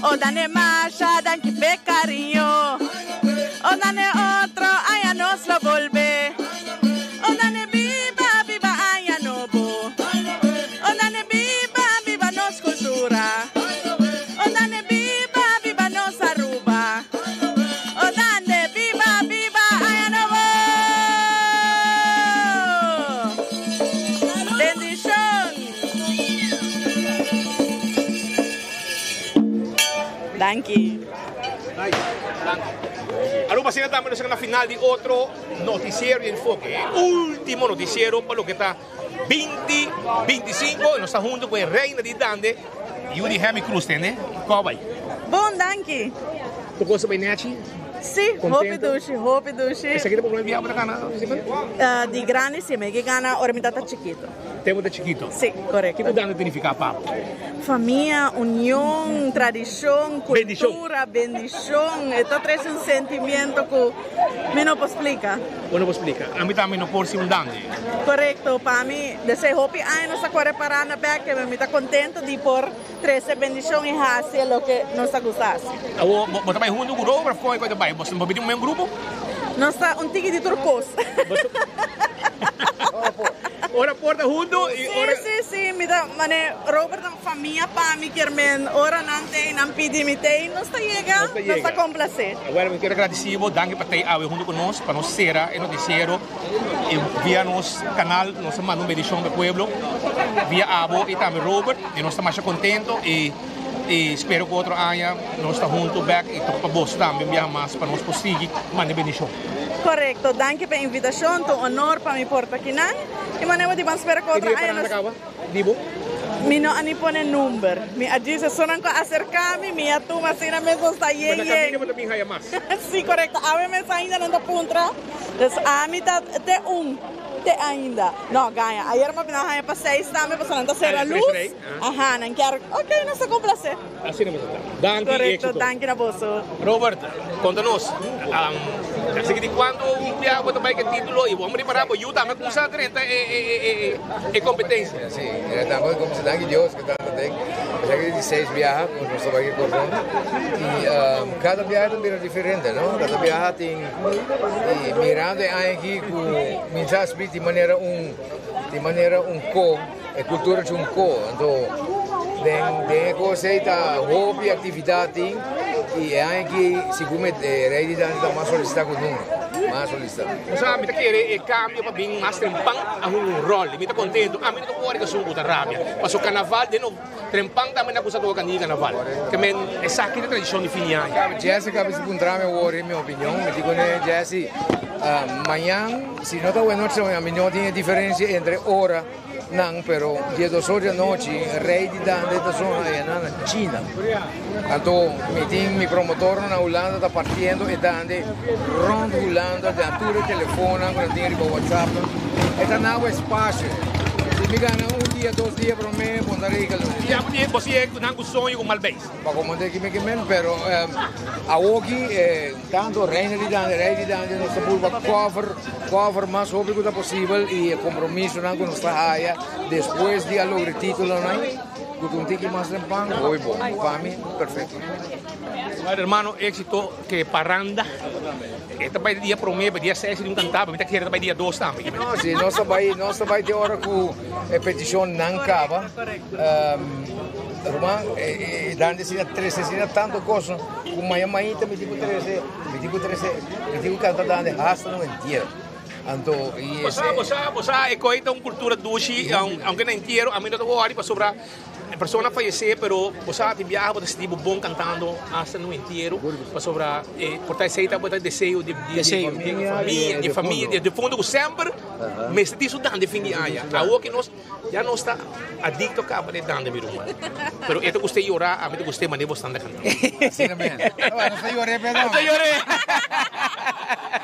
Unda ne masha danki p'e cariño. Unda ne otro aña nos lo bolbe. Unda ne biba, biba aña nobo. Unda ne biba, biba nos cultura. Unda ne biba, biba nos Aruba. Danki. Aruba asina tambe nos a na final di otro noticiero di Enfoke. E ultimo noticiero pa loke ta 20, 25 y nos ta hunto cu e reina di Dande, Judy Hemi Cruz tende. Cor bay? Bon, danki. Tur cos ta bay nechi? Si, hopi dushi, hopi dushi. Esaki ta bo prome biaha bo ta gana? Di grandi si, mi a gana ora mi tata chikito. Tempo ta chikito? Si, korekto. Kiko dande signifiká pa bo? Famia, union, tradishon, kultura, bendishon. E ta trese un sentimiento ku mi no por splika. Bo no por splika. Ami tambe no por si un dande. Korekto. Pa mi, desde hopi aña nos a kore paranda bèk, pero mi ta kontento di por trese bendishon i hasi loke nos ta gusta hasi. Awor, bo ta bai huntu ku Robert of kon e ta bai? Bo ta bini un mes grupo? Nos ta un tiki di tur kos. Ora por ta huntu y ora. Si, si, si, mi ta mane Robert ta famia pa mi kier men ora nan tei nan pidi mi tei nos ta yega nos ta complace. Bueno mi kier agradeci bo danki pa tei awe huntu cu nos pa nos cera e noticiero y via nos canal nos a manda un bendicion pa e pueblo via abo y tambe Robert y nos ta masha contento y y spero cu otro aña nos ta huntu bek y toca pa boso tambe un biaha mas pa nos por sigui manda e bendicion. Korekto, danki pa e invitashon, ta un honor pa mi por ta kinan. I manera bo di ban spera ku otro aña nos. Di bo? Mi no a ni pone number. Mi a djis esunnan ku a aserká mi, mi a tuma asina mes nos ta yen yen. Pero na kaminda bo ta bin haya mas. Si, korekto. Awe mes ainda nan ta puntra. Dus ami ta te un te ainda. No, gaña. Ayer mi a bina haña pa seis tambe pasobra nan ta sera lus. Aha, nan kier. Ok, nos ta komplase. Asina mester ta. Danki y éxito. Correcto, danki na boso. Robert, conta nos, así que di cuando un bia bo ta bay cu e titulo y bo a prepara bo yu tambe cuminsa drenta e competencia. Si, e tambe cuminsa, danki Dios cu tanto den. Esaki ta di seis biaha cu nos ta bay cu e cordon y cada biaha ta bira diferente, no? Cada biaha tin, y mirando e aña aki cu mi sa splita di manera un, di manera un co. E cultura dje un co, anto den den e cos ey ta hopi actividad tin y e aña aki segun mi e rey di danza ta mas solicita cu nunca, mas solicita. Bo sa mi ta kere e cambio pa bin mas trempan a hunga un rol y mi ta contento, ami no ta wori casun cu ta rabia, paso carnaval den no trempan tambe na cusa toca ni carnaval, ke men esaki ta tradicion di fin di aña. Jesse caba si puntra mi awor mi opinion, mi di cune Jesse mañan si no ta awe nochi mi no tin e diferencia entre ora. Nan, pero diesdos or di anochi rey di dande ta zona ayana na China. Anto mi tin mi promotornan na Hulanda ta partiendo e dande rond Hulanda den tur e telefonnan ku nan tin riba WhatsApp. E ta na bo espacio. Si mi gana un dia, dos dia prome, bo ta regla. Ya bo tin bo sigue ku nan ku soño ku mal beis. Pa komo te ki mi ke men, pero awoki Tanto Reina di Dande, Rey di Dande nos ta purba cover, cover mas hopi cu ta posibel y e compromisonan cu nos ta haya despues di a logra e titulonan cu ta un tiki mas trempan, hopi bon. Pa mi, perfecto. Bueno hermano, éxito ke paranda. E ta bai dia prome, dia 6 di un cantaba, mi ta kere ta bai dia 2 tambe. No, si nos ta bai, nos ta bai te ora cu e peticion nan caba. Ruman, e dande asina trece asina tanto cos. Ku maya mainta mi tin ku trese, mi tin ku trese, mi tin ku kanta dande hasta no entiero. Anto i Bo sa, bo sa, bo sa, e koi ta un kultura dushi, aunke na entiero, ami no ta wòri pasobra e persona a fayesé, pero bo sa tin biaha bo ta sinti bo bon kantando hasta no entiero, pasobra e por ta esei ta bo ta deseo di di famia, di famia, di defuntu ku semper mester tin su dande fin di aña. Awor ke nos. Ya nos ta adicto caba de dande mi ruman. Pero e ta gusta yora, ami ta gusta mane bo standa cantando. Asina men. No ta yore pe no. No ta yore.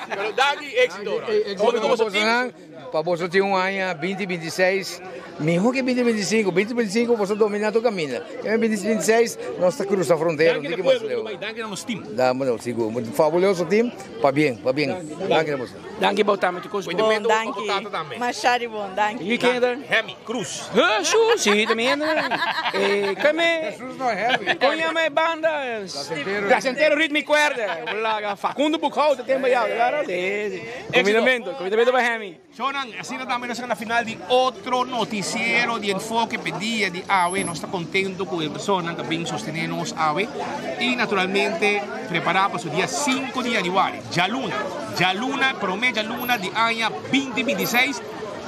Pero danki exito bro. Hopi pa boso nan, pa boso tin un aña binti binti seis miho ke binti binti sinku. Binti binti sinku boso domina tur caminda. E binti binti seis nos ta crusa frontera un tiki mas leu. Danki na nos team. Danki sigur. Fabuloso team. Pabien, pabien. Danki na boso. Danki bo tambe tu kos bon. Danki. Masha di bon, danki. Jullie kinderen? Hemi Cruz. Jesus, si también. Eh, kame. Jesus no heavy. Kon llama e banda? Placentero. Placentero Ritmo y Cuerda. Laga Facundo Boekhout te tempo ya, claro. Sí, sí. Combinamento, combinamento pa Hemi. Shownan, asina tambe nos a na final di otro noticiero di Enfoke p'e dia di awe. Nos ta contento cu e personanan ta bin sostene nos awe y naturalmente prepara pa su dia sinku di januari, djaluna, djaluna, prome djaluna di aña binti binti seis,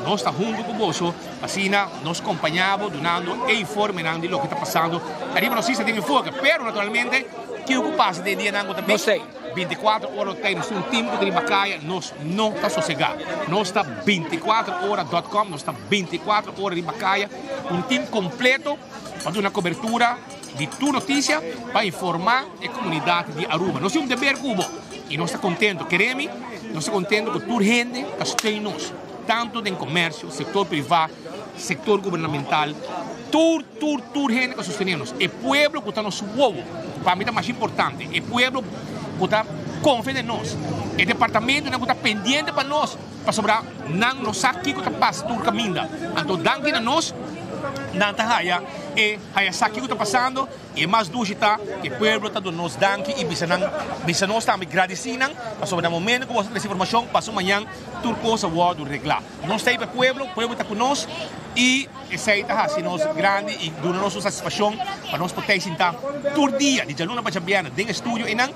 nos ta hunto cu boso pa asina nos compaña bo dunando e informenan di loke ta pasando ariba nos isla den Enfoke. Pero naturalmente. Kiko ku pasa den e dianan ku ta bin, bintikuater ora lo tei, nos tin un tim ku ta riba kaya, nos no ta sosegá. Nos ta bintikuater ora dòt kòm, nos ta bintikuater ora riba kaya, un tim kompleto pa duna kobertura di tur notisia pa informá e komunidat di Aruba. Nos tin un deber ku bo i nos ta kontento, kere mi, nos ta kontento ku tur hende ta steun nos, tantu den komersio, sektor privá, sektor gubernamental, tur, tur, tur hende ku a sostené nos. E pueblo ku ta nos wowo, pa mi ta mas importante, e pueblo ku ta konfia den nos, e departamentonan ku ta pendiente pa nos, pasobra nan no sa kiko ta pasa tur kaminda. Anto danki na nos, nan ta haya e haya sa kiko ta pasando i e mas dushi ta ku e pueblo ta duna nos danki i bisa nan, bisa nos tambe gradisí nan, pasobra na momento ku boso ta trese informashon, paso mañan tur kos a wòrdu reglá. Nos ta ei pa e pueblo, pueblo ta ku nos i esei ta hasi nos grandi i duna nos un satisfakshon pa nos por ta ei sintá tur dia di djaluna pa djabièrnè den e studio einan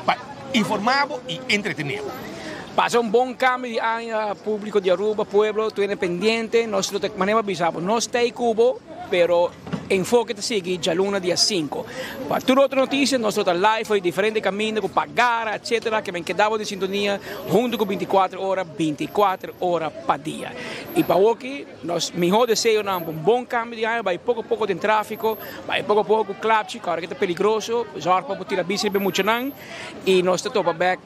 pa informá bo i entretené bo. Pasa un bon kambio di aña públiko di Aruba, pueblo, tur hende pendiente, nos lo ta manera bo a bisa bo, nos ta ei ku bo, pero Enfoke ta sigui djaluna dia sinku. Pa tur otro notisia nos lo ta live for di diferente kaminda ku pagara etcetera ke men keda bo den sintonia huntu ku bintikuater ora bintikuater ora pa dia. I pa awoki nos miho deseonan pa un bon kambio di aña bai poko poko den trafiko bai poko poko ku klapchi ku ora ke ta peligroso zòrg pa bo tira bisi riba e muchanan i nos ta topa bek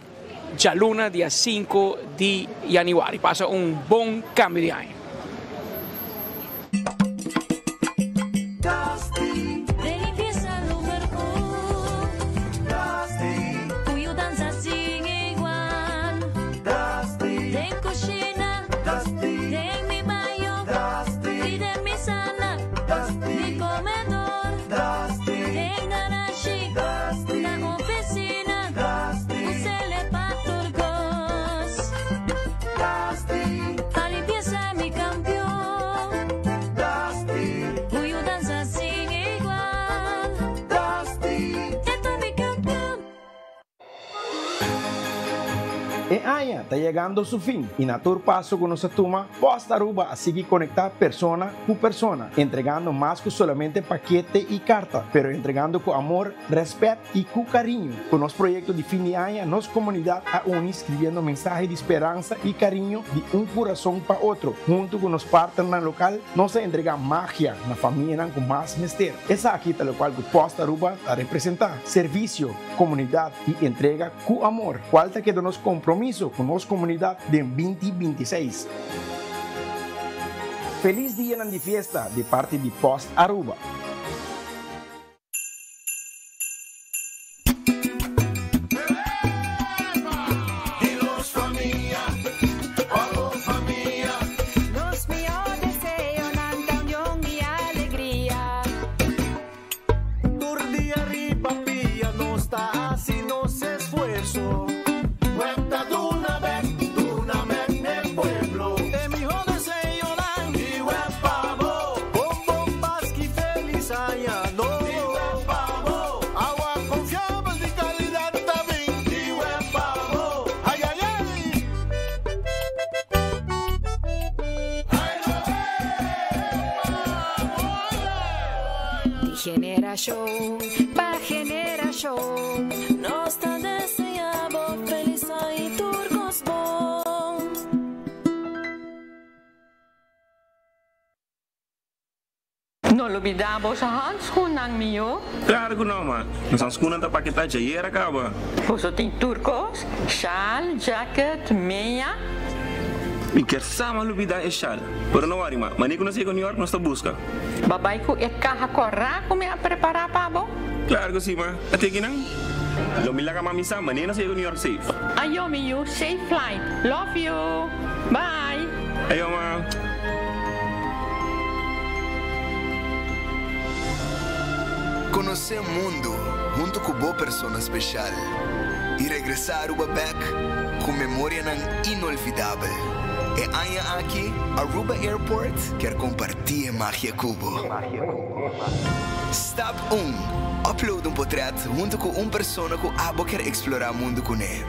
djaluna dia sinku di yanüari. Pasa un bon kambio di aña. E aña ta yegando su fin y na tur paso cu nos a tuma, Post Aruba a sigui conecta persona cu persona, entregando mas cu solamente pakete y carta, pero entregando cu amor, respet y cu cariño. Cu nos proyecto di fin di aña, nos comunidad a uni scribiendo mensahe di speransa y cariño di un curason pa otro. Hunto cu nos partnernan local, nos a entrega magia na famianan cu mas mester. Esaki ta locual cu Post Aruba ta representa, servicio, comunidad y entrega cu amor, cual ta keda nos compromiso cu nos comunidad den 2026. Feliz dianan di fiesta di parti di Post Aruba. Di nos famia, pa bo famia. Nos mihó deseonan ta union i alegria. Tur dia riba pia nos ta hasi nos esfuerso. Web ta duna bek, duna bek n'e pueblo. E mihó deseonan di web pa bo. Bon bon Paski felis aña nobo. Di web pa bo. Awa konfiabel di kalidat ta bin. Di web pa bo. Ai ai ai. Di generashon pa generashon. Nos ta desea bo felis aña y tur cos bon. No lubidá boso handschoennan, mijo. Claro cu no, ma. Nos handschoennan ta paketá djayer a caba. Boso tin tur cos, shal, jacket, meña. Mi kier sa ma lubidá e shal. Pero no worry, ma. Mane cu nos yega New York nos ta busca. Bo a bai cu e caha corá cu mi a prepará pa bo? Claro cu si, ma. A teki nan. Lo mi laga mami sa mane nos yega New York safe. Ayo, mi yu. Safe flight. Love you. Bye. Ayo, ma. Konosé mundu huntu ku bo persona speshal i regresá Aruba bèk ku memorianan inolvidabel. E aña aki Aruba Airport kier kompartí e magia ku bo. Stap un, Upload un potrèt huntu ku un persona ku abo kier eksplorá mundu kuné.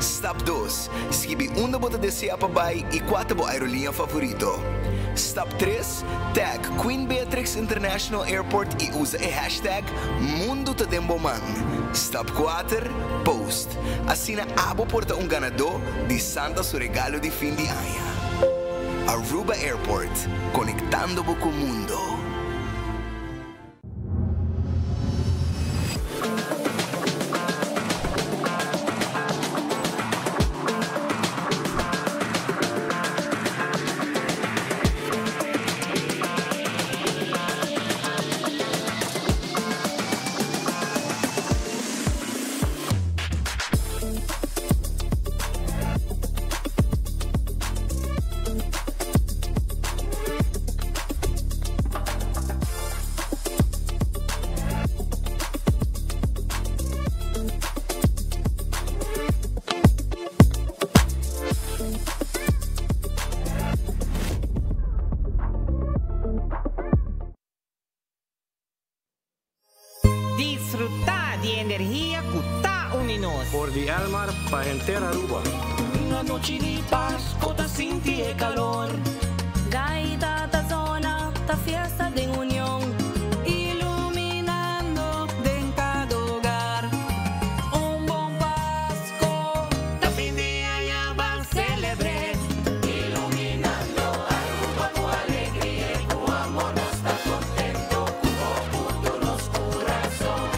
Stap dos, Skibi unda bo ta deseá pa bai i kua ta bo aerolínea favorito. Stap 3, Tag Queen Beatrix International Airport y usa e hashtag Mundo ta den bo man. Stap 4, Post. Asina abo por ta un ganador di Santa su regalo di fin di aña. Aruba Airport, conectando bo cu mundo. Disfruta di energia cu ta uni nos. For di Elmar pa henter Aruba. Un anochi di Pasco ta sinti e calor. Gaita ta zona, ta fiesta den union. Iluminando den cada hogar. Un bon Pasco, ta fin di aña ban celebre. Iluminando Aruba cu alegria y cu amor nos ta contento. Cu orgullo nos curason.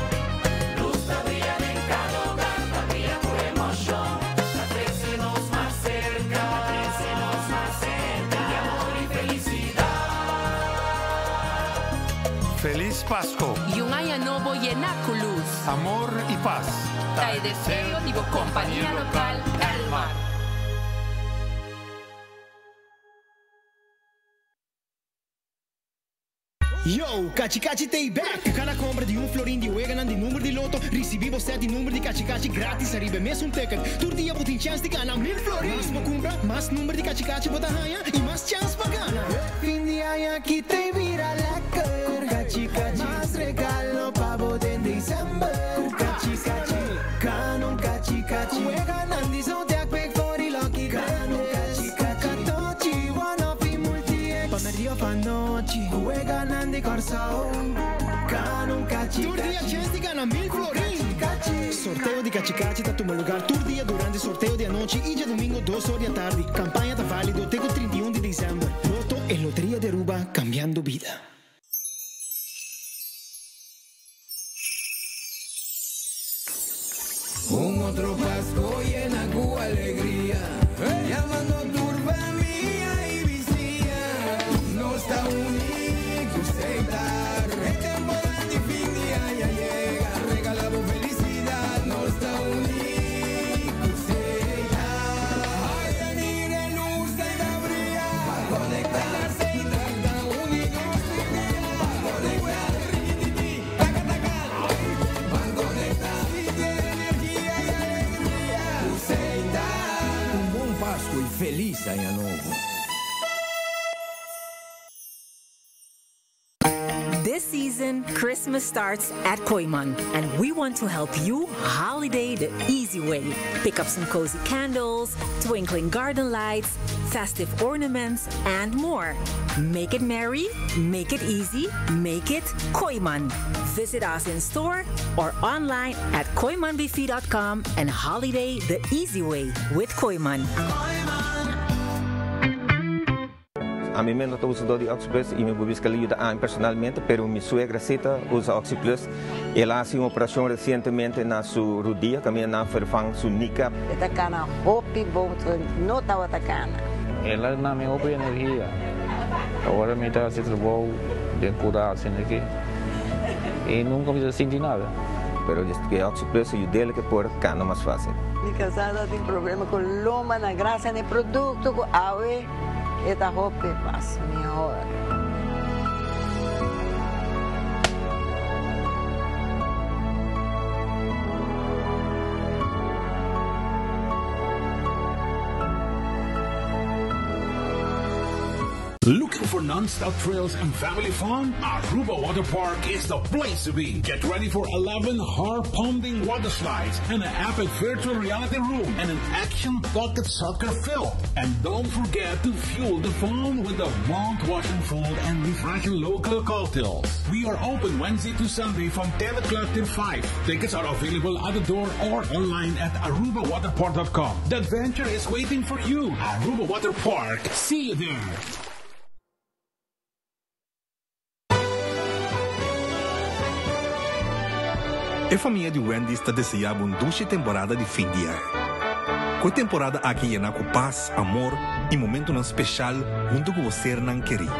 Luz ta briya den cada hogar, ta briya cu emocion. Ta trece nos mas cerca, ta trece nos mas cerca. Di amor y felicidad. Feliz Pasco. Y un aña nobo yena cu luz. Amor y paz. Ta e deseo di bo compania local Elmar. Yo, Cachi Cachi t'ey back! Cu cada compra di un florin di weganan di number di Lotto, ricibi bo set di number di Cachi Cachi gratis ariba e mesun ticket. Tur dia bo tin chance di gana 1000 florin! Mas bo cumpra, mas number di Cachi Cachi bo ta haya y mas chance pa gana! Fin di aña aki t'ey bira lekker! Cu Cachi Cachi, mas regalo pa bo den december! Cu Cachi Cachi, gana un Cachi Cachi! Weganan di Zodiac, Big Four y Lucky Grandes! Cu Catochi, One Off y Multi X! Pa merdia of anochi, cu weganan di Corsou, gana un Cachi Tur dia Cachi! chance di gana 1000 Cu florin! Cachi Cachi! Sorteo di Cachi Cachi ta tuma lugar tur dia durante sorteo di anochi y djadomingo dos or di atardi. Campaña ta valido te cu 31 di december. Lotto e Loteria di Aruba, cambiando bida. Un otro Pasco yena cu alegria, Yamando tur famia y bisiña. Nos ta uni cu Setar. E temporada di fin di aña yega, regala bo felicidad. Nos ta uni cu Setar. Ay, mira e luz ta ta briya. Ban conecta, Setar ta uni nos tur dia. Ban conecta, rikititi, taka taka. Ban conecta, sinti energia y alegria. Cu Setar. Un bon Pasco y feliz Aña Nobo. This season, Christmas starts at Kooyman, and we want to help you holiday the easy way. Pick up some cozy candles, twinkling garden lights, festive ornaments, and more. Make it merry, make it easy, make it Kooyman. Visit us in store or online at kooymanbv.com and holiday the easy way with Kooyman. Ami mes no ta usador di OxyPlus y mi por bisa cu el a yuda ami personalmente, pero mi suegra si ta usa OxyPlus. El a haci un operacion recientemente na su rudia, caminda nan a vervang su kneecap. E ta cana hopi bon, no tabata cana. El a duna mi hopi energia. Awor mi ta haci trabou den cura asina aki y nunca mi ta sinti nada. Pero e OxyPlus a yud'el ke por cana mas facil. Mi casada tin problema cu lomba na gracia na e producto cu awe e ta hopi mas mihor. Looking for non-stop thrills and family fun? Aruba Water Park is the place to be. Get ready for 11 heart-pounding water slides and an epic virtual reality room and an action pocket soccer field. And don't forget to fuel the fun with the mouth-watering food and refreshing local cocktails. We are open Wednesday to Sunday from 10 o'clock till 5. Tickets are available at the door or online at arubawaterpark.com. The adventure is waiting for you. Aruba Water Park. See you there. E famia di Wendy's ta desea bo un dushi temporada di fin di aña. Ku e temporada aki yena ku pas, amor i momentunan speshal huntu ku bo sernan kerí.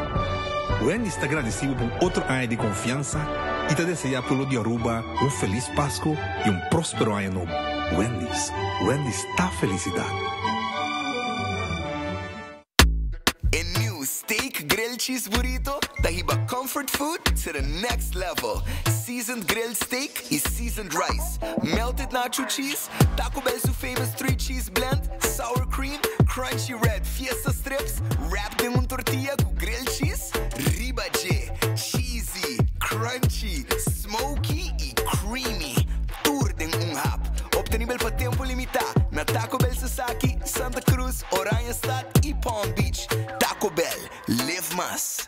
Wendy's ta gradisí bo pa un otro aña di konfiansa i ta desea pueblo di Aruba un felis Pasku i un próspero aña nobo. Wendy's, Wendy's ta felisidat. E new Steak Grilled Cheese Burrito ta hiba comfort food to the next level. Seasoned grilled steak y seasoned rice, melted nacho cheese, Taco Bell su famous three cheese blend, sour cream, crunchy red fiesta strips, wrapped den un tortilla cu grilled cheese, riba dje, cheesy, crunchy, smoky y creamy. Tur den un hap. Obtenibel pa tempo limita na Taco Bell Sasaki, Santa Cruz, Oranjestad y Palm Beach. Taco Bell, live mas.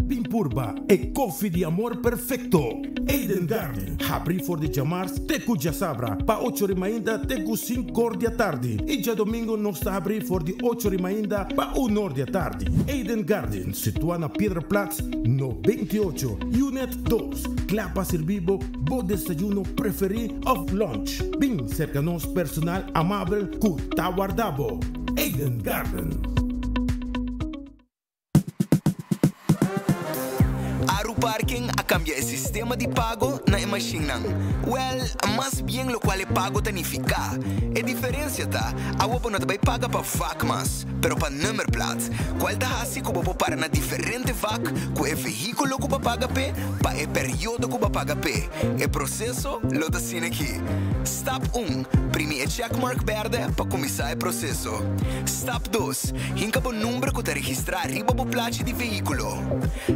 Bin purba e koffie di amor perfecto. Eden Garden, habri for di djamars te cu djasabra pa ocho ri mainta te cu sincor di atardi y djadomingo nos ta habri for di ocho ri mainta pa unor di atardi. Eden Garden, situa na Piedra Plat no 28, Unit dos, cla pa sirbi bo bo desayuno preferi of lunch. Bin cerca nos personal amabel cu ta warda bo. Eden Garden. Aru Parking a kambia e sistema di pago na e mashinnan. Wèl, mas bien lokual e pago ta nifiká. E diferensia ta, awo bo no ta bai paga pa vak mas, pero pa nummerplaat, kual ta hasi ku bo por para na diferente vak ku e vehíkulo ku bo a paga p'e pa e periodo ku bo a paga p'e. E proseso lo ta asina aki. Stap un, Primi e checkmark bèrdè pa kuminsá e proseso. Stap dos, Hinka bo number ku ta registrá riba bo plachi di vehíkulo.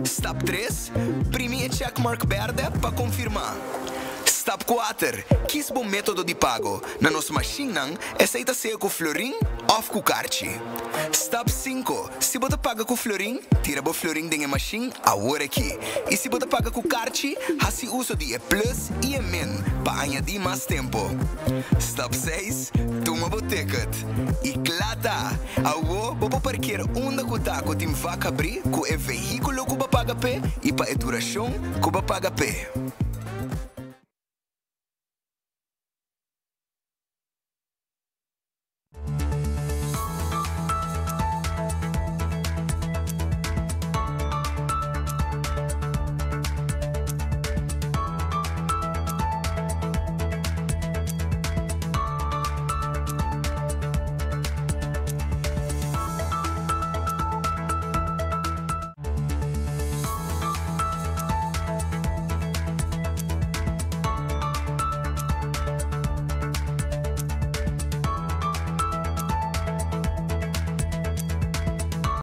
Stap tres, Primi e checkmark bèrdè pa konfirmá. Stap kuater, Kis bo método di pago. Na nos mashinnan, esei ta sea ku florin òf ku karchi. Stap sinku, Si bo ta paga ku florin, tira bo florin den e mashin awor aki. I si bo ta paga ku karchi, hasi uso di e plus i e min pa añadí mas tempu. Stap seis, Tuma bo ticket. I kla ta! Awo bo por parkeer unda ku ta ku tin vak habrí ku e vehíkulo ku bo a paga p'e i pa e durashon ku bo a paga p'e.